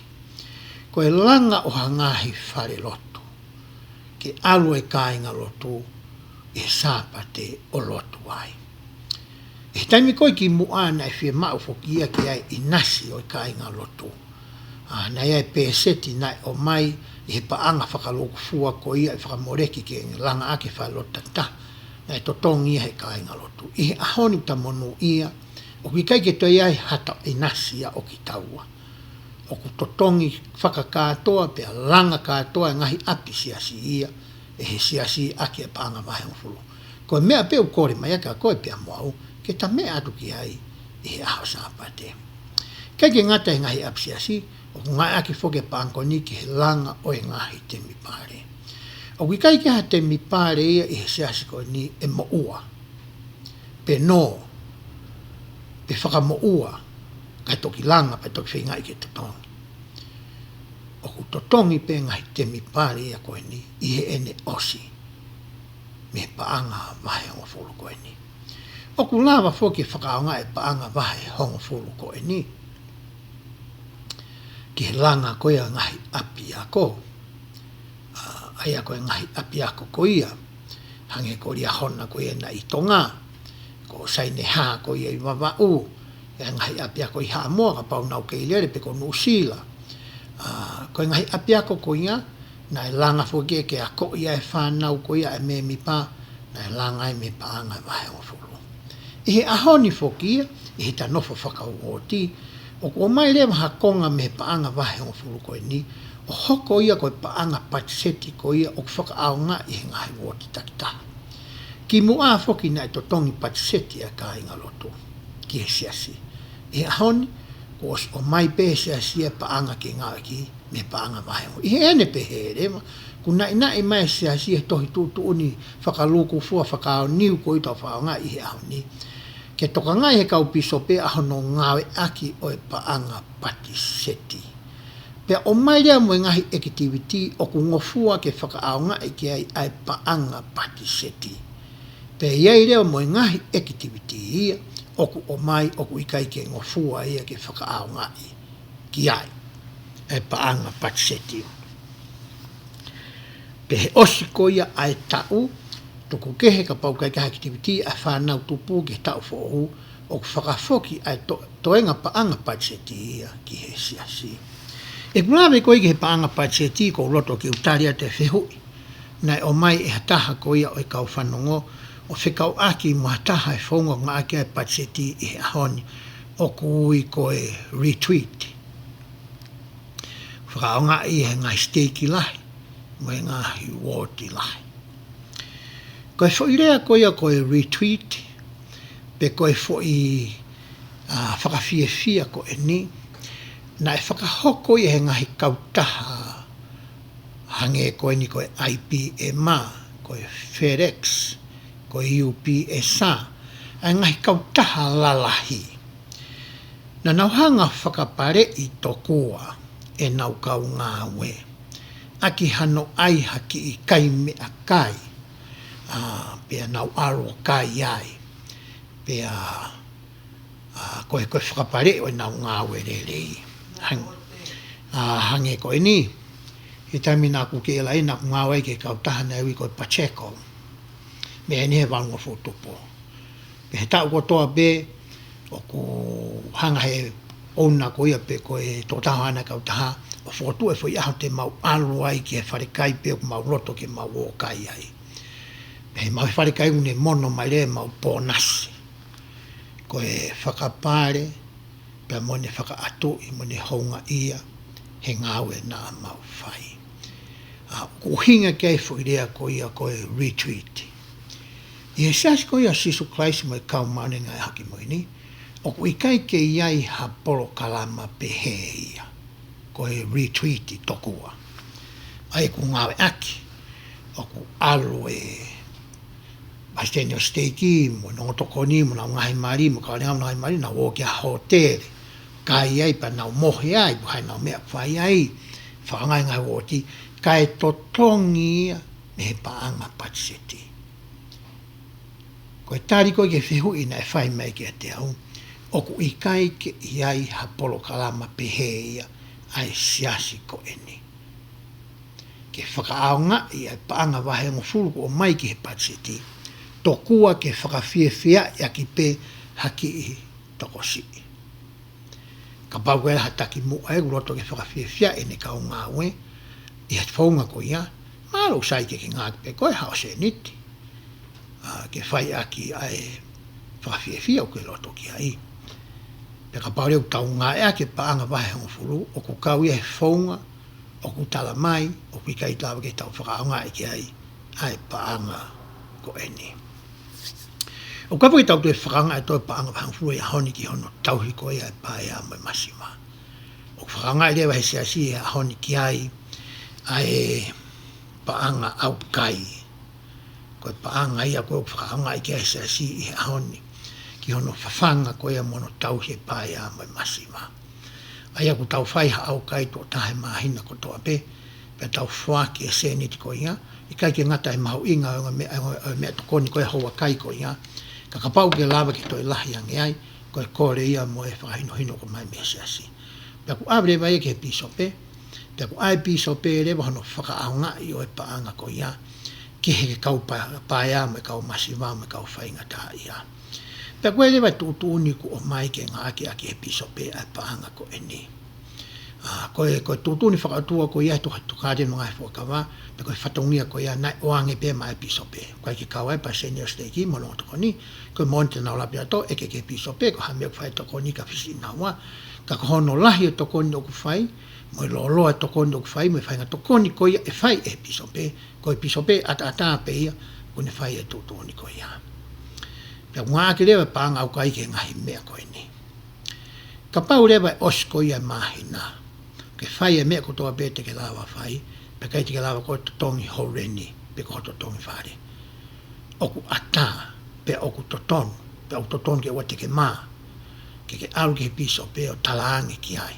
ko e langa ʻo ha ngaahi falelotu ke ʻalu e kāingalotu ʻi he Sāpate ʻo lotu ai. ʻI he taimi ko ē kimuʻa naʻe fiemaʻu foki ia ke ʻi ai e ʻinasi ʻo e kāingalotu. ʻA, naʻe ʻi ai e pēseti naʻe ʻomai ʻi he paʻanga fakalūkufua ko ia ʻe fakamoleki ke langa ʻaki e falelotu takitaha, naʻe totongi ia ʻe he kāingalotu. ʻI he ʻaho ni ʻoku ta monūʻia, ʻoku ʻikai ke toe ʻi ai ha taʻu ʻinasi ia ʻo kitaua. ʻOku totongi fakakātoa pea langa kātoa e ngaahi ʻapi siasi ia ʻe he Siasi ʻaki e paʻanga vahe hongofulu. Ko e meʻa pē ʻoku kole mai ʻaki ʻa koe pea mo au ke ta meʻa atu ki ai ʻi he ʻaho Sāpate. ʻIkai ke ngata he ngaahi ʻapi siasi, ʻoku ngāueʻaki foki e paʻanga ko eni ki he langa ʻo e ngaahi temipale. ʻOku ʻikai ke ʻi ai ha temipale ia ʻi he Siasi ko eni ʻe moʻua, pe nō, pe fakamoʻua, kae toki langa, pe toki feingaʻi ke totongi. ʻOku totongi pē ngaahi temipale ia ko eni ʻi heʻene ʻosi mei he paʻanga vahe hongofulu ko eni. ʻOku lava foki e fakaʻaongaʻi e paʻanga vahe hongofulu ko eni ki he langa ko ia e ngaahi ʻapiako. ʻA, ʻa ia ko e ngaahi ʻapiako ko ia, hangē ko Liahona ko ia naʻe ʻi Tonga, ko Sainehā ko ia ʻi Vavaʻu, e ngaahi ʻapiako ʻi Haʻamoa kapau naʻa nau kei lele, pe ko Nuʻusila. ʻA, ko e ngaahi ʻapiako ko ia naʻe langa foki ke akoʻi ʻa e fānau ko ia ʻa e mēmipa, naʻe langa ai mei he paʻanga vahe hongofulu. ʻI he ʻaho ni foki ia, ʻi heʻeta nofo fakauooti, ʻoku ʻomai leva ha konga mei he paʻanga vahe hongofulu ko eni ʻo hoko ia ko e paʻanga patiseti ko ia ʻoku fakaʻaongaʻi ʻe he ngaahi uooti takitaha. Kimuʻa foki naʻe totongi patiseti ʻa e kāingalotu ki he Siasi. ʻI he ʻaho ni, kuo ʻosi ʻomai pē ʻe he Siasi e paʻanga ke ngāueʻaki mei he paʻanga vahe hongofulu. ʻI heʻene pehē leva, kuo naʻinaʻi mai ʻe he Siasi he tohi tuʻutuʻuni fakalūkufua fakaʻaonga ko ia ʻoku tau fakaʻaongaʻi he ʻaho ni, ke tokangaʻi ʻe he kau pīsope ʻa hono ngāueʻaki ʻo e paʻanga patiseti. Pea ʻomai leva mo e ngaahi ʻekitivitī ʻoku ngofua ke fakaʻaongaʻi ki ai ʻa e paʻanga patiseti. Pea ʻi ai leva mo e ngaahi ʻekitivitī ia ʻoku ʻomai ʻoku ʻikai ke ngofua ia ke fakaʻaongaʻi ki ai ʻa e paʻanga patiseti. Pea he ʻosi ko ia ʻa e taʻu, tuku kehe kapau ʻoku ʻikai ke ʻi ai ha ʻekitivitī ʻa e fānau tupu ki he taʻu foʻou, ʻoku fakafoki ʻa e to-, toenga paʻanga patiseti ia ki he Siasi. ʻOku lave ko ia ki he paʻanga patiseti, ʻoku ou loto ke u tali atu e fehuʻi naʻe ʻomai ʻe ha taha ko ia ʻo e kau fanongo, ʻo fekauʻaki mo ha taha e founga ʻoku ngāueʻaki ai e patiseti ʻi he ʻaho ni, ʻoku ui ko e retreat. Fakaʻaongaʻi ʻe he ngaahi siteiki lahi mo e ngaahi uooti lahi. Ko e foʻi lea ko ia ko e retreat, pe ko e foʻi, ʻa, fakafiefia ko eni, naʻe fakahoko ia ʻe he ngaahi kautaha hangē ko eni ko e I B M, ko e FedEx, ko e U P S, ʻa e ngaahi kautaha lalahi. Naʻa nau hanga ʻo fakapaleʻi tokua ʻenau kau ngāue ʻaki hano ʻai ha kiʻi kai meʻakai, ʻa, pea nau ʻalu ʻo kai ai. Pea, ʻa, ko e, ko e fakapaleʻi ʻo ʻenau ngāue lelei. Hang-, ʻa, hangē ko eni, he taimi naʻa ku kei ʻi ai naʻa ku ngāue ai ki he kautaha naʻe ui ko e Pacheco. Meʻa eni he valungofulu tupu. Pea he taʻu kotoa pē, ʻoku hanga he ʻouna ko ia pe ko e tokotaha ʻo ʻena kautaha, ʻo fokotuʻu e foʻi ʻaho te mau ʻalu ai ki he falekai pe ʻoku mau loto ke mau ō kai ai. Pea he mau he falekai ʻoku ne mono mai leva ʻemau pōnasi. Ko e fakapale, pea mo ʻene fakaʻatuʻi, mo ʻene houngaʻia, he ngāue naʻa mau fai. ʻA, ʻoku ʻuhinga ki ai e foʻi lea ko ia ko e retreat. ʻI he Siasi ko ia ʻo Sīsū Kalaisi mo e Kau Māʻoniʻoni ʻi he Ngaahi ʻAho Kimui ni, ʻoku ʻikai ke ʻi ai ha polokalama pehē ia. Ko e retreat tokua. ʻA ia ʻoku ngāueʻaki, ʻoku ʻalu e palesiteni ʻo e siteiki, mo e ongo tokoni, mo ʻenau ngaahi mali, mo e kau lelei ʻenau ngaahi mali, nau ō ki ha hōtele. Kai ai pea nau mohe ai, pe ko e hā ʻenau meʻa ʻoku fai ai, fakaʻaongaʻi e ngaahi uooti, kae totongi ia mei he paʻanga patiseti. Ko e tali ko ē ki he fehuʻi naʻe fai mai kiate au, ʻoku ʻikai ke ʻi ai ha polokalama pehē ia ʻa e Siasi ko eni. Ke fakaʻaongaʻi ʻa e paʻanga vahehongofulu kuo ʻomai ki he patiseti, tokua ke fakafiefiaʻi ʻaki pē ha kiʻi tokosiʻi. Kapau ko e ha taki muʻa ʻoku loto ke fakafiefiaʻi ʻene kau ngāue ʻi he founga ko ia, mālō ʻoku sai ke ke ngāueʻaki pē ko e haʻo sēniti, ʻa, ke fai ʻaki ʻa e fakafiefia ʻoku ke loto ki ai. Pea kapau leva ʻoku tau ngāueʻaki e paʻanga vahehongofulu, ʻoku kau ia he founga ʻoku tala mai ʻoku ʻikai lava ke tau fakaʻaongaʻi ki ai ʻa e paʻanga ko eni. ʻOku ʻikai foki ke tau toe fakaʻaongaʻi ʻe tautolu e paʻanga vahehongofulu he ʻaho ni ki hono tauhi ko ia e paea mo e masiva. ʻOku fakaʻaongaʻi leva he Siasi he ʻaho ni ki ai ʻa e paʻanga ʻaukai. Ko e paʻanga ia ko ē ʻoku fakaʻaongaʻi ki ai e Siasi he ʻaho ni ki hono fafanga ko ia mo hono tauhi e paea mo e masiva. ʻA ia ʻoku tau fai ha ʻaukai tuʻo taha he māhina kotoa pē, pea tau foaki e sēniti ko ia, ʻikai ke ngata he mahuʻinga ʻo e meʻa, ʻo e meʻatokoni ko ia, houakai ko ia, ka kapau ʻoku ke lava ke toe lahi ange ai, ko e kole ia mo e fakahinohino ʻoku ʻomai mei he Siasi. Pea ʻoku ʻave leva ia ki he pīsope, pea ʻoku ʻai ʻe he pīsope leva hono fakaʻaongaʻi ʻo e paʻanga ko ia ki he kau pa-, paea mo e kau masiva mo e kau faingataʻaʻia. Pea ko e leva e tuʻutuʻuni kuo ʻomai ke ngāueʻaki ʻe he pīsope ʻa e paʻanga ko eni. ʻA, ko e, ko e tuʻutuʻuni fakaʻotua ko ia he Tokāteline mo e Ngaahi Fuakava, pe ko e fatongia ko ia naʻe ʻoange pē maʻá e pīsope. ʻOku ʻikai ke kau ai e palesiteni ʻo e siteiki mo e ongo tokoni, ko e moʻoni te nau ʻalu atu ʻo ʻeke ki he pīsope ko e hā e meʻa ʻoku fai e tokoni ka fisi ʻi naua. Ka ko hono lahi e tokoni ʻoku fai, mo e lōloa e tokoni ʻoku fai, mo e faʻahinga tokoni ko ia ʻe fai ʻe he pīsope, ko e pīsope ʻataʻatā pē ia ʻoku ne fai e tuʻutuʻuni ko ia. Pea ʻoku ngāueʻaki leva e paʻanga ʻaukai ki he ngaahi meʻa ko eni. Kapau leva ʻe ʻosi ko ia e māhina, ke fai e meʻa kotoa pē te ke lava fai, pea ʻikai te ke lava koe ʻo totongi ho rent, pe ko ho totongi fale, ʻoku ʻatā, pea ʻoku totonu, pea ʻoku totonu ke ʻoua te ke mā, ke ke ʻalu ki he pīsope ʻo talaange ki ai,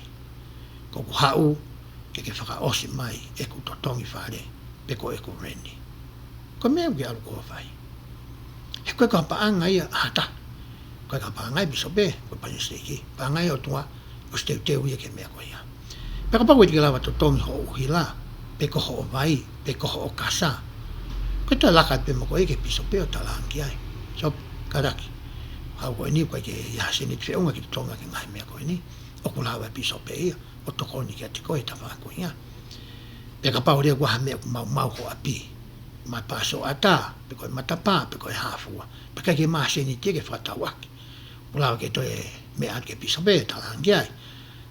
ko ʻeku haʻu ke ke fakaʻosi mai ʻeku totongi fale, pe ko ʻeku rent. Ko e meʻa ʻoku ke ʻalu koe ʻo fai. He ʻoku ʻikai ko ha paʻanga ia ʻa ha taha. ʻOku ʻikai ko ha paʻanga ia ʻa e pīsope, ko e palesiteni siteiki. Paʻanga ia ʻa e ʻOtua, ʻosi teuteu ia ki he meʻa ko ia. Pea kapau ʻoku ʻikai te ke lava totongi hoʻo ʻuhila, pe ko hoʻo vai, pe ko hoʻo kasa, ko e toe laka pē mo koe ki he pīsope ʻo talaange ki ai. So, kātaki, haʻu ko eni ʻoku ʻikai ke ʻi ai ha sēniti feʻunga ke totongi ʻaki e ngaahi meʻa ko eni. ʻOku lava e pīsope ia ʻo tokoni kiate koe he tafaʻaki ko ia. Pea kapau leva ʻoku ʻi ai ha meʻa ʻoku maumau ho ʻapi, mai pāsoata, pe ko e matapā, pe ko e hā fua, pea ʻikai ke maʻu ha sēniti ia ke fakatau ʻaki, ʻoku lava ke toe meʻa atu ki he pīsope, talaange ki ai.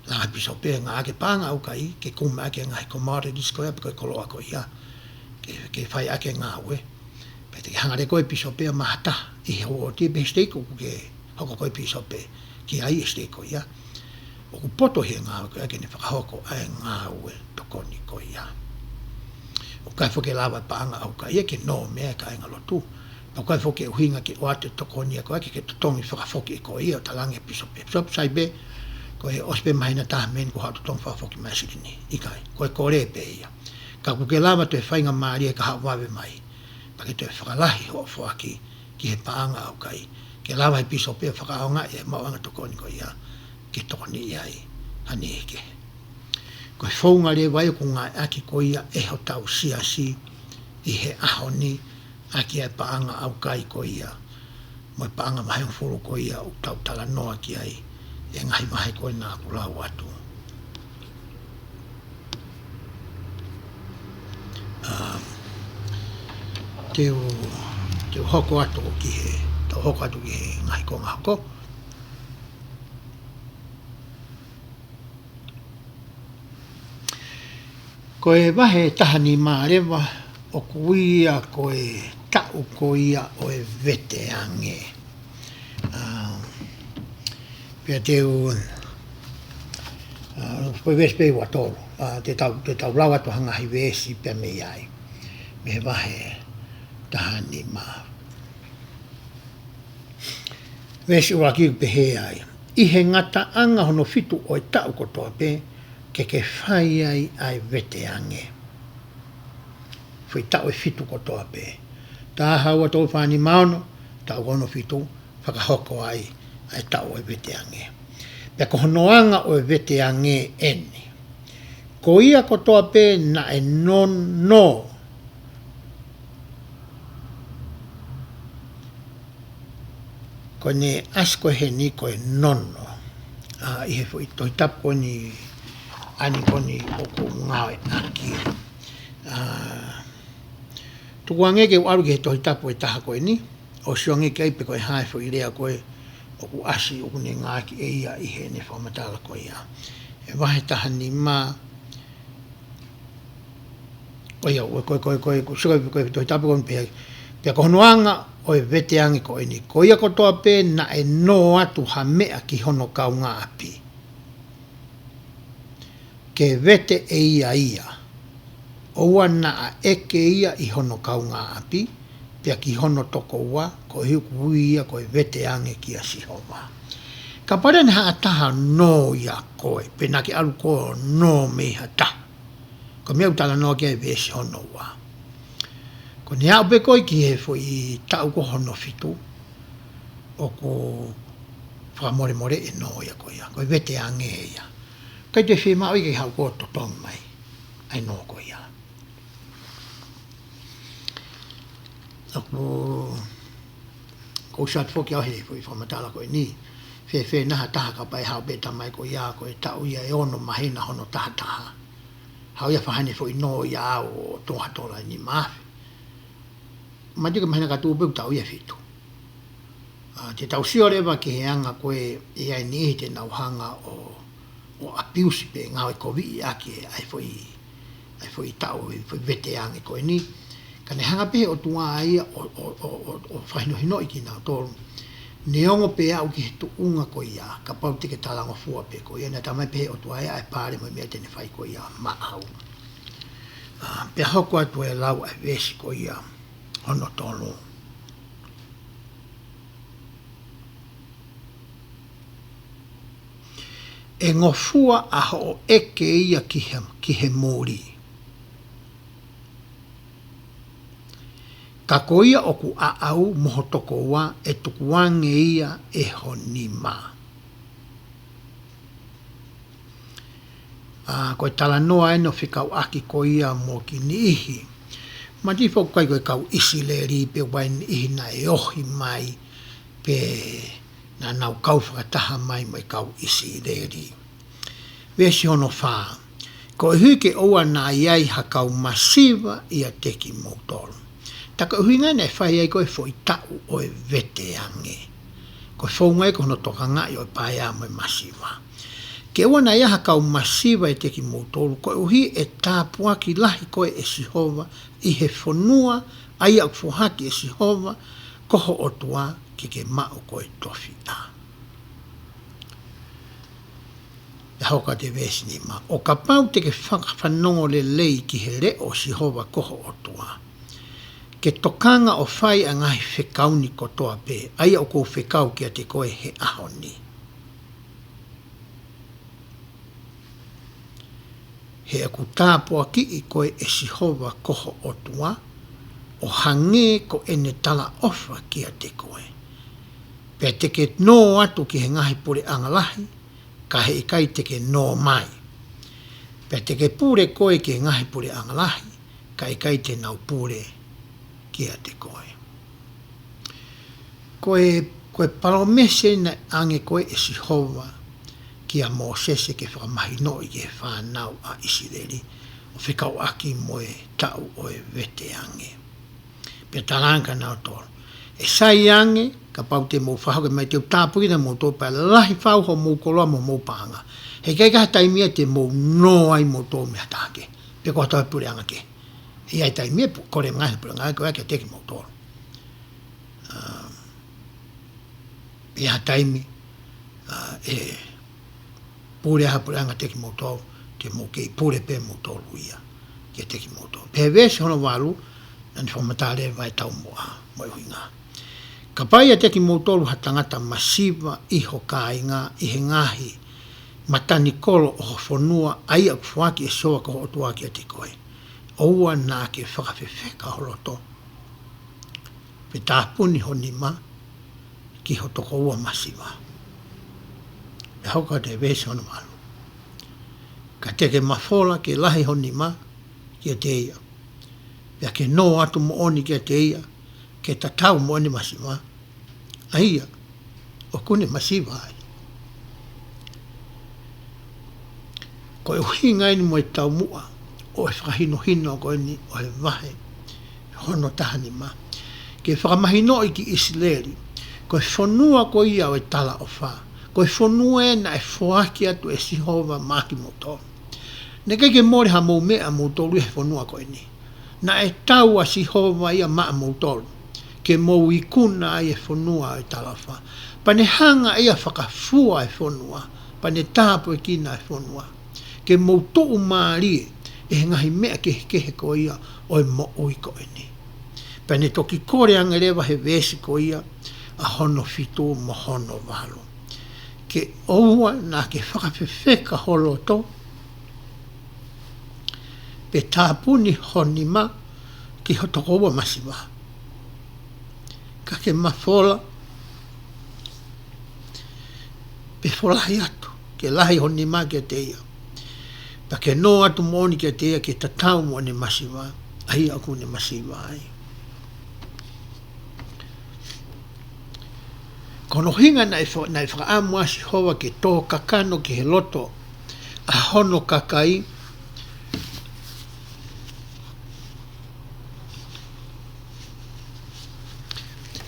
Lava e pīsope ʻo ngāueʻaki e paʻanga ʻaukai ke kumi ʻaki e ngaahi commodities ko ia, pe ko e koloa ko ia, ke, ke fai ʻaki e ngāue. Pea te ke hanga leva koe pīsope ʻo maʻu ha taha ʻi he uooti pe siteiki ʻoku ke hoko koe pīsope ki ai, e siteiki ko ia ʻoku poto he ngāue ko ia ke ne fakahoko ʻa e ngāue tokoni ko ia. ʻOku ʻikai foki ke lava e paʻanga ʻaukai ia ke nō mei ai e kāingalotu. Pea ʻoku ʻikai foki ke ʻuhinga ke ʻoatu e tokoni ia ko ia ke, ke totongi fakafoki ʻe koe ia ʻo talaange ki he pīsope, pīsope sai pē, ko e ʻosi pē māhina ʻe taha mei heni kuo u haʻu ʻo totongi fakafoki mai e silini. ʻIkai, ko e kole pē ia. Ka ʻoku ke lava toe faingamālie he kahaʻu vave mai Pea ke toe fakalahi hoʻo foaki ki he paʻanga ʻaukai, ke lava he pīsope ʻo fakaʻaongaʻi e maʻuʻanga tokoni ko ia ke tokoniʻi ai ha niʻihi kehe. Ko e founga leva ia ʻoku ngāueʻaki ko ia ʻe hotau siasi ʻi he ʻaho ni ʻaki ʻa e paʻanga ʻaukai ko ia mo e paʻanga vahehongofulu ko ia ʻoku tau talanoa ki ai ʻi he ngaahi vahe ko ena ʻoku lau atu. Um, te u, te u hoko atu ki he, te u hoko atu ki he ngaahi konga hoko. Ko e vahe taha nima leva ʻoku ui ia ko e taʻu ko ia ʻo e veteange. Ah, pea te u, ah, ko e veesi pē ʻe ua tolu. Ah, te tau, te tau lau atu ha ngaahi veesi pē mei ai. Mei he vahe taha nima. Veesi ʻuluaki ʻoku pehē ai: ʻI he ngataʻanga hono fitu ʻo e taʻu kotoa pē, ke ke fai ai ʻa e veteange. Foʻi taʻu ʻe fitu kotoa pē. Taha, ua, tolu, fā, nima, ono, taʻu hono fitu, fakahoko ai ʻa e taʻu ʻo e veteange. Pea ko hono anga ʻo e veteange ʻeni: Ko ia kotoa pē naʻe nono. Ko ʻene ʻasi ko ē heni ko e nono. ʻA, ʻi he foʻi Tohi Tapu ko eni, ʻa eni ko eni ʻoku ngāueʻaki. ʻA, tukuange ke u ʻalu ki he Tohi Tapu ʻe taha ko eni, ʻo sio ange ki ai pe ko e hā e foʻi lea ko ē ʻoku ʻasi, ʻoku ne ngāueʻaki ʻe ia ʻi heʻene fakamatala ko ia. ʻI he vahe taha nima, ʻo ia, ʻo ko e, ko e, ko e, ko e, sio ki he, ko e Tohi Tapu ko eni pē: Pea ko hono anga ʻo e veteange ko eni: Ko ia kotoa pē naʻe nō atu ha meʻa ki hono kaungāʻapi, ke vete ʻe ia ia, ʻoua naʻa ʻeke ia ʻi hono kaungāʻapi, pea ki hono tokoua, koeʻuhi ʻoku ui ia ko e veteange kia Sihova. Kapau leva naʻe ʻi ai ha taha nō ʻia koe, pe naʻa ke ʻalu koe ʻo nō mei ha taha, ko e meʻa ʻoku talanoa ki ai e veesi hono ua. Ko ʻene aʻu pē koe ki he foʻi taʻu ko hono fitu, ʻoku fakamolemole e nō ia ko ia, ko e veteange ia. ʻIkai toe fiemaʻu ia ke haʻu koe ʻo totongi mai ʻa e nō ko ia. ʻOku, ʻoku ou sio atu foki au he foʻi fakamatala ko eni. Fēfē nai ha taha kapau ʻe haʻu pē tamai ko ia, ko e taʻu ia ʻe ono māhina hono taha taha, haʻu ia ʻo fai haʻane foʻi nō ia ʻo tō ha tola ʻe nima afe. Mahino ko e māhina ka tuʻu pē ʻoku taʻu ia ʻe fitu. ʻA, te tau sio leva ki he anga ko ē ʻe ʻi ai e niʻihi te nau hanga ʻo, ʻo abuse pe ngāueʻi koviʻi ʻaki ʻa e foʻi, ʻa e foʻi taʻu, ʻa e foʻi veteange ko eni. Ka ne hanga pē he ʻOtua ia ʻo, ʻo, ʻo, ʻo, ʻo fakahinohinoʻi kinautolu. Neongo pē ʻe aʻu ki he tuʻunga ko ia, kapau te ke talangofua pē koe, naʻe talamai pē he ʻOtua ia ʻa e pale mo e meʻa te ne fai ko ia maʻau. ʻA, pea hoko atu e lau ʻa e veesi ko ia hono tolu: ʻE ngofua ʻa hoʻo ʻeke ia ki he, ki he muli. Ka ko ia ʻoku ʻaʻau mo ho tokoua, ʻe tukuange ia ʻe ho nima. ʻA, ko e talanoa ʻeni ʻo fekauʻaki ko ia mo e kiʻi niʻihi. Mahino foki ʻikai ko e kau ʻIsileli pe ʻoku ʻi ai e niʻihi naʻe ohi mai pe naʻa nau kau fakataha mai mo e kau ʻIsileli. Veesi hono fā: Koeʻuhi ke ʻoua naʻa ʻi ai ha kau masiva ʻiate kimoutolu. Tā ko e ʻuhinga naʻe fai ai ko ē foʻi taʻu ʻo e veteange. Ko e founga ia ko hono tokangaʻi ʻo e paea mo e masiva. Ke ʻoua naʻa ʻi ai ha kau masiva ʻiate kimoutolu, koeʻuhi ʻe tāpuaki lahi koe ʻe Sihova ʻi he fonua ʻa ia ʻoku foaki ʻe Sihova ko ho ʻOtua ke ke maʻu ko e tofiʻa. Pea hoko atu e veesi nima: ʻO kapau te ke fakafanongo lelei ki he leʻo ʻo Sihova ko ho ʻOtua, ke tokanga ʻo fai ʻa e ngaahi fekau ni kotoa pē, ʻa ia ʻoku ou fekau kiate koe he ʻaho ni. He ʻoku tāpuakiʻi koe ʻe Sihova ko ho ʻOtua, ʻo hangē ko ʻene talaʻofa kiate koe. Pea te ke nō atu ki he ngaahi puleʻanga lahi, ka heʻikai te ke nō mai. Pea te ke pule koe ki he ngaahi puleʻanga lahi, ka ʻikai te nau pule kiate koe. Ko e, ko e palōmesi naʻe ʻange ko ē ʻe Sihova kia Mōsese ke fakamahinoʻi ki he fānau ʻa ʻIsileli, ʻo fekauʻaki mo e taʻu ʻo e veteange. Pea talaange kia nautolu, ʻe sai ange, kapau te mou fakahoko mai, te u tāpuekina kimoutolu pea lahi fau homou koloa mo homou paʻanga. Heʻikai ke ʻi ai ha taimi ia te mou nō ai moutolu mei ha taha kehe, pe ko ha toe puleʻanga kehe. ʻI ai taimi ia pu-, kole mai ha puleʻanga kehe kiate kimoutolu. Um, ʻi ai ha taimi, ʻa, ʻe pule ha puleʻanga kiate kimoutolu, te mou kei pule pē moutolu ia kiate kimoutolu. Pea veesi hono valu, naʻa ne fakamatala leva e taumuʻa mo e ʻuhinga. Kapau ʻe ʻiate kimoutolu ha tangata masiva ʻi ho kāinga, ʻi he ngaahi matanikolo ʻo ho fonua, ʻa ia ʻoku foaki ʻe Sihova ko ho ʻOtua kiate koe, ʻoua naʻa ke fakafefeka ho loto, pe tāpuni ho nima ki ho tokoua masiva. Pea hoko atu e veesi hono valu. Ka te ke mafola ke lahi ho nima kiate ia, pea ke nō atu moʻoni kiate ia, ke tatau mo ʻene masiva, ʻa ia ʻoku ne masiva ai. Ko e ʻuhinga eni mo e taumuʻa ʻo e fakahinohino ko eni ʻo e vahe hono taha nima, ke fakamahinoʻi ki ʻIsileli, ko e fonua ko ia ʻo e talaʻofa, ko e fonua ē naʻe foaki atu ʻe Sihova maʻa kimoutolu. Naʻe ʻikai ke mole hamou meʻa moutolu ʻi he fonua ko eni. Naʻe tau ʻa Sihova ia maʻa moutolu ke mou ikuna ai e fonua ʻo e talaʻofa. Pea ne hanga ia ʻo fakafua e fonua, pea ne tāpuekina e fonua, ke mou tuʻumālie ʻi he ngaahi meʻa kehekehe ko ia ʻo e moʻui ko eni. Pea ne toki kole ange leva he veesi ko ia ʻa hono fitu mo hono valu, ke ʻoua naʻa ke fakafefeka ho loto, pe tāpuni ho nima ki ho tokoua masiva. Ka ke mafola, pe folahi atu ke lahi ho nima kiate ia, pea ke nō atu moʻoni kiate ia ke tatau mo ʻene masiva, ʻa ia ʻoku ne masiva ai. Ko hono ʻuhinga naʻe fo-, naʻe fakaʻamu ʻa Sihova ke tō kakano ki he loto ʻa hono kakai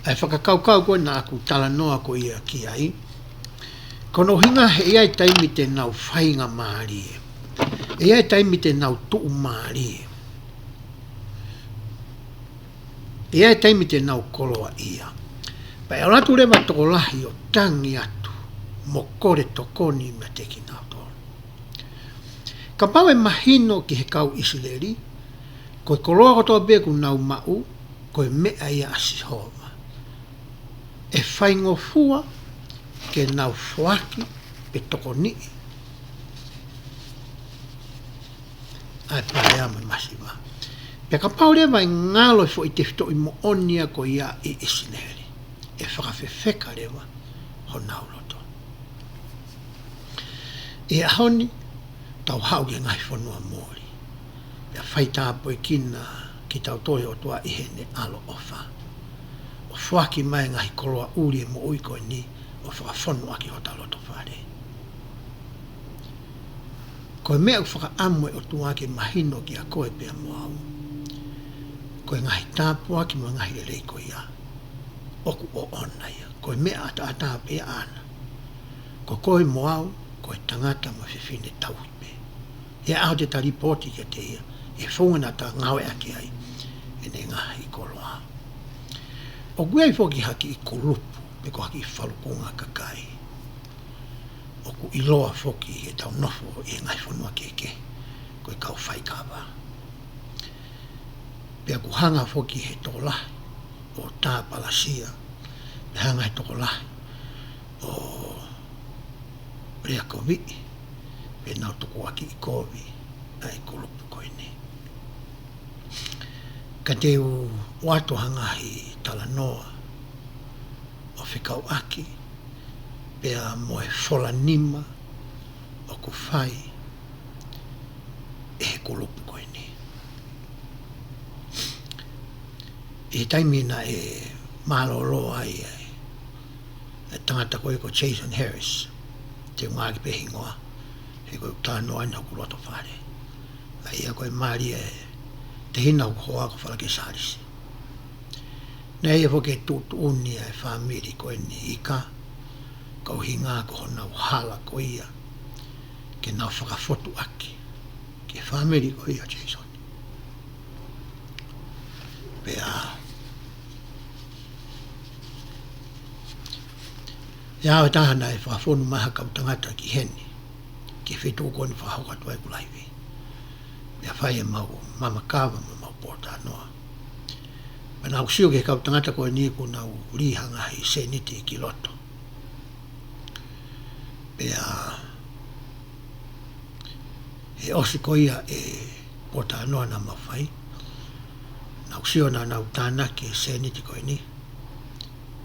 ʻa e fakakaukau ko ē naʻa ku talanoa ko ia ki ai. Ko hono ʻuhinga he ʻe ʻi ai taimi te nau faingamālie. ʻE ʻi ai taimi te nau tuʻumālie. ʻE ʻi ai taimi te nau koloaʻia. Pea ʻe ʻalu atu leva tokolahi ʻo tangi atu mo kole tokoni meiate kinautolu. Kapau ʻe mahino ki he kau ʻIsileli, ko e koloa kotoa pē ʻoku nau maʻu, ko e meʻa ia ʻa Sihova. ʻE faingofua ke nau foaki pe tokoniʻi ʻa e palea mo e masiva. Pea kapau leva ʻe ngalo e foʻi tefitoʻi moʻoni ia ko ia ʻi ʻIsileli, ʻe fakafefeka leva honau loto. ʻI he ʻaho ni, tau haʻu ki he ngaahi fonua moli, pea fai tāpuekina kitautolu ʻe he ʻOtua ʻi heʻene ʻaloʻofa, ʻo foaki mai e ngaahi koloa ʻuli ʻo e moʻui ko eni, ʻo fakafonu ʻaki hota loto fale. Ko e meʻa ʻoku fakaʻamu e ʻOtua ke mahino kiate koe pea mo au, ko e ngaahi tāpuaki mo e ngaahi lelei ko ia, ʻoku ʻoʻona ia. Ko e meʻa ʻataʻatā pē ʻaʻana. Ko koe mo au, ko e tangata mo e fefine tauhi pē. ʻI he ʻaho te ta lipooti kiate ia, ʻi he founga naʻa ta ngāueʻaki ai ʻene ngaahi koloa. ʻOku ʻi ai foki ha kiʻi kulupu, pe ko ha kiʻi falukunga kakai ʻoku ʻiloa foki ʻi heʻetau nofo ʻi he ngaahi fonua kehekehe, ko e kau faikava. Pea ʻoku hanga foki he tokolahi ʻo tāpalasia, pea hanga he tokolahi ʻo lea koviʻi, pea nau tukuakiʻi kovi ʻa e kulupu ko eni. Ka te u ʻoatu ha ngaahi talanoa ʻo fekauʻaki pea mo e fola nima ʻoku fai ʻe he kulupu ko eni. ʻI he taimi naʻe mālōlō ai e tangata ko ē ko Jason Harris, te u ngāueʻaki pē hingoa, he ko e talanoa eni hoku loto fale. ʻA ia ko e mali e tehina hoku hoa ko Falake Salisi. Naʻe ʻi ai foki e tuʻutuʻuni ʻa e fāmili ko eni ika, ka ʻuhinga ko honau hala ko ia ke nau fakafotuʻaki ki he fāmili ko ia Jason. Pea ʻi he ʻaho ʻe taha naʻe fakafonu mai ha kau tangata ki heni, ki he feituʻu ko eni fakahoko atu ai ʻeku laivi. Pea fai ʻemau mamakava mo ʻemau pōtalanoa. Pea naʻá ku sio ki he kau tangata ko eni kuo nau lī ha ngaahi sēniti ki loto. Pea he ʻosi ko ia e pōtalanoa naʻa mau fai, naʻá ku sio naʻa nau tānaki e sēniti ko eni,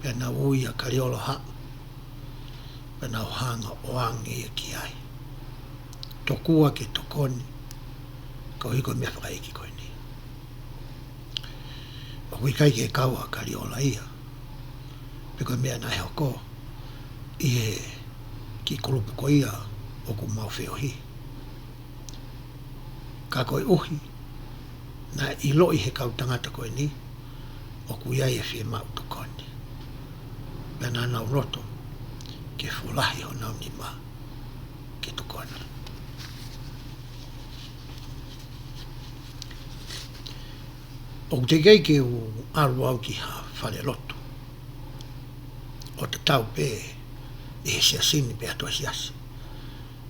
pea nau ui ʻa Kaliola ʻo haʻu, pea nau hanga ʻo ʻoange ia ki ai. Tokua ke tokoni, koeʻuhi ko e meʻa fakaʻeiki ko eni. ʻOku ʻikai ke kau ʻa Kaliola ia, pe ko e meʻa naʻe hoko ʻi he kiʻi kulupu ko ia ʻoku mau feohi. Ka koeʻuhi naʻe ʻiloʻi he kau tangata ko eni ʻoku ʻi ai e fiemaʻu tokoni, pea naʻa nau loto ke folahi honau nima ke tokoni. ʻOku teʻeki ai ke u ʻalu au ki ha falelotu ʻo tatau pē ʻi he siasi ni pe ʻa e toe siasi.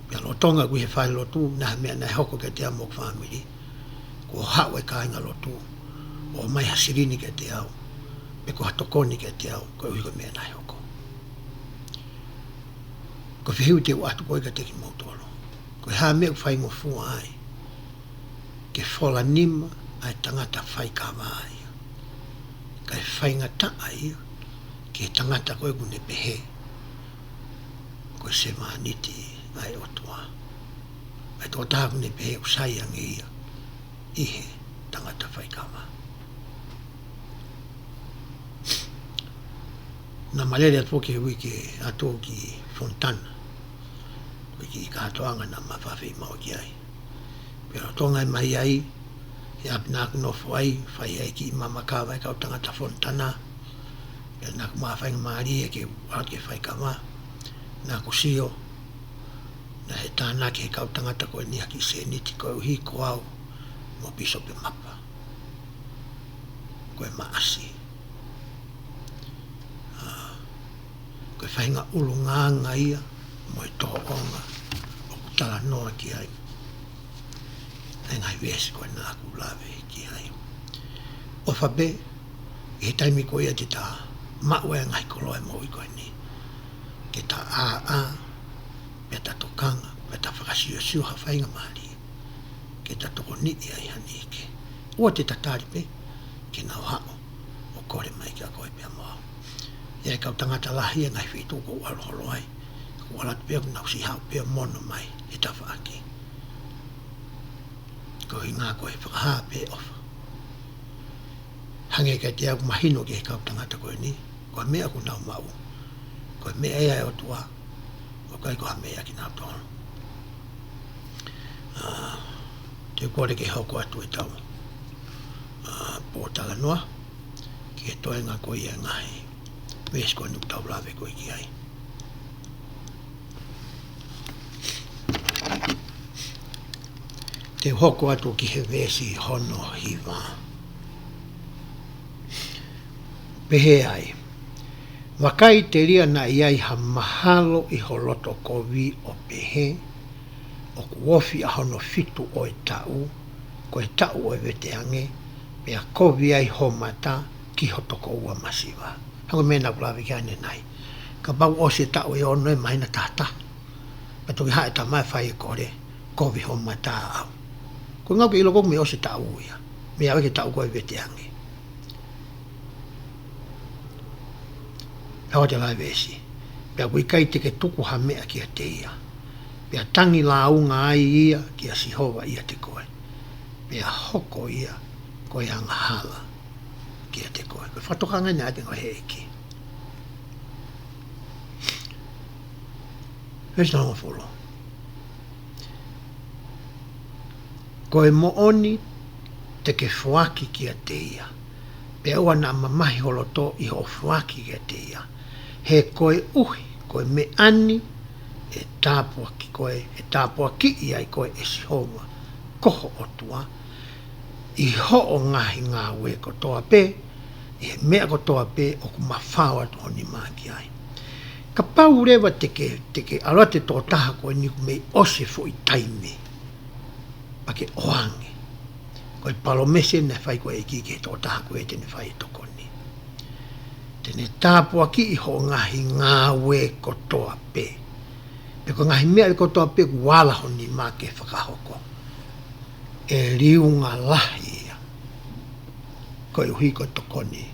Pea lolotonga ʻeku ʻi he falelotu, naʻe ʻi ai ha meʻa naʻe hoko kiate au mo hoku fāmili, kuo haʻu e kāingalotu ʻo ʻomai ha silini kiate au, pe ko ha tokoni kiate au, koeʻuhi ko e meʻa naʻe hoko. Ko e fehuʻi te u ʻoatu ko ē kiate kimoutolu, ko e hā e meʻa ʻoku faingofua ai ke fola nima ʻa e tangata faikava ia, kae faingataʻa ia ki he tangata ko ē ʻoku ne pehē ko e sevāniti ʻa e ʻOtua, ʻa e tokotaha ʻoku ne pehē ʻoku sai ange ia ʻi he tangata faikava. Naʻá ma lele atu foki he uike ʻato ki Fontana, ko e kiʻi kātoanga naʻá ma fafei maʻu ki ai. Pea lolotonga ʻema ʻi ai, he ʻapi naʻá ku nofo ai, fai ai e kiʻi mamakava e kau tangata Fontana. Pea naʻá ku maʻu ha faingamālie ke u ʻalu ki he faikava. Naʻá ku sio naʻe tānaki he kau tangata ko eni ha kiʻi sēniti koeʻuhi ko au mo Pīsope Mapa. Ko e maʻasi. ʻA, ko e faʻahinga ʻulungaanga ia mo e tōʻonga ʻoku talanoa ki ai ʻa e ngaahi veesi ko ē naʻá ku lave ki ai. ʻOfa pē, ʻi he taimi ko ia te ta maʻu ai e ngaahi koloa e moʻui ko eni, ke ta ʻāʻā, pea ta tokanga, pea ta fakasiosio ha faingamālie ke ta tokoniʻi ai ha niʻihi kehe. ʻOua te ta tali pē ke nau haʻu ʻo kole mai kiate koe pea mo au. ʻI ai e kau tangata lahi he ngaahi feituʻu ʻoku ou ʻalu holo ai, ʻoku ou ʻalu atu pē ʻo nau siʻi haʻu pē ʻo mono mai he tafaʻaki. Ko e ʻuhinga ko e fakahā pē ʻofa. Hangē kiate au, ʻoku mahino ki he kau tangata ko eni, ko e meʻa ʻoku nau maʻu, ko e meʻa ia ʻa e ʻOtua, ʻoku ʻikai ko ha meʻa ia kinautolu. ʻA, te u kole ke hoko atu ʻetau, ʻa, pōtalanoa ki he toenga ko ia e ngaahi veesi ko eni ʻoku tau lave ko ē ki ai. Te u hoko atu ki he veesi hono hiva. Pehē ai, vakai, telia naʻe ʻi ai ha mahalo ʻi ho loto kovi ʻo pehē, ʻoku ofi ʻa hono fitu ʻo e taʻu, ko e taʻu ʻo e veteange, pea kovi ai ho mata ki ho tokoua masiva. Hangē ko e meʻa naʻá ku lave ki ai ʻanenai. Kapau ʻosi e taʻu ʻe ono ʻi he māhina taha taha, pea toki haʻu e tama ʻo fai e kole, kovi ho mata ʻaʻau. Ko e ʻuhinga ke ʻilo ko ē ʻoku mei ʻosi e taʻu ia, mei ʻalu ki he taʻu ko ē veteange. Pea ʻoku ʻi ai e veesi: Pea ʻoku ʻikai te ke tuku ha meʻa kiate ia, pea tangi lāunga ai ia kia Sihova ʻiate koe, pea hoko ia ko e angahala kiate koe. Ko e fakatokanga eni ʻa e ʻEiki. Veesi hongofulu. Ko e moʻoni te ke foaki kiate ia, pea ʻoua naʻa mamahi ho loto ʻi hoʻo foaki kiate ia. He koeʻuhi ko e meʻa ni ʻe tāpuaki koe, ʻe tāpuakiʻi ai koe ʻe Sihova ko ho ʻOtua, ʻi hoʻo ngaahi ngāue kotoa pē, ʻi he meʻa kotoa pē ʻoku mafao atu ho nima ki ai. Kapau leva te ke, te ke ʻalu atu e tokotaha ko eni kuo mei ʻosi e foʻi taimi, pea ke ʻoange. Ko e palōmesi naʻe fai ko ē ʻe he ʻEiki ki he tokotaha ko ē te ne fai e tokoni. Te ne tāpuakiʻi hoʻo ngaahi ngāue kotoa pē. Pea ko e ngaahi meʻa kotoa pē kuo ala ho nima ke fakahoko, ʻe liunga lahi ia koeʻuhi ko e tokoni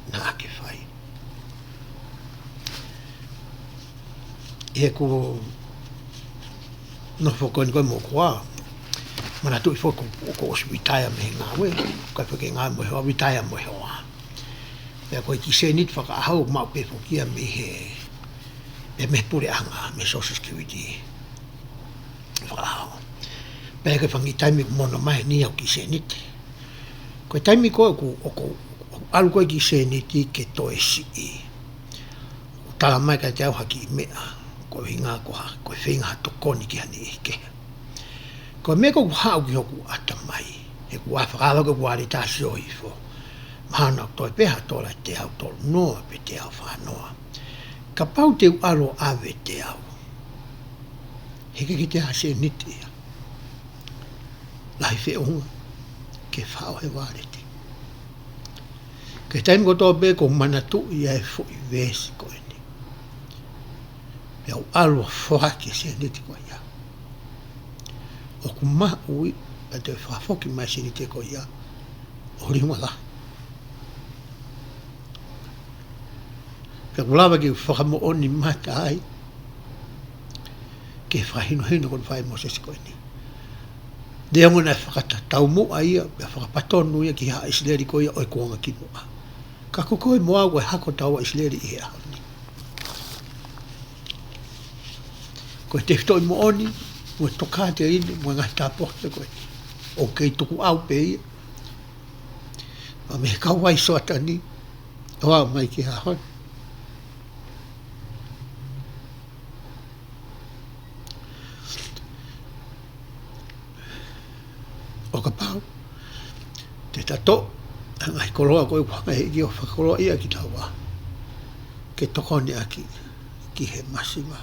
naʻa ke fai. ʻI heʻeku nofo ko eni ko ē mo hoku hoa, manatuʻi foki ʻoku ou ʻosi vitaia mei he ngāue, ka foki ngāue mo e hoa, vitaia mo e hoa. Pea ko e kiʻi sēniti fakaʻaho ʻoku maʻu pē foki ia mei he, mei he puleʻanga, mei he Social Security fakaʻaho. Pea ko e fanga kiʻi taimi ʻoku mono mai eni au kiʻi sēniti. Ko e taimi ko ē ʻoku, ʻoku, ʻoku ʻalu ko ē kiʻi sēniti ke toe siʻi, ʻoku tala mai kiate au ha kiʻi meʻa, ko e ʻuhinga ko ha, ko e feinga ha tokoni ki ha niʻihi kehe. Ko e meʻa ko ē ʻoku haʻu ki hoku ʻatamai, he ʻoku ou fakaava ko ē ʻoku ou ʻalu ʻo sio hifo, mahalo naʻa toe pē ha tola ʻe teau tolu noa pe teau fā noa. Kapau te u ʻalu ʻo ʻave e teau, he ʻikai ke toe ʻi ai ha sēniti ia lahi feʻunga ke faʻo he vāleti. Ko e taimi kotoa pē ʻoku ou manatuʻi ai e foʻi veesi ko eni, pea u ʻalu ʻo foaki e sēniti ko ia, ʻoku maʻu ia, pea toe fakafoki mai e sēniti ko ia ʻo liunga lahi. Pea ʻoku lava ke u fakamoʻoni mata ai ki he fakahinohino ko eni naʻe fai ʻe Mōsese ko eni. Neongo naʻe fakataumuʻa ia, pea fakapatonu ia ki he haʻa ʻIsileli ko ia ʻo e kuonga kimuʻa, ka ko koe mo au ko e hako taua ʻIsileli ʻi he ʻaho ni. Ko e tefitoʻi moʻoni mo e tokāteline mo e ngaahi tāpuaki ko eni, ʻoku kei tukuʻau pē ia, pea mei he kauvai Soatani ʻo aʻu mai ki he ʻaho ni. ʻO kapau te ta toʻo ʻa e ngaahi koloa ko ē ʻoku hanga ʻe he ʻEiki ʻo fakakoloaʻi kitaua, ke tokoni ʻaki ki he masiva.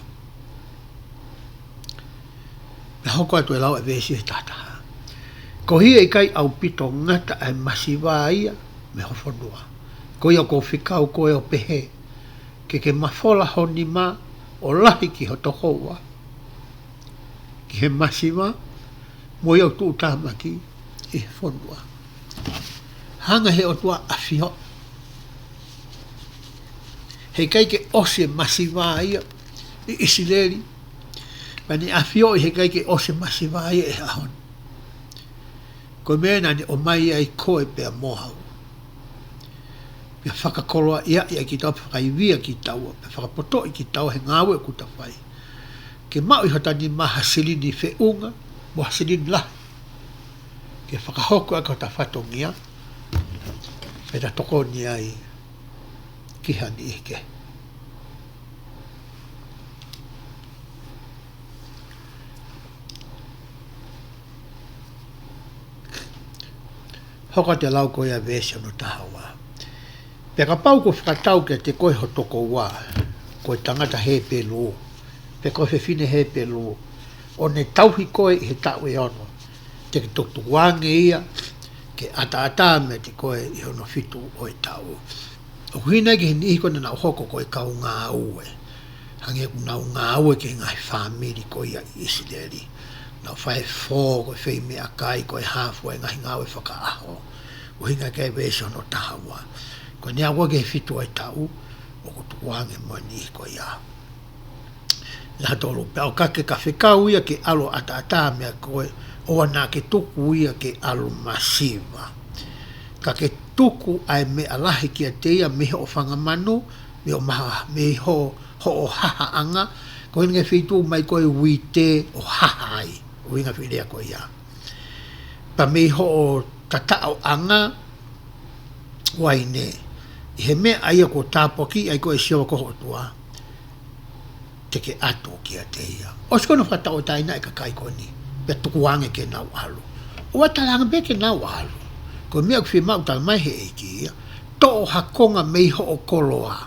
Pea hoko atu e lau ʻa e veesi ʻe taha taha: Koeʻuhi ʻe ʻikai ʻaupito ngata ʻa e masiva ia mei ho fonua. Ko ia ʻoku ou fekau koe ʻo pehē, ke ke mafola ho nima ʻo lahi ki ho tokoua, ki he masiva, mo ia ʻoku tuʻutāmaki ʻi he fonua. Hanga ʻe he ʻOtua ʻo ʻafioʻi he ʻikai ke ʻosi e masiva ia ʻi ʻIsileli, pea ne ʻafioʻi he ʻikai ke ʻosi e masiva ia ʻi he ʻaho ni. Ko e meʻa naʻa ne ʻomai ai koe pea mo au, pea fakakoloaʻi ai kitaua, fakaivia kitaua, pea fakapotoʻi kitaua he ngāue ʻoku ta fai, ke maʻu ʻi hota nima ha silini feʻunga mo ha silini lahi, ke fakahoko ʻaki hota fatongia, pea ta tokoni ai ki ha niʻihi kehe. Hoko atu e lau ko ia ʻa e veesi hono taha ua: Pea kapau kuo fakatau kiate koe ho tokoua, ko e tangata Hepelū pe ko e fefine Hepelū, ʻo ne tauhi koe ʻi he taʻu ʻe ono, te ke toki tukuange ia ke ʻataʻatā meiate koe ʻi hono fitu ʻo e taʻu. ʻOku ʻuhinga ia ki he niʻihi ko ē naʻa nau hoko ko e kau ngāue, hangē ʻoku nau ngāue ki he ngaahi fāmili ko ia ʻi ʻIsileli. Nau fai e fō, ko e fai meʻakai, ko e hā fua e ngaahi ngāue fakaʻaho. ʻUhinga ki ai e veesi hono taha ua. Ko ʻene aʻu ko ē ki he fitu ʻo e taʻu, ʻoku tukuange mo e niʻihi ko ia. Naʻa tolu pea ʻo ka ke ka fekau ia ke ʻalu ʻataʻatā meia koe, ʻoua naʻa ke tuku ia ke ʻalu masiva. Ka ke tuku ʻa e meʻa lahi kiate ia mei hoʻo fanga manu, mei hoʻo maha, mei ho, hoʻo hahaʻanga, ko ʻene ngaahi feituʻu mai ko e uite ʻo haha ai, ʻuhinga foʻi lea ko ia. Pea mei hoʻo tataʻoʻanga uaine, ʻi he meʻa ia kuo tāpuakiʻi ai koe ʻe Sihova ko ho ʻOtua, te ke ʻatu kiate ia. ʻOsi ko hono fakatauʻatāinaʻi e kakai ko eni, pea tukuange ke nau ʻalu. ʻOua talaange pē ke nau ʻalu. Ko e meʻa ʻoku fiemaʻu, talamai he ʻEiki ia, toʻo ha konga mei hoʻo koloa.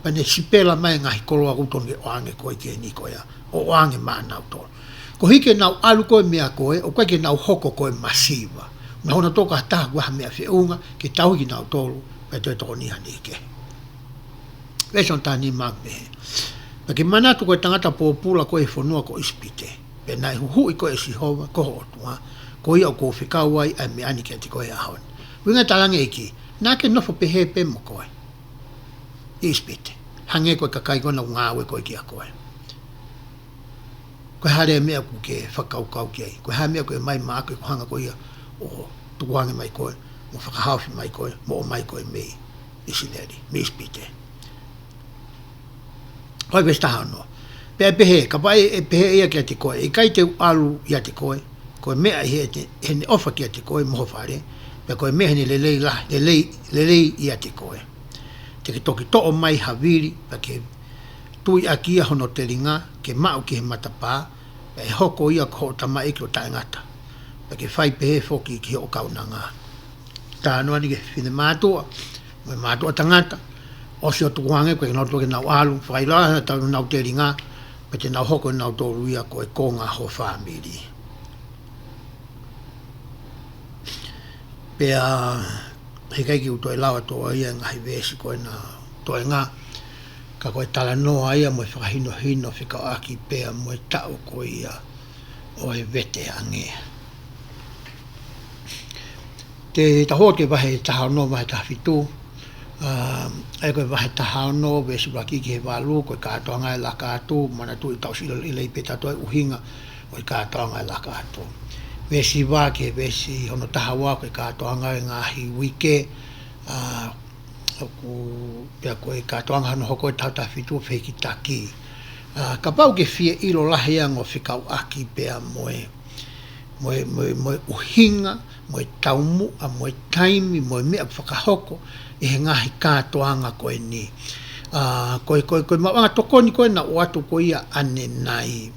Pea ne sipela mai e ngaahi koloa ʻoku totonu ke ʻoange koe ki he niʻihi ko ia, ʻo ʻoange maʻanautolu. Koeʻuhi ke nau ʻalu ko e meʻa ko ē, ʻoku ʻikai ke nau hoko ko e masiva. Naʻa nau toka taha ʻoku ʻi ai ha meʻa feʻunga, ke tauhi kinautolu, pea toe tokoni ha niʻihi kehe. Veesi taha nima pehē: Pea ke manatu ko e tangata pōpula koe ʻi he fonua ko ʻIsipite, pea naʻe huhuʻi koe ʻe Sihova ko ho ʻOtua, ko ia ʻoku ou fekau ai ʻa e meʻa ni kiate koe he ʻaho ni. ʻUhinga, talaange e ʻEiki, naʻa ke nofo pehē pē mo koe ʻi ʻIsipite, hangē ko e kakai ko ena ʻoku ngāue ko ē kia koe. Ko e hā leva e meʻa ʻoku ke fakakaukau ki ai? Ko e hā e meʻa ʻoku ke ʻomai maʻaku ke u hanga ko ia ʻo tukuange mai koe, mo fakahaofi mai koe, mo ʻomai koe mei ʻIsileli, mei ʻIsipite? Ko e veesi taha ono: Pea ʻe pehē, kapau ʻe pehē ʻe ia kiate koe, ʻe ʻikai te u ʻalu ʻiate koe, ko e meʻa ʻi heʻene, heʻene ʻofa kiate koe mo ho fale, pea ko e meʻa ʻi heʻene lelei la, lelei, lelei ʻiate koe, te ke toki toʻo mai ha vili, pea ke tui ʻaki ia hono telinga, ke maʻu ki he matapā, pea ʻe hoko ia ko hoʻo tamaioʻeiki ʻo taʻengata, pea ke fai pehē foki ki hoʻo kaunanga. Talanoa eni ki he finemātuʻa mo e mātuʻa tangata, ʻosi ʻo tukuange, ʻoku ʻikai ke nau toe ke nau ʻalu, fakaʻilonga ʻenau telinga, pea te nau hoko nautolu ia ko e konga ho fāmili. Pea heʻikai ke u toe lau atu ia e ngaahi veesi ko ena toenga, ka ko e talanoa ia mo e fakahinohino fekauʻaki pea mo e taʻu ko ia ʻo e veteange. Te tau hoko ki he vahe taha ono, vahe taha fitu, ʻa, ʻa ia ko e vahe taha ono, veesi ʻuluaki ki he valu, ko e kātoanga e laka atu. Manatuʻi, tau sio lelei pē tautolu ki he ʻuhinga ʻo e kātoanga e laka atu. Veesi hiva ki he veesi hono taha ua, ko e kātoanga e ngaahi uike, ʻa, ʻoku, pea ko e kātoanga hono hoko ʻo e taha fitu, fehikitaki. ʻA, kapau ʻoku ke fie ʻilo lahi ange ʻo fekauʻaki pea mo e, mo e, mo e, mo e ʻuhinga, mo e taumuʻa, mo e taimi, mo e meʻa ʻoku fakahoko ʻi he ngaahi kātoanga ko eni. ʻA, ko e, ko e, ko e maʻuʻanga tokoni ko ena ʻoku ʻoatu ko ia ʻanenai.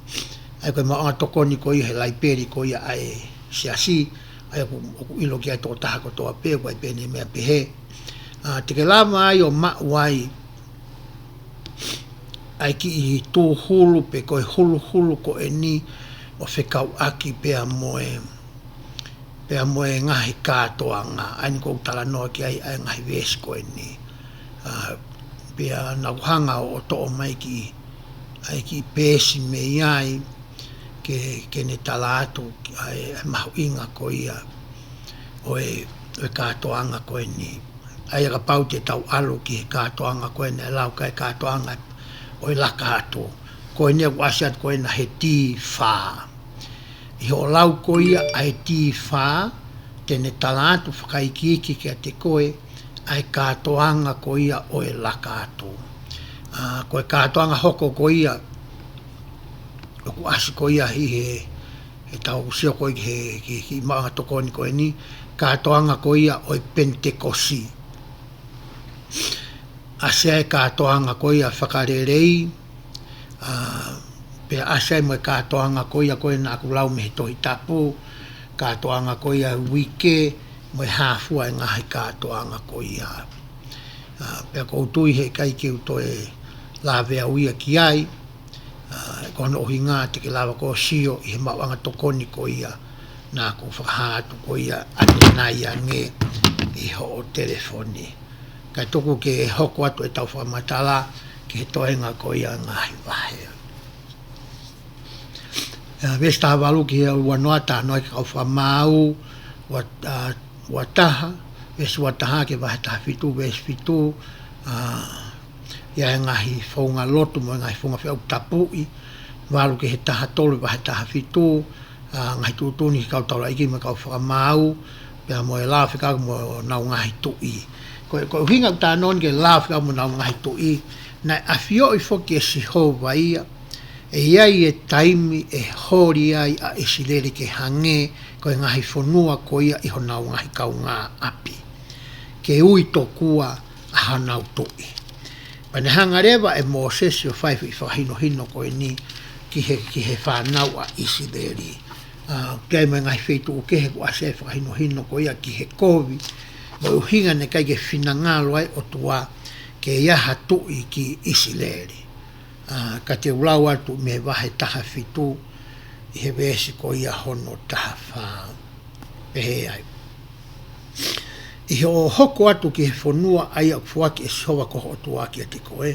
ʻA ia ko e maʻuʻanga tokoni ko ia he laipeli ko ia ʻa e siasi, ʻa ia ʻoku, ʻoku ʻilo ki ai e tokotaha kotoa pē, ʻoku ʻi ai pē ʻene meʻa pehē. ʻA, te ke lava ai ʻo maʻu ai ʻa e kiʻi tūhulu pe ko e huluhulu ko eni ʻo fekauʻaki pea mo e, pea mo e ngaahi kātoanga. ʻA eni ʻoku ou talanoa ki ai ʻa e ngaahi veesi ko eni. ʻA, pea naʻa ku hanga ʻo toʻo mai kiʻi, ʻa e kiʻi peesi mei ai ke, ke ne tala atu ʻa e, ʻa e mahuʻinga ko ia ʻo e, ʻo e kātoanga ko eni. ʻA ia kapau te tau ʻalu ki he kātoanga ko ena, ʻe lau ki ai e kātoanga ʻo e laka atu. Ko eni ʻoku ʻasi atu ko ena he T fā. ʻI hoʻo lau ko ia ʻa e T fā, te ne tala atu fakaikiiki kiate koe ʻa e kātoanga ko ia ʻo e laka atu. ʻA, ko e kātoanga hoko ko ia ʻoku ʻasi ko ia ʻi he, he tau sio ko ia ki he, ki, ki he maʻuʻanga tokoni ko eni, kātoanga ko ia ʻo e Penitekosi. ʻAsi ai e kātoanga ko ia fakalelei, ʻa, pea ʻasi ai mo e kātoanga ko ia ko ē naʻa ku lau mei he Tohi Tapu, kātoanga ko ia uike, mo e hā fua e ngaahi kātoanga ko ia. ʻA, pea ʻoku ou tui heʻikai ke u toe lave au ia ki ai, ʻa, ko hono ʻuhinga te ke lava koe ʻo sio ʻi he maʻuʻanga tokoni ko ia naʻa ku fakahā atu ko ia ʻanenai ange ʻi hoʻo telefoni. Kae tuku ke hoko atu ʻetau fakamatala ki he toenga ko ia e ngaahi vahe. ʻA, veesi taha valu ki he ua noa, talanoa ki he kau fakamaau, ua, ʻa, ua taha, veesi ua taha ki he vahe taha fitu, veesi fitu, ʻa, ʻi ai e ngaahi founga lotu mo e ngaahi founga feʻauaki tapuʻi, valu ki he taha tolu, vahe taha fitu, ʻa, ngaahi tuʻutuʻuni ki he kau taulaʻeiki mo e kau fakamaau, pea mo e lao fekauʻaki mo ʻenau ngaahi tuʻi. Ko e, ko e ʻuhinga ʻoku talanoa ki he lao fekauʻaki mo ʻenau ngaahi tuʻi, naʻe ʻafioʻi foki ʻe Sihova ia, ʻe ʻi ai e taimi ʻe holi ai ʻa ʻIsileli ke hangē ko e ngaahi fonua ko ia ʻi honau ngaahi kaungāʻapi, ke ui tokua ʻa honau tuʻi. Pea ne hanga leva ʻe Mōsese ʻo fai e fakahinohino ko eni ki he, ki he fānau ʻa ʻIsileli. ʻA, pea mo e ngaahi feituʻu kehe kuo ʻasi ai e fakahinohino ko ia ki he kovi, mo e ʻuhinga naʻe ʻikai ke finangalo ai e ʻOtua ke ʻi ai ha tuʻi ki ʻIsileli. ʻA, ka te u lau atu mei he vahe taha fitu ʻi he veesi ko ia hono taha fā. Pehē ai: ʻI hoʻo hoko atu ki he fonua ʻa ia ʻoku foaki ʻe Sihova ko ho ʻOtua kiate koe,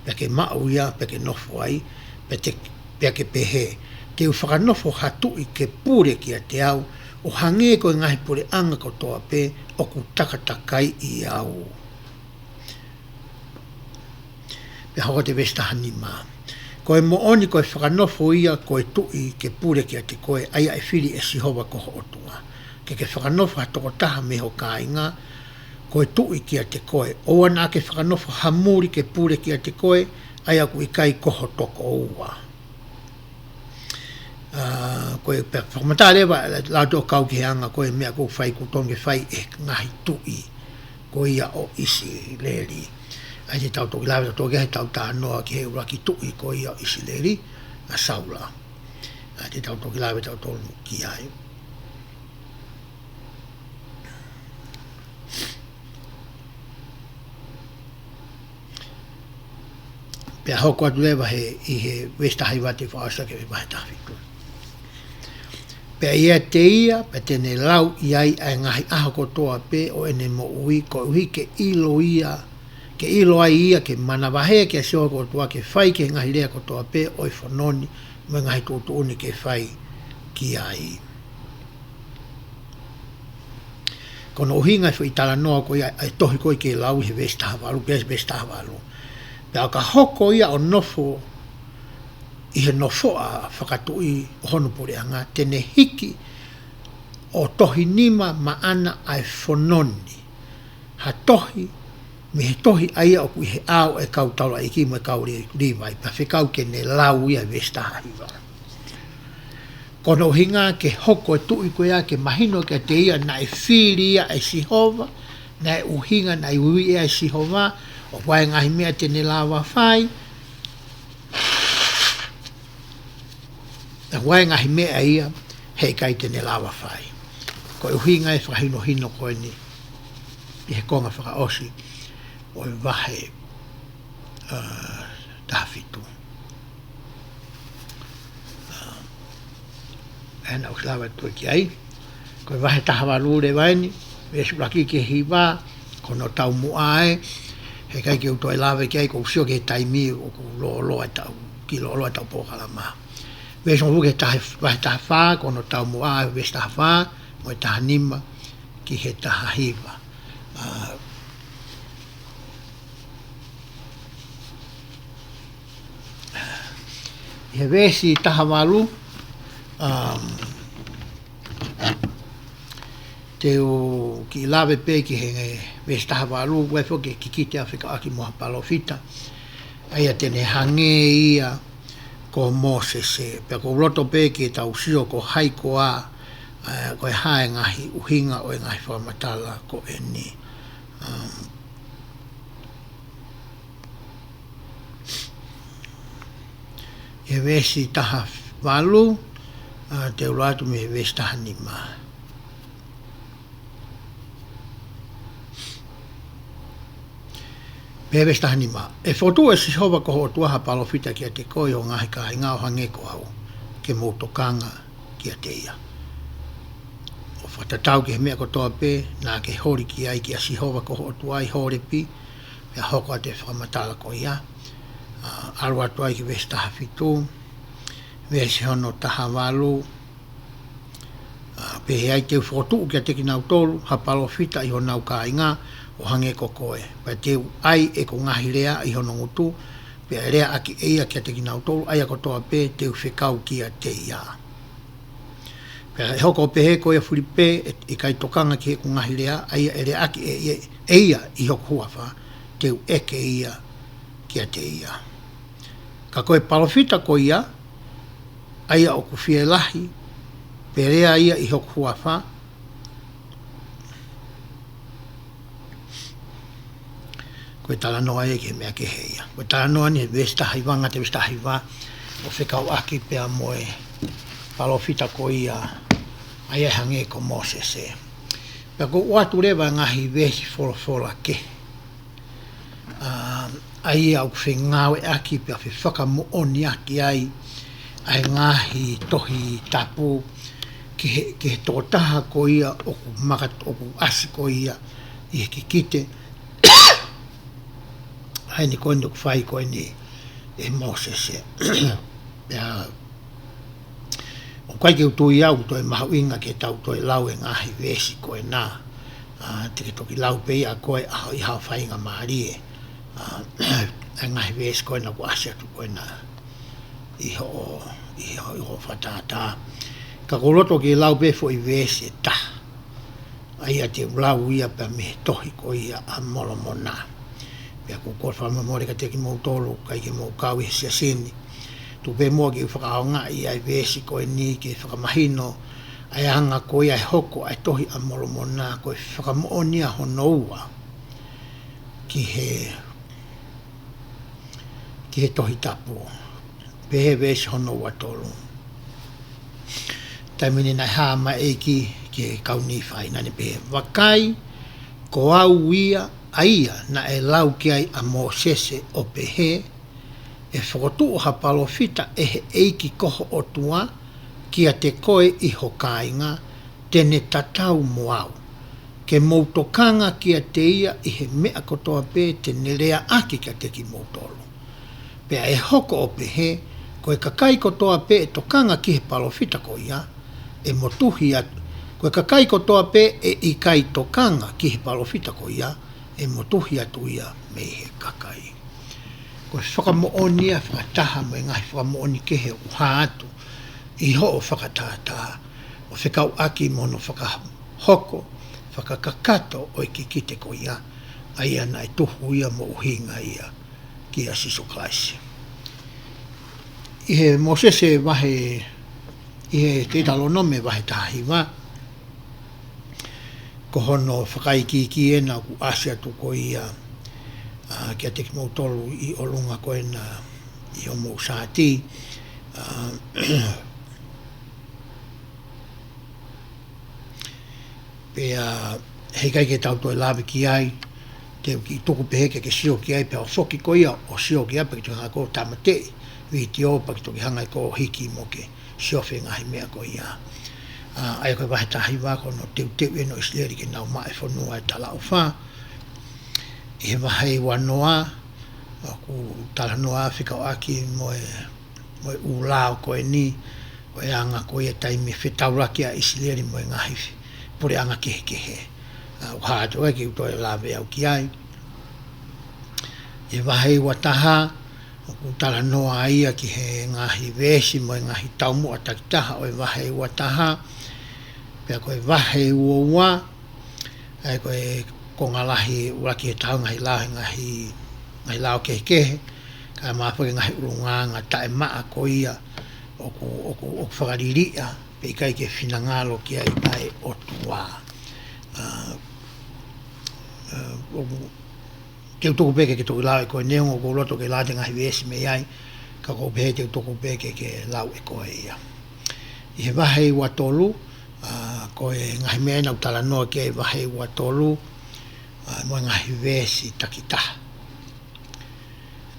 pea ke maʻu ia, pea ke nofo ai, pea te, pea ke pehē, Te u fakanofo ha tuʻi ke pule kiate au, ʻo hangē ko e ngaahi puleʻanga kotoa pē ʻoku takatakaiʻi au. Pea hoko atu e veesi taha nima: Ko e moʻoni ko e fakanofo ia ko e tuʻi ke pule kiate koe, ʻa ia ʻe fili ʻe Sihova ko ho ʻOtua. Ke ke fakanofo ha tokotaha mei ho kāinga ko e tuʻi kiate koe. ʻOua naʻa ke fakanofo ha muli ke pule kiate koe, ʻa ia ʻoku ʻikai ko ho tokoua. ʻA, ko e pea fakamatala leva, lau atu ʻo kau ki he anga ko e meʻa ʻoku fai, ʻoku totonu ke fai ʻe he ngaahi tuʻi ko ia ʻo ʻIsileli. ʻA ia te tau toki lave tautolu ki ai, he tau talanoa ki he ʻuluaki tuʻi ko ia ʻo ʻIsileli, ʻa Saula. ʻA ia te tau toki lave tautolu ki ai. Pea hoko atu leva he, ʻi he veesi taha hiva te u fakaʻosi ʻaki e vahe taha fitu. Pea ʻiate ia, pea te ne lau ʻi ai ʻa e ngaahi ʻaho kotoa pē ʻo ʻene moʻui, koeʻuhi ke ʻilo ia, ke ʻilo ai ia ke manavahē kia Sihova ko ho ʻOtua ke fai ki he ngaahi lea kotoa pē ʻo e fono ni, mo e ngaahi tuʻutuʻuni ke fai ki ai. Ko hono ʻuhinga e foʻi talanoa ko ia, ʻa e tohi ko ē ke lau ʻi he veesi taha valu, pea veesi taha valu. Pea ʻo ka hoko ia ʻo nofo ʻi he nofoʻa fakatuʻi ʻo hono puleʻanga, te ne hiki ʻo tohi nima maʻana ʻa e fono ni ha tohi, mei he tohi ʻa ia ʻoku ʻi he ʻao ʻo e kau taulaʻeiki mo e kau Lī-, Līvai, pea fekau ke ne lau ia, veesi taha hiva. Ko hono ʻuhinga ke hoko e tuʻi ko ia ke mahino kiate ia naʻe fili ia ʻe Sihova, naʻe ʻuhinga, naʻe ui ia ʻe Sihova, ʻoku ʻi ai e ngaahi meʻa te ne lava fai, ʻoku ʻi ai e ngaahi meʻa ia he ʻikai te ne lava fai. Ko e ʻuhinga e fakahinohino ko eni ʻi he konga fakaʻosi ʻo e vahe, ʻa, taha fitu. ʻA, ʻa ia naʻa ku lave atu ki ai. Ko e vahe taha valu leva eni, veesi ʻuluaki ki he hiva, ko hono taumuʻa ē, he ʻikai ke u toe lave ki ai, kuo u sio ki he taimi ʻoku lōloa e tau, kiʻi lōloa e tau polokalama. Veesi hongofulu ki he taha, vahe taha fā, ko hono taumuʻa, veesi taha fā, mo e taha nima ki he taha hiva. ʻA, ʻi he veesi taha valu, um, te u kiʻi lave pē ki he veesi taha valu, ʻoku ʻi ai foki e kikite ʻa e fekauʻaki mo ha palōfita. ʻA ia te ne hangē ia ko Mōsese, pea ʻoku ou loto pē ke tau sio ko hai koā, ʻa, ko e hā e ngaahi ʻuhinga ʻo e ngaahi fakamatala ko eni. Um, ʻi he veesi taha valu, ʻa, te u lau atu mei he veesi taha nima. Pea veesi taha nima: ʻE fokotuʻu ʻe Sihova ko ho ʻOtua ha palōfita kiate koe ʻi ho ngaahi kāinga ʻo hangē ko au, ke mou tokanga kiate ia, ʻo fakatatau ki he meʻa kotoa pē naʻa ke holi ki ai kia Sihova ko ho ʻOtua ʻi Holepi. Pea hoko atu e fakamatala ko ia, ʻa, ʻalu atu ai ki he veesi taha fitu, veesi hono taha valu, ʻa, pehē ai: Te u fokotuʻu kiate kinautolu ha palōfita ʻi honau kāinga, ʻo hangē ko koe. Pea te u ʻai ʻeku ngaahi lea ʻi hono ngutu, pea ʻe leaʻaki ʻe ia kiate kinautolu, ʻa ia kotoa pē te u fekau kiate ia. Pea ʻe hoko ʻo pehē ko ia Filipe, ʻe ʻikai tokanga ki heʻeku ngaahi lea, ʻa ia ʻe leaʻaki ʻe ia, ʻe ia ʻi hoku huafa, te u ʻeke ia kiate ia. Ka ko e palōfita ko ia, ʻa ia ʻoku fielahi, pe lea ia ʻi hoku huafa, ko e talanoa ia ki he meʻa kehe ia. Ko e talanoa ni he veesi taha hiva, ngata veesi taha hiva, ʻo fekauʻaki pea mo e palōfita ko ia, ʻa ia ʻe hangē ko Mōsese. Pea ʻoku ou ʻoatu leva e ngaahi veesi folofola kehe. ʻA, ʻa ia ʻoku fengāueʻaki pea fefakamoʻoniʻaki ai ʻa e ngaahi Tohi Tapu ki he, ki he tokotaha ko ia ʻoku maka, ʻoku ʻasi ko ia ʻi he kikite. ʻA eni ko eni ʻoku fai ko eni ʻe Mōsese. Pea ʻoku ʻikai ke u tui au ʻoku toe mahuʻinga ke tau toe lau e ngaahi veesi ko ena. ʻA, te ke toki lau pē ia ʻa koe ʻi haʻo faingamālie. ʻA, e ngaahi veesi ko ena ʻoku ʻasi atu ko ena ʻi hoʻo, ʻi hoʻo, ʻi hoʻo fakatātā. Ka ʻoku ou loto ke lau pē foʻi veesi ʻe taha. ʻA ia te u lau ia pea mei he tohi ko ia ʻa Molomona. Pea ʻoku ou kole fakamolemole kiate kimoutolu, ʻikai ke mou kau ʻi he siasi ni. Tuku pē muʻa ke u fakaʻaongaʻi ʻa e veesi ko eni ke fakamahino ʻa e anga ko ia e hoko ʻa e tohi ʻa Molomona ko e fakamoʻoni ia hono ua ki he, ki he Tohi Tapu. Pehē veesi hono ua tolu. Taimi ni naʻe hā mai e ʻEiki ki he kau Nīfai, naʻa ne pehē, Vakai, ko au ia, ʻa ia naʻe lau ki ai ʻa Mōsese ʻo pehē, ʻE fokotuʻu ha palōfita ʻe he ʻEiki ko ho ʻOtua kiate koe ʻi ho kāinga, te ne tatau mo au, ke mou tokanga kiate ia ʻi he meʻa kotoa pē te ne leaʻaki kiate kimoutolu. Pea ʻe hoko ʻo pehē, ko e kakai kotoa pē ʻe tokanga ki he palōfita ko ia, ʻe motuhi atu. Ko e kakai kotoa pē ʻe ʻikai tokanga ki he palōfita ko ia, ʻe motuhi atu ia mei he kakai. Ko e fakamoʻoni ia fakataha mo e ngaahi fakamoʻoni kehe ʻoku hā atu ʻi hoʻo fakatātā, ʻo fekauʻaki mo hono fakahoko, fakakakato ʻo e kikite ko ia, ʻa ia naʻe tuhu ia mo ʻuhinga ia kia Sīsū Kalaisi. ʻI he Mōsese vahe, ʻi he Teutalōnome vahe taha hiva, ko hono fakaikiiki ena ʻoku ʻasi atu ko ia, ʻa, kiate kimoutolu ʻi ʻolunga ko ena ʻi hoʻomou saati, ʻa, pea heʻikai ke tau toe lave ki ai, te u kiʻi tuku pehē ke ke sio ki ai, pea ʻo foki ko ia ʻo sio ki ai, pea ke toki hanga ʻo tāmateʻi vitiō, pea ke toki hanga ʻe koe ʻo hiki mo ke sio ki he ngaahi meʻa ko ia. ʻA, ʻa ia ko e vahe taha hiva ko hono teuteu ʻena ʻo ʻIsileli ke nau maʻu e fonua ʻo e talaʻofa. ʻI he vahe ua noa, ʻoku talanoa fekauʻaki mo e, mo e ʻū lao ko eni, ko e anga ko ia e taimi fetaulaki ʻa ʻIsileli mo e ngaahi puleʻanga kehekehe. ʻA, ʻoku hā atu ʻikai ke u toe lave au ki ai. ʻI he vahe ua taha, ʻoku talanoa ia ki he ngaahi veesi mo e ngaahi taumuʻa takitaha ʻo e vahe ua taha, pea ko e vahe ua ua, ʻa ia ko e konga lahi ʻuluaki he taha ʻo e ngaahi lao, he ngaahi, ngaahi lao kehekehe, kae ʻumaʻā foki e ngaahi ʻulungaanga taʻemaʻa ko ia ʻoku, ʻoku, ʻoku fakaliliʻa, pea ʻikai ke finangalo ki ai ʻa e ʻOtua. ʻA, ʻa, ʻoku, te u tuku pē ke ke toki lau ʻe koe, neongo ʻoku ou loto ke lau atu e ngaahi veesi mei ai, ka ʻoku ou pehē te u tuku pē ke ke lau ʻe koe ia. ʻI he vahe ua tolu, ʻa, ko e ngaahi meʻa ena ʻoku talanoa ki ai e vahe ua tolu, ʻa, mo e ngaahi veesi takitaha.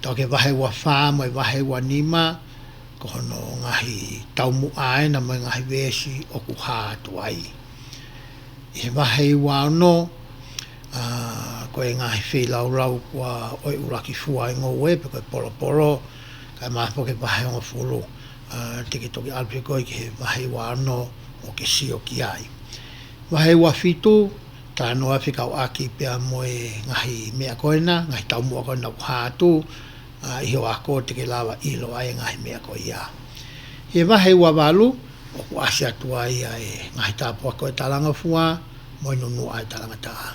Tau ki he vahe ua fā mo e vahe ua nima, ko hono ngaahi taumuʻa ena mo e ngaahi veesi ʻoku hā atu ai. ʻI he vahe ua ono, ʻa, ko e ngaahi feilaulau ko ia ʻo e ʻuluaki fua ʻo e ngoue, pe ko e polopolo, kae ʻumaʻā foki e vahe hongofulu, ʻa, te ke toki ʻalu pē koe ki he vahe ua ono ʻo ke sio ki ai. Vahe ua fitu, talanoa fekauʻaki pea mo e ngaahi meʻa ko ena, ngaahi taumuʻa ko ena ʻoku hā atu, ʻa, ʻi hoʻo ako te ke lava ʻilo ai e ngaahi meʻa ko ia. ʻI he vahe ua valu, ʻoku ʻasi atu ai ʻa e ngaahi tāpuaki ʻo e talangofua, mo e nunuʻa ʻa e talangataʻa.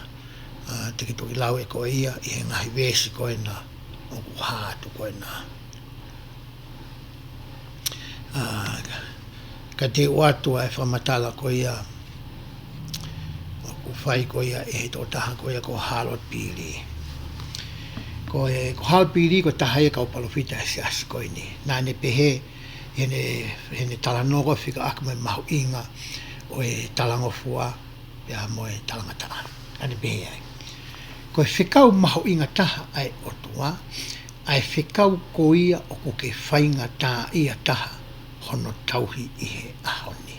ʻA, te ke toki lau ʻe koe ia, ʻi he ngaahi veesi ko ena, ʻoku hā atu ko ena. ʻA, ka te u ʻoatu ʻa e fakamatala ko ia, ʻoku fai ko ia ʻe he tokotaha ko ia ko Harold Peary. Ko e, ko Harold Peary ko e taha ia kau palōfita he siasi ko eni. Naʻa ne pehē, heʻene, heʻene talanoa ko e fekauʻaki mo e mahuʻinga ʻo e talangofua, pea mo e talangataʻa. Naʻa ne pehē ai. Ko e fekau mahuʻinga taha ʻa e ʻOtua, ʻa e fekau ko ia ʻoku ke faingataʻaʻia taha hono tauhi ʻi he ʻaho ni.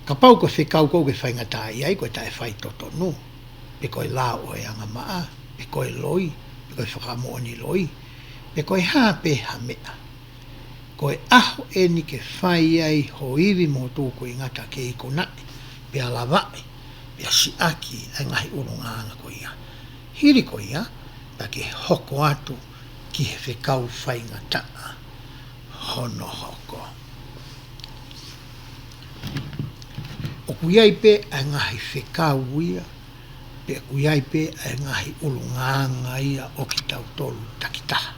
Kapau ko e fekau ko ē ʻoku ke faingataʻaʻia ai, ko e taʻefaitotonu, pe ko e lao ʻo e angamaʻa, pe ko e loi, pe ko e fakamoʻoni loi, pe ko e hā pē ha meʻa. Ko e ʻaho eni ke fai ai ho ivi mo ho tūkuingata ke ikunaʻi, pea lavaʻi, pea siʻaki ʻa e ngaahi ʻulungaanga ko ia. Hili ko ia, pea ke hoko atu ki he fekau faingataʻa hono hoko. ʻOku ʻi ai pē ʻa e ngaahi fekau ia, pe ʻoku ʻi ai pē ʻa e ngaahi ʻulungaanga ia ʻo kitautolu takitaha.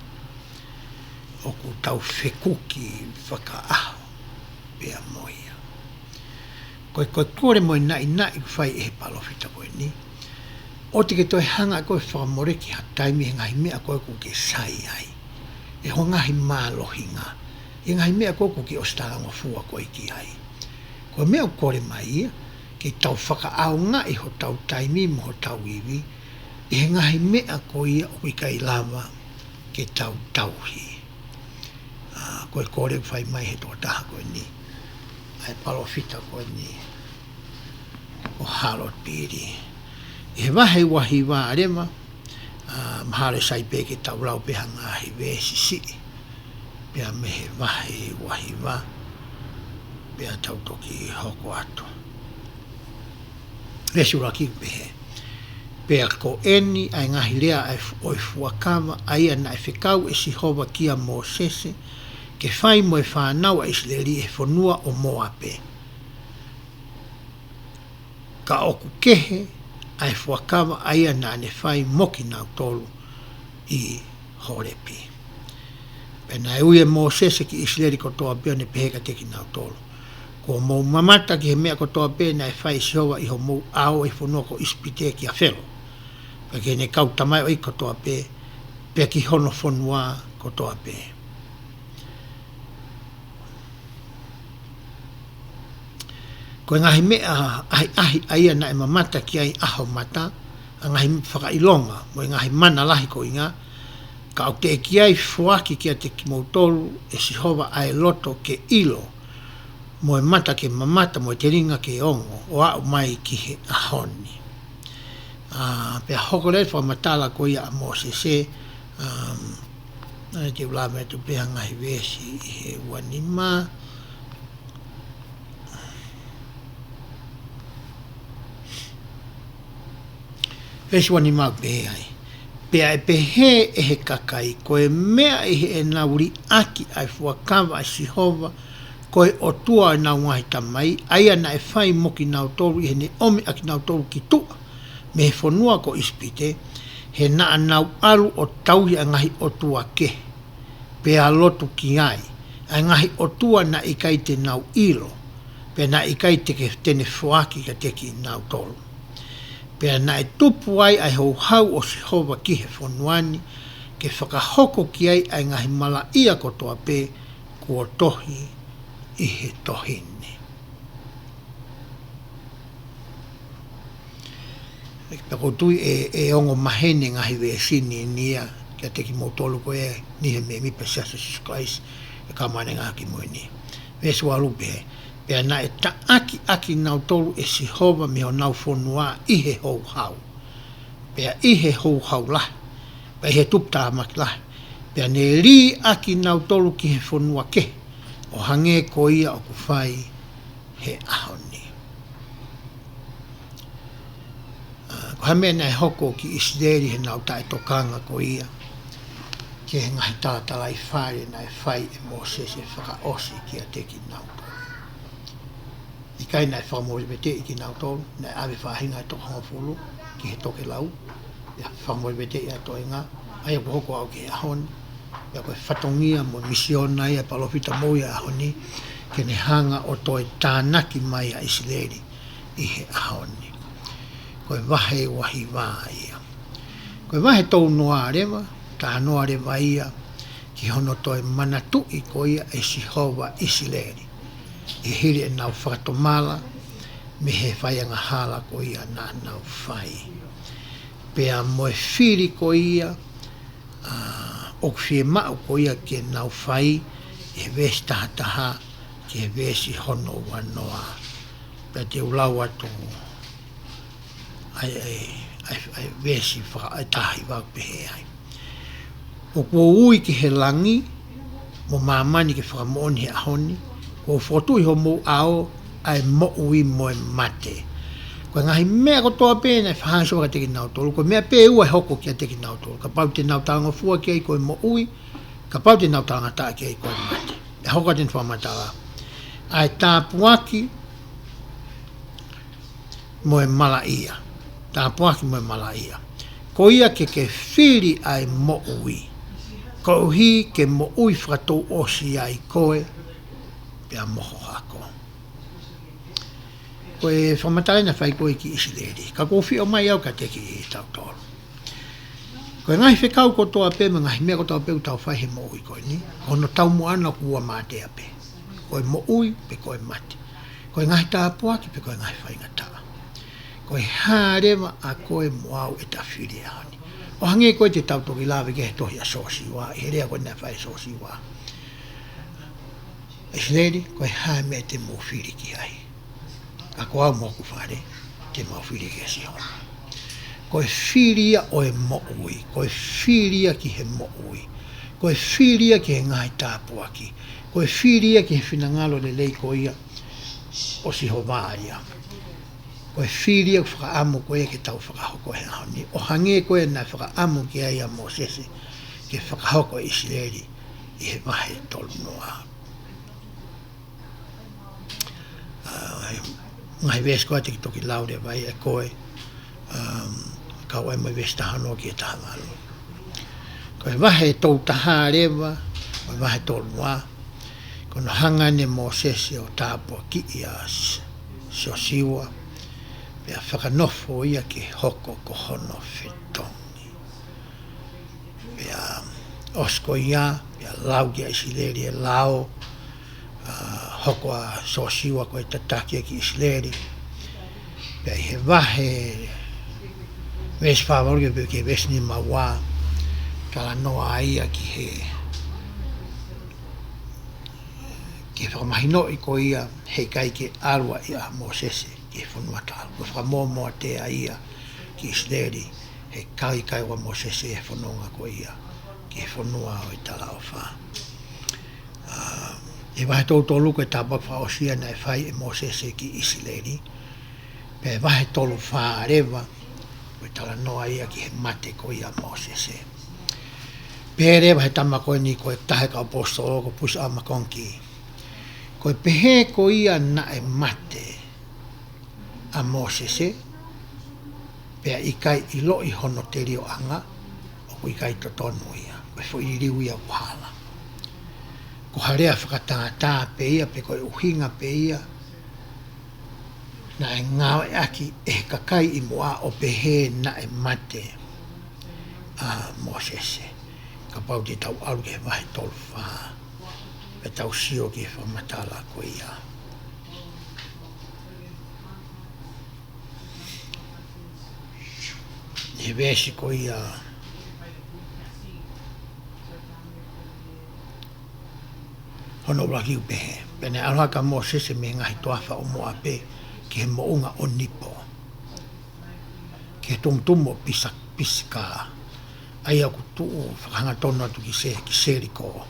ʻOku tau fekuki fakaʻaho pea mo ia. Ko e, ko e kole mo e naʻinaʻi ʻoku fai ʻe he palōfita ko eni, ʻoua te ke toe hanga ʻe koe ʻo fakamoleki ha taimi he ngaahi meʻa ko ē ʻoku ke sai ai, ʻi hoʻo ngaahi mālohinga, ʻi he ngaahi meʻa ko ē ʻoku ke ʻosi talangofua koe ki ai. Ko e meʻa ʻoku kole mai ia, ke tau fakaʻaongaʻi hotau taimi mo hotau ivi ʻi he ngaahi meʻa ko ia ʻoku ʻikai lava ke tau tauhi. ʻA, ko e kole ʻoku fai mai ʻe he tokotaha ko eni, ʻa e palōfita ko eni, ko Harold Peary. ʻI he vahe ua hiva leva, ʻa, mahalo ʻe sai pē ke tau lau pē ha ngaahi veesi siʻi, pea mei he vahe ua hiva, pea tau toki hoko atu. Veesi ʻuluaki ʻoku pehē: Pea ko eni ʻa e ngaahi lea ʻa e fu-, ʻo e fuakava, ʻa ia naʻe fekau ʻe Sihova kia Mōsese, ke fai mo e fānau ʻa ʻIsileli ʻi he fonua ʻo Mōape. Ka ʻoku kehe ʻa e fuakava ʻa ia naʻa ne fai mo kinautolu ʻi Holepi. Pea naʻe ui ʻe Mōsese ki ʻIsileli kotoa pē ʻo ne pehē kiate kinautolu: Kuo mou mamata ki he meʻa kotoa pē naʻe fai ʻe Sihova ʻi hoʻomou ʻao ʻi he fonua ko ʻIsipite kia Felo, pea ki heʻene kau tamaioʻeiki kotoa pē, pea ki hono fonua kotoa pē. Ko e ngaahi meʻa ʻahiʻahi ʻa ia naʻe mamata ki ai ʻaho mata, ʻa e ngaahi fakaʻilonga mo e ngaahi mana lahi ko ia, ka ʻoku teʻeki ai foaki kiate kimoutolu ʻe Sihova ʻa e loto ke ʻilo, mo e mata ke mamata, mo e telinga ke ongo, ʻo aʻu mai ki he ʻaho ni. ʻA, pea hoko leva e fakamatala ko ia ʻa Mōsese, um, ʻa ia te u lave atu pē ha ngaahi veesi ʻi he ua nima. Veesi ua nima ʻoku pehē ai: Pea ʻe pehē ʻe he kakai, Ko e meʻa ʻi heʻenau liʻaki ʻa e fuakava ʻa Sihova, ko e ʻOtua ʻo ʻenau ngaahi tamai, ʻa ia naʻe fai mo kinautolu ʻi heʻene ʻomi ʻa kinautolu ki tuʻa mei he fonua ko ʻIsipite, he naʻa nau ʻalu ʻo tauhi ʻa e ngaahi ʻotua kehe, pea lotu ki ai, ʻa e ngaahi ʻotua naʻe ʻikai te nau ʻilo, pea naʻe ʻikai te ke, te ne foaki kiate kinautolu. Pea naʻe tupu ai ʻa e houhau ʻo Sihova ki he fonua ni, ke fakahoko ki ai ʻa e ngaahi malaʻia kotoa pē kuo tohi ʻi he tohi ni. Pea ʻoku ou tui ʻe, ʻe ongo maheni e ngaahi veesi ni ia kiate kimoutolu ko eni he mēmipa Siasi ʻo Sīsū Kalaisi ʻi he Kau Māʻoniʻoni ʻi he Ngaahi ʻAho Kimui ni. Veesi valu pehē: Pea naʻe taʻaki ʻa kinautolu ʻe Sihova mei honau fonua ʻi he houhau, pea ʻi he houhau lahi, pea ʻi he tuputāmaki lahi, pea ne lī ʻa kinautolu ki he fonua kehe, ʻo hangē ko ia ʻoku fai he ʻaho ni. Ko e hā e meʻa naʻe hoko ki ʻIsileli heʻenau taʻetokanga ko ia ki he ngaahi talatalaifale naʻe fai ʻe Mōsese fakaʻosi kiate kinautolu? ʻIkai naʻe fakamoveteʻi kinautolu, naʻe ʻave faʻahinga ʻe toko hongofulu ki he tokelau, ʻo fakamoveteʻi ʻa e toenga, ʻa ia kuo hoko ʻo aʻu ki he ʻaho ni, ʻa ia ko e fatongia mo e misiona ia ʻa e palōfita moʻui ʻo e ʻaho ni, ke ne hanga ʻo toe tānaki mai ʻa ʻIsileli ʻi he ʻaho ni. Ko e vahe ua hiva ia. Ko e vahe tolu noa leva, talanoa leva ia ki hono toe manatuʻi ko ia ʻe Sihova ʻIsileli ʻi he hili ʻenau fakatomala mei he faiangahala ko ia naʻa nau fai. Pea mo e fili ko ia, ʻa, ʻoku fiemaʻu ko ia ke nau fai, ʻi he veesi taha taha ki he veesi hono ua noa. Pea te u lau atu ʻa e, ʻa e, ʻa e, ʻa e veesi faka-, ʻa e taha hiva ʻoku pehē ai: ʻOku ou ui ki he langi mo māmani ke fakamoʻoni he ʻaho ni, kuo u fokotuʻu ʻi homou ʻao ʻa e moʻui mo e mate. Ko e ngaahi meʻa kotoa pē naʻe fakahā ʻe Sihova kiate kinautolu, ko e meʻa pē ʻe ua ʻe hoko kiate kinautolu. Kapau te nau talangofua ki ai, ko e moʻui, kapau te nau talangataʻa ki ai, ko e mate. ʻE hoko atu ʻene fakamatala ʻa e tāpuaki mo e malaʻia. Tāpuaki mo e malaʻia. Ko ia ke ke fili ʻa e moʻui, koeʻuhi ke moʻui fakatouʻosi ai koe pea mo ho hako. Ko e fakamatala naʻe fai ko ē ki ʻIsileli, ka ʻoku ou fie ʻomai au kiate kitautolu. Ko e ngaahi fekau kotoa pē mo e ngaahi meʻa kotoa pē ʻoku tau fai he moʻui ko eni, ko hono taumuʻa ʻoku ua mātea pē. Ko e moʻui pe ko e mate. Ko e ngaahi tāpuaki pe ko e ngaahi faingataʻa. Ko e hā leva ʻa koe mo au ʻe ta fili he ʻaho ni? ʻO hangē ko ē te tau toki lave ki he tohi ʻa Siosiua, ʻi he lea ko ē naʻe fai ʻe Siosiua: ʻIsileli, ko e hā e meʻa te mou fili ki ai? Ka ko au mo hoku fale, te mau fili kia Sihova. Ko e fili ia ʻo e moʻui, ko e fili ia ki he moʻui, ko e fili ia ki he ngaahi tāpuaki, ko e fili ia ki he finangalo lelei ko ia ʻo Sihova ia. Ko e fili ia ʻoku fakaʻamu ko ia ke tau fakahoko he ʻaho ni, ʻo hangē ko ē naʻe fakaʻamu ki ai ʻa Mōsese ke fakahoko ʻe ʻIsileli ʻi he vahe tolu noa. ʻA, ngaahi veesi ko ē te u toki lau leva ia ʻe koe, um, kau ai mo e veesi taha ono ki he taha valu. Ko e vahe tolu taha leva, ko e vahe tolu ua, ko hono hanga ʻe Mōsese ʻo tāpuakiʻi ʻa S-, Siosiua, pea fakanofo ia ke hoko ko hono fetongi. Pea ʻosi ko ia, pea lau kia ʻIsileli e lao, ʻa, hoko ʻa Siosiua ko e tataki ia ki ʻIsileli. Pea ʻi he vahe, veesi fā valu ki he, ki he veesi nima ua, talanoa ia ki he, ki he fakamahinoʻi ko ia heʻikai ke ʻalu ai ʻa Mōsese ki he fonua taʻengata. Ko e fakamōmoa tea ia ki ʻIsileli, heʻikai ke ʻalu ʻa Mōsese he fononga ko ia ki he fonua ʻo e talaʻofa. ʻA, ʻi he vahe tolu tolu ko e tāpuaki fakaʻosi ia naʻe fai ʻe Mōsese ki ʻIsileli. Pea ʻi he vahe tolu fā leva, ko e talanoa ia ki he mate ko ia ʻa Mōsese. Pehē leva ʻe he tama ko eni ko e taha e kau ʻaposetolo ko Pusi ʻAmakongi: Ko e pehē ko ia naʻe mate ʻa Mōsese, pea ʻikai ʻiloʻi hono telioʻanga, ʻoku ʻikai totonu ia. Ko e foʻi liliu ia ʻoku hala. Ko ha lea fakatātā pē ia, pe ko e ʻuhinga pē ia naʻe ngāueʻaki ʻe he kakai ʻi muʻa ʻo pehē naʻe mate ʻa Mōsese. Kapau te tau ʻalu ki he vahe tolu fā, pea tau sio ki he fakamatala ko ia. ʻI he veesi ko ia hono ʻuluaki ʻoku pehē: Pea naʻe ʻalu hake ʻa Mōsese mei he ngaahi toafa ʻo Moape ki he moʻunga ʻo Nipo, ki he tumutumu ʻo Pisa-, Pisika, ʻa ia ʻoku tuʻu fakahangatonu atu ki Se-, ki Seliko.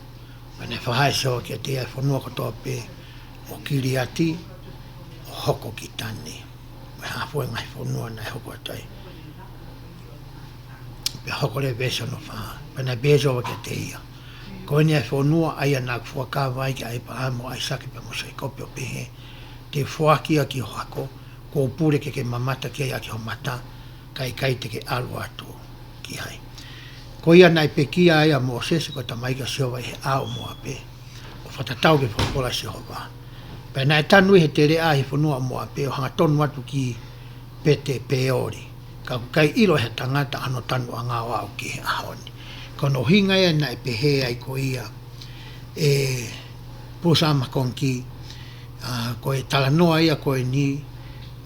Pea naʻe fakahā ʻe Sihova kiate ia ʻa e fonua kotoa pē ʻo Kiliati ʻo hoko ki Tani, mo e hā fua e ngaahi fonua naʻe hoko atu ai. Pea hoko leva e veesi hono fā. Pea naʻe pehē ʻe Sihova kiate ia, Ko eni ʻa e fonua ʻa ia naʻa ku fuakava ai kia ʻĒpalahame mo ʻAisake pea mo Sēkope ʻo pehē, Te u foaki ia ki ho hako, kuo u pule ke ke mamata ki ai ʻaki ho mata, kae ʻikai te ke ʻalu atu ki ai. Ko ia naʻe pekia ai ʻa Mōsese ko e tamaiki ʻa Sihova ʻi he ʻao ʻo Moape, ʻo fakatatau ki he folofola ʻa Sihova. Pea naʻe tanu ʻi he teleʻa ʻi he fonua ʻo Moape, ʻo hangatonu atu ki Pete-peoli, ka ʻoku ʻikai ʻilo ʻe ha tangata ʻa hono tanuʻanga ʻo aʻu ki he ʻaho ni. Ko hono ʻuhinga ia naʻe pehē ai ko ia ʻe Pulisa Makoniki, ʻa, ko e talanoa ia ko eni,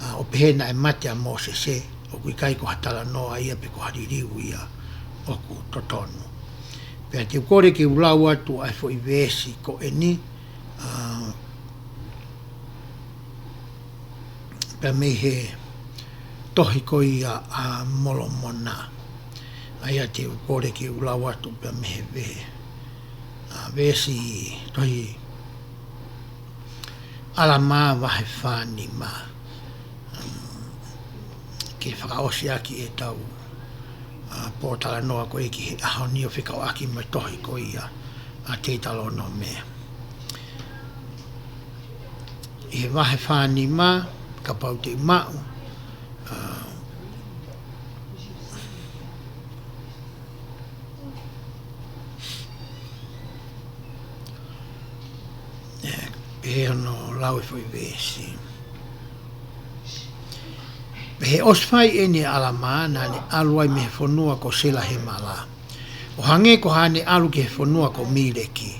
ʻa, ʻo pehē naʻe mate ʻa Mōsese, ʻoku ʻikai ko ha talanoa ia pe ko ha liliu ia ʻoku totonu. Pea te u kole ke u lau atu ʻa e foʻi veesi ko eni, ʻa, pea mei he tohi ko ia ʻa Molomona. ʻA ia te u kole ke u lau atu pea mei he ve-, ʻa, veesi, tohi ʻAlamā vahe fā nima. Um, ke fakaʻosi ʻaki ʻetau, ʻa, pōtalanoa ko ē ki he ʻaho ni ʻo fekauʻaki mo e tohi ko ia ʻa Teutalōnome. ʻI he vahe fā nima, kapau te u maʻu, ʻa, ʻe, pehē hono lau e foʻi veesi. Pea ʻosi fai eni ʻe ʻAlamā, naʻa ne ʻalu ai mei he fonua ko Selahemala, ʻo hangē ko haʻane ʻalu ki he fonua ko Mileki.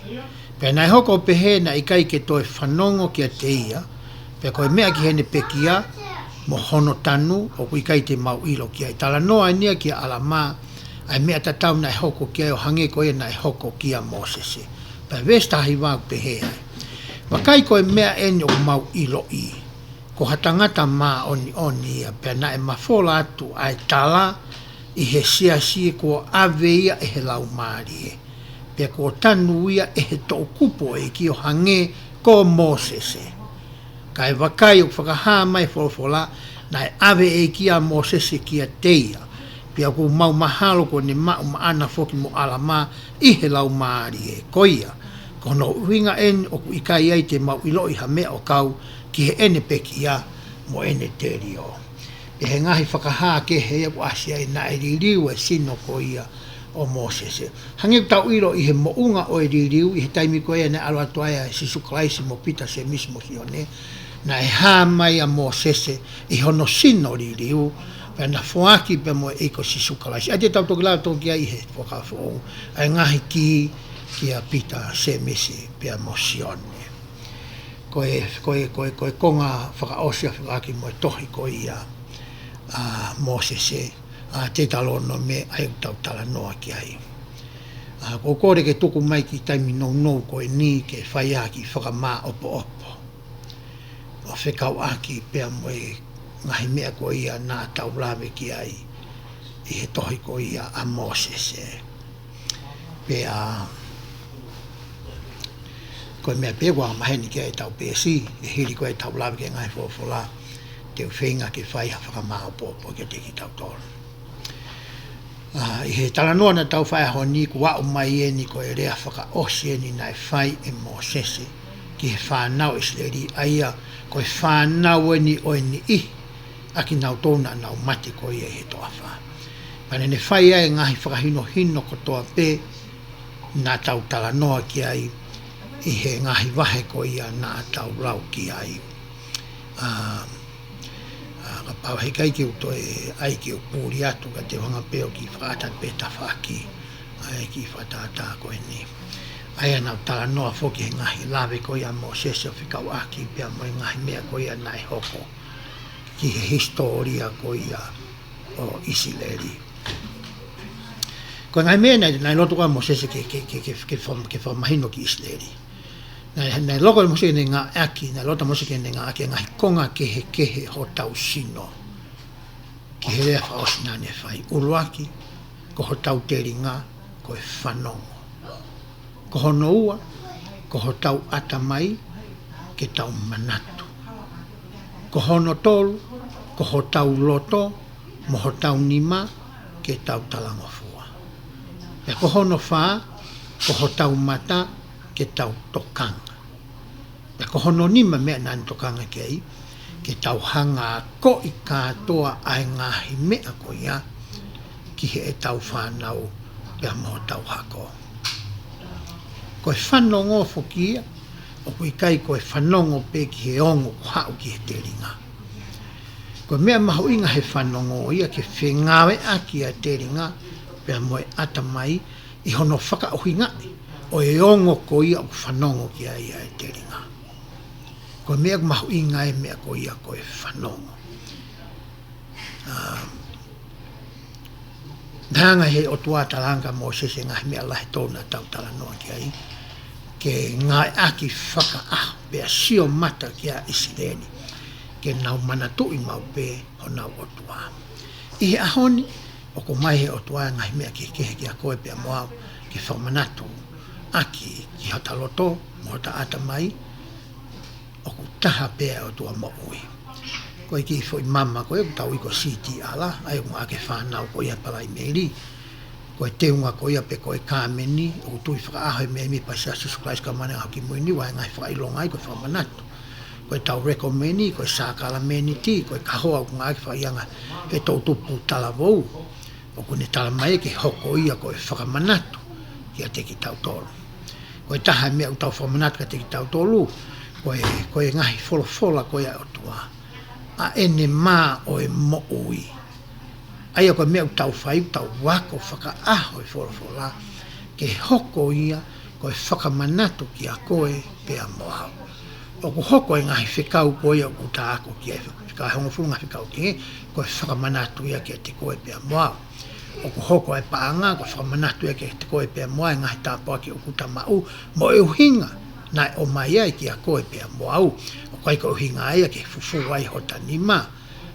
Pea naʻe hoko ʻo pehē naʻe ʻikai ke toe fanongo kiate ia, pea ko e meʻa ki heʻene pekia mo hono tanu, ʻoku ʻikai te mau ʻilo ki ai. Talanoa eni ia kia ʻAlamā, ʻa e meʻa tatau naʻe hoko ki ai, ʻo hangē ko ia naʻe hoko kia Mōsese. Pea veesi taha hiva ʻoku pehē ai, Vakai, ko e meʻa eni ʻoku mau ʻiloʻi, ko ha tangata māʻoniʻoni ia, pea naʻe mafola atu ʻa e tala ʻi he siasi, kuo ʻave ia ʻe he Laumālie, pea kuo tanu ia ʻe he toʻukupu ʻo e ʻEiki ʻo hangē ko Mōsese. Kae vakai, ʻoku fakahā mai e folofola, naʻe ʻave ʻe he ʻEiki ʻa Mōsese kiate ia, pea ʻoku mau mahalo kuo ne maʻu maʻana foki mo ʻAlamā ʻi he Laumālie. Ko ia, ko hono ʻuhinga eni ʻoku ʻikai ai te mau ʻiloʻi ha meʻa ʻo kau ki heʻene pekia mo ʻene telio. ʻI he ngaahi fakahā kehe ia kuo ʻasi ai, naʻe liliu e sino ko ia ʻo Mōsese. Hangē ʻoku tau ʻilo ʻi he moʻunga ʻo e liliu, ʻi he taimi ko ia naʻe ʻalu atu ai ʻa Sīsū Kalaisi mo Pita, Sēmisi mo Sione, naʻe hā mai ʻa Mōsese ʻi hono sino liliu, pea na foaki pea mo e ʻEiki ko Sīsū Kalaisi. ʻA ia te tau toki lau toki ai ʻi he Fuakava Foʻou ʻa e ngaahi kī kia Pita, Sēmisi pea mo Sione. Ko e, ko e, ko e, ko e konga fakaʻosi ʻa e fekauʻaki mo e tohi ko ia ʻa Mōsese, ʻa Teutalōnome, ʻa ia ʻoku tau talanoa ki ai. ʻA, ʻoku ou kole ke tuku mai ki he taimi nounou ko eni ke fai ha kiʻi fakamāʻopoʻopo ʻo fekauʻaki pea mo e ngaahi meʻa ko ia naʻa tau lave ki ai ʻi he tohi ko ia ʻa Mōsese. Pea ko e meʻa pē ʻoku maheni ki ai ʻetau peesi, ʻi he hili ko ē ʻetau lave ki he ngaahi folofola, te u feinga ke fai ha fakamāʻopoʻopo kiate kitautolu. ʻA, ʻi he talanoa naʻa tau fai he ʻaho ni, kuo aʻu mai eni ko e lea fakaʻosi eni naʻe fai ʻe Mōsese ki he fānau ʻIsileli, ʻa ia ko e fānau eni ʻo e niʻihi ʻa kinautolu naʻa nau mate ko ia ʻi he toafa. Pea naʻa ne fai ai e ngaahi fakahinohino kotoa pē naʻa tau talanoa ki ai ʻi he ngaahi vahe ko ia naʻa tau lau ki ai. ʻA, ʻa, kapau heʻikai ke u toe ʻai ke u puli atu, ka te u hanga pē ʻo kiʻi fakaʻata pē tafaʻaki ʻa e kiʻi fakatātā ko eni. ʻA ia naʻa ku talanoa foki he ngaahi lave ko ia ʻa Mōsese ʻo fekauʻaki pea mo e ngaahi meʻa ko ia naʻe hoko ki he hisitōlia ko ia ʻo ʻIsileli. Ko e ngaahi meʻa naʻe, naʻe loto ko ē ʻa Mōsese ke, ke, ke, ke, ke fam-, ke fakamahino ki ʻIsileli. Naʻe, naʻe loko ʻa Mōsese ke ne ngāueʻaki, naʻe loto ʻa Mōsese ke ne ngāueʻaki e ngaahi konga kehekehe hotau sino ki he lea fakaʻosi naʻa ne fai. ʻUluaki, ko hotau telinga, ko e fanongo. Ko hono ua, ko hotau ʻatamai, ke tau manatu. Ko hono tolu, ko hotau loto mo hotau nima, ke tau talangofua. Pea ko hono fā, ko hotau mata ke tau tokanga. Pea ko hono nima meʻa naʻa ne tokanga ki ai, ke tau hanga ʻo akoʻi kātoa ʻa e ngaahi meʻa ko ia ki heʻetau fānau pea mo hotau hako. Ko e fanongo foki ia, ʻoku ʻikai ko e fanongo pē ki he ongo ʻoku haʻu ki he telinga. Ko e meʻa mahuʻinga he fanongo ia ke fengāueʻaki ʻa e telinga pea mo e ʻatamai ʻi hono fakaʻuhingaʻi ʻo e ongo ko ia ʻoku fanongo ki ai ʻa e telinga. Ko e meʻa mahuʻinga e meʻa ko ia ko e fanongo. Um, Naʻe hanga he ʻOtua ʻo talaange kia Mōsese e ngaahi meʻa lahi ʻe tolu naʻa tau talanoa ki ai, ke ngāueʻaki fakaʻaho pea sio mata kia ʻIsileli, ke nau manatuʻi maʻu pē honau ʻOtua. ʻI he ʻaho ni, ʻoku ʻomai he ʻOtua e ngaahi meʻa kehekehe kia koe pea mo au, ke fakamanatu ʻaki ki hota loto mo hota ʻatamai, ʻoku taha pē ʻa e ʻOtua moʻui. Ko e kiʻi foʻi mama ko ē ʻoku tau ui ko e C T R, ʻa ia ʻoku ngāueʻaki ʻe he fānau ko ia Palaimeli. Ko e teunga ko ia pe ko e kāmeni, ʻoku tui fakaʻaho e mēmipa ʻo e Siasi ʻo Sīsū Kalaisi ʻo e Kau Māʻoniʻoni ʻi he Ngaahi ʻAho Kimui Ni, ʻa e ngaahi fakaʻilonga ai ko e fakamanatu. Ko ʻetau lekomeni, ko e sākalamēniti, ko e kahoa ʻoku ngāueʻaki fakaʻianga he toʻutupu talavou. ʻOku ne talamai ke hoko ia ko e fakamanatu kiate kitautolu. Ko e taha e meʻa ʻoku tau fakamanatu kiate kitautolu, ko e, ko e ngaahi folofola ko ia ʻa e ʻOtua, ʻa ʻene mā ʻo e moʻui. ʻA ia ko e meʻa ʻoku tau fai, ʻoku tau ako fakaʻaho e folofola, ke hoko ia ko e fakamanatu kia koe pea mo au. ʻOku hoko e ngaahi fekau ko ia ʻoku ta ako ki ai, fekau ʻe hongofulu ngaahi fekau kehe, ko e fakamanatu ia kiate koe pea mo au. ʻOku hoko e paʻanga, ko e fakamanatu ia kiate koe pea mo au e ngaahi tāpuaki ʻoku ta maʻu, mo e ʻuhinga naʻe ʻomai ai kia koe pea mo au. ʻOku ʻikai ko e ʻuhinga ia ke fufū ai hota nima,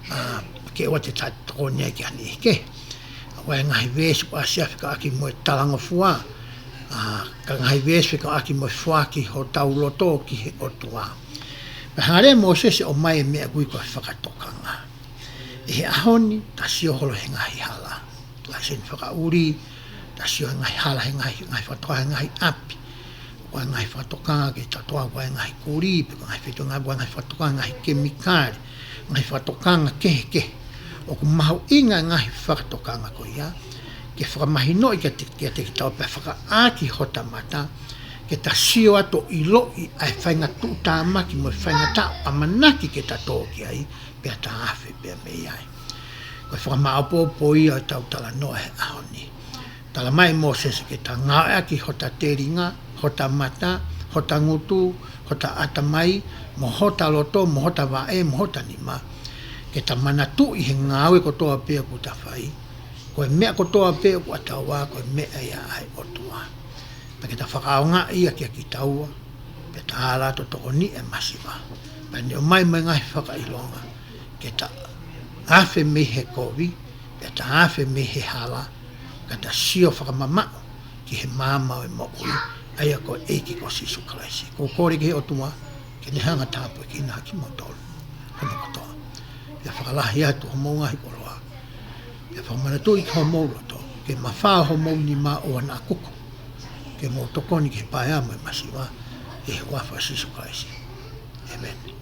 ʻa, ke ʻoua te ta tokoni ai ki ha niʻihi kehe. ʻOku ʻi ai e ngaahi veesi ʻoku ʻasi ia fekauʻaki mo e talangofua, ʻa, ka ngaahi veesi fekauʻaki mo e foaki hotau loto ki he ʻOtua. Pea hanga leva ʻe Mōsese ʻo ʻomai e meʻa ʻoku ui ko e fakatokanga. ʻI he ʻaho ni, ta sio holo he ngaahi hala. Lēsoni fakaʻuli, ta sio he ngaahi hala, he ngaahi, ngaahi fakatokanga he ngaahi ʻapi. Ko e ngaahi fakatokanga ki he taʻotoʻa, ko e ngaahi kulī, pe ko e ngaahi feituʻu ngāue, ko e ngaahi fakatokanga he ngaahi kemikale, ngaahi fakatokanga kehekehe. ʻOku mahuʻinga e ngaahi fakatokanga ko ia, ke fakamahinoʻi kiate, kiate kitaua pea fakaʻā ki hota mata, ke ta sio atu ʻo ʻiloʻi ʻa e faʻahinga tuʻutāmaki mo e faʻahinga taʻu ʻamanaki ke ta tō ki ai, pea ta afe pea mei ai. Ko e fakamāʻopoʻopo ia ʻo ʻetau talanoa he ʻaho ni. Talamai ʻe Mōsese ke ta ngāueʻaki hota telinga, hota mata, hota ngutu, hota ʻatamai, mo hota loto, mo hota vaʻe, mo hota nima, ke ta manatuʻi he ngāue kotoa pē ʻoku ta fai, ko e meʻa kotoa pē ʻoku ʻataua, ko e meʻa ia ʻa e ʻOtua. Pea ke ta fakaʻaongaʻi ia kia kitaua, pea ta ala atu ʻo tokoniʻi e masiva. Pea ne ʻomai mai e ngaahi fakaʻilonga, ke ta afe mei he kovi, pea ta afe mei he hala, ka ta sio fakamamaʻu ki he maama ʻo e moʻui, ʻa ia ko e ʻEiki ko Sīsū Kalaisi. ʻOku ou kole ki he ʻOtua ke ne hanga ʻo tāpuekina kimoutolu hono kotoa. Pea fakalahi atu homou ngaahi koloa, pea fakamanatuʻi ki homou loto, ke mafao homou nima ʻoua naʻa kuku, ke mou tokoni ki he paea mo e masiva, ʻi he huafa ʻo Sīsū Kalaisi. ʻĒmeni.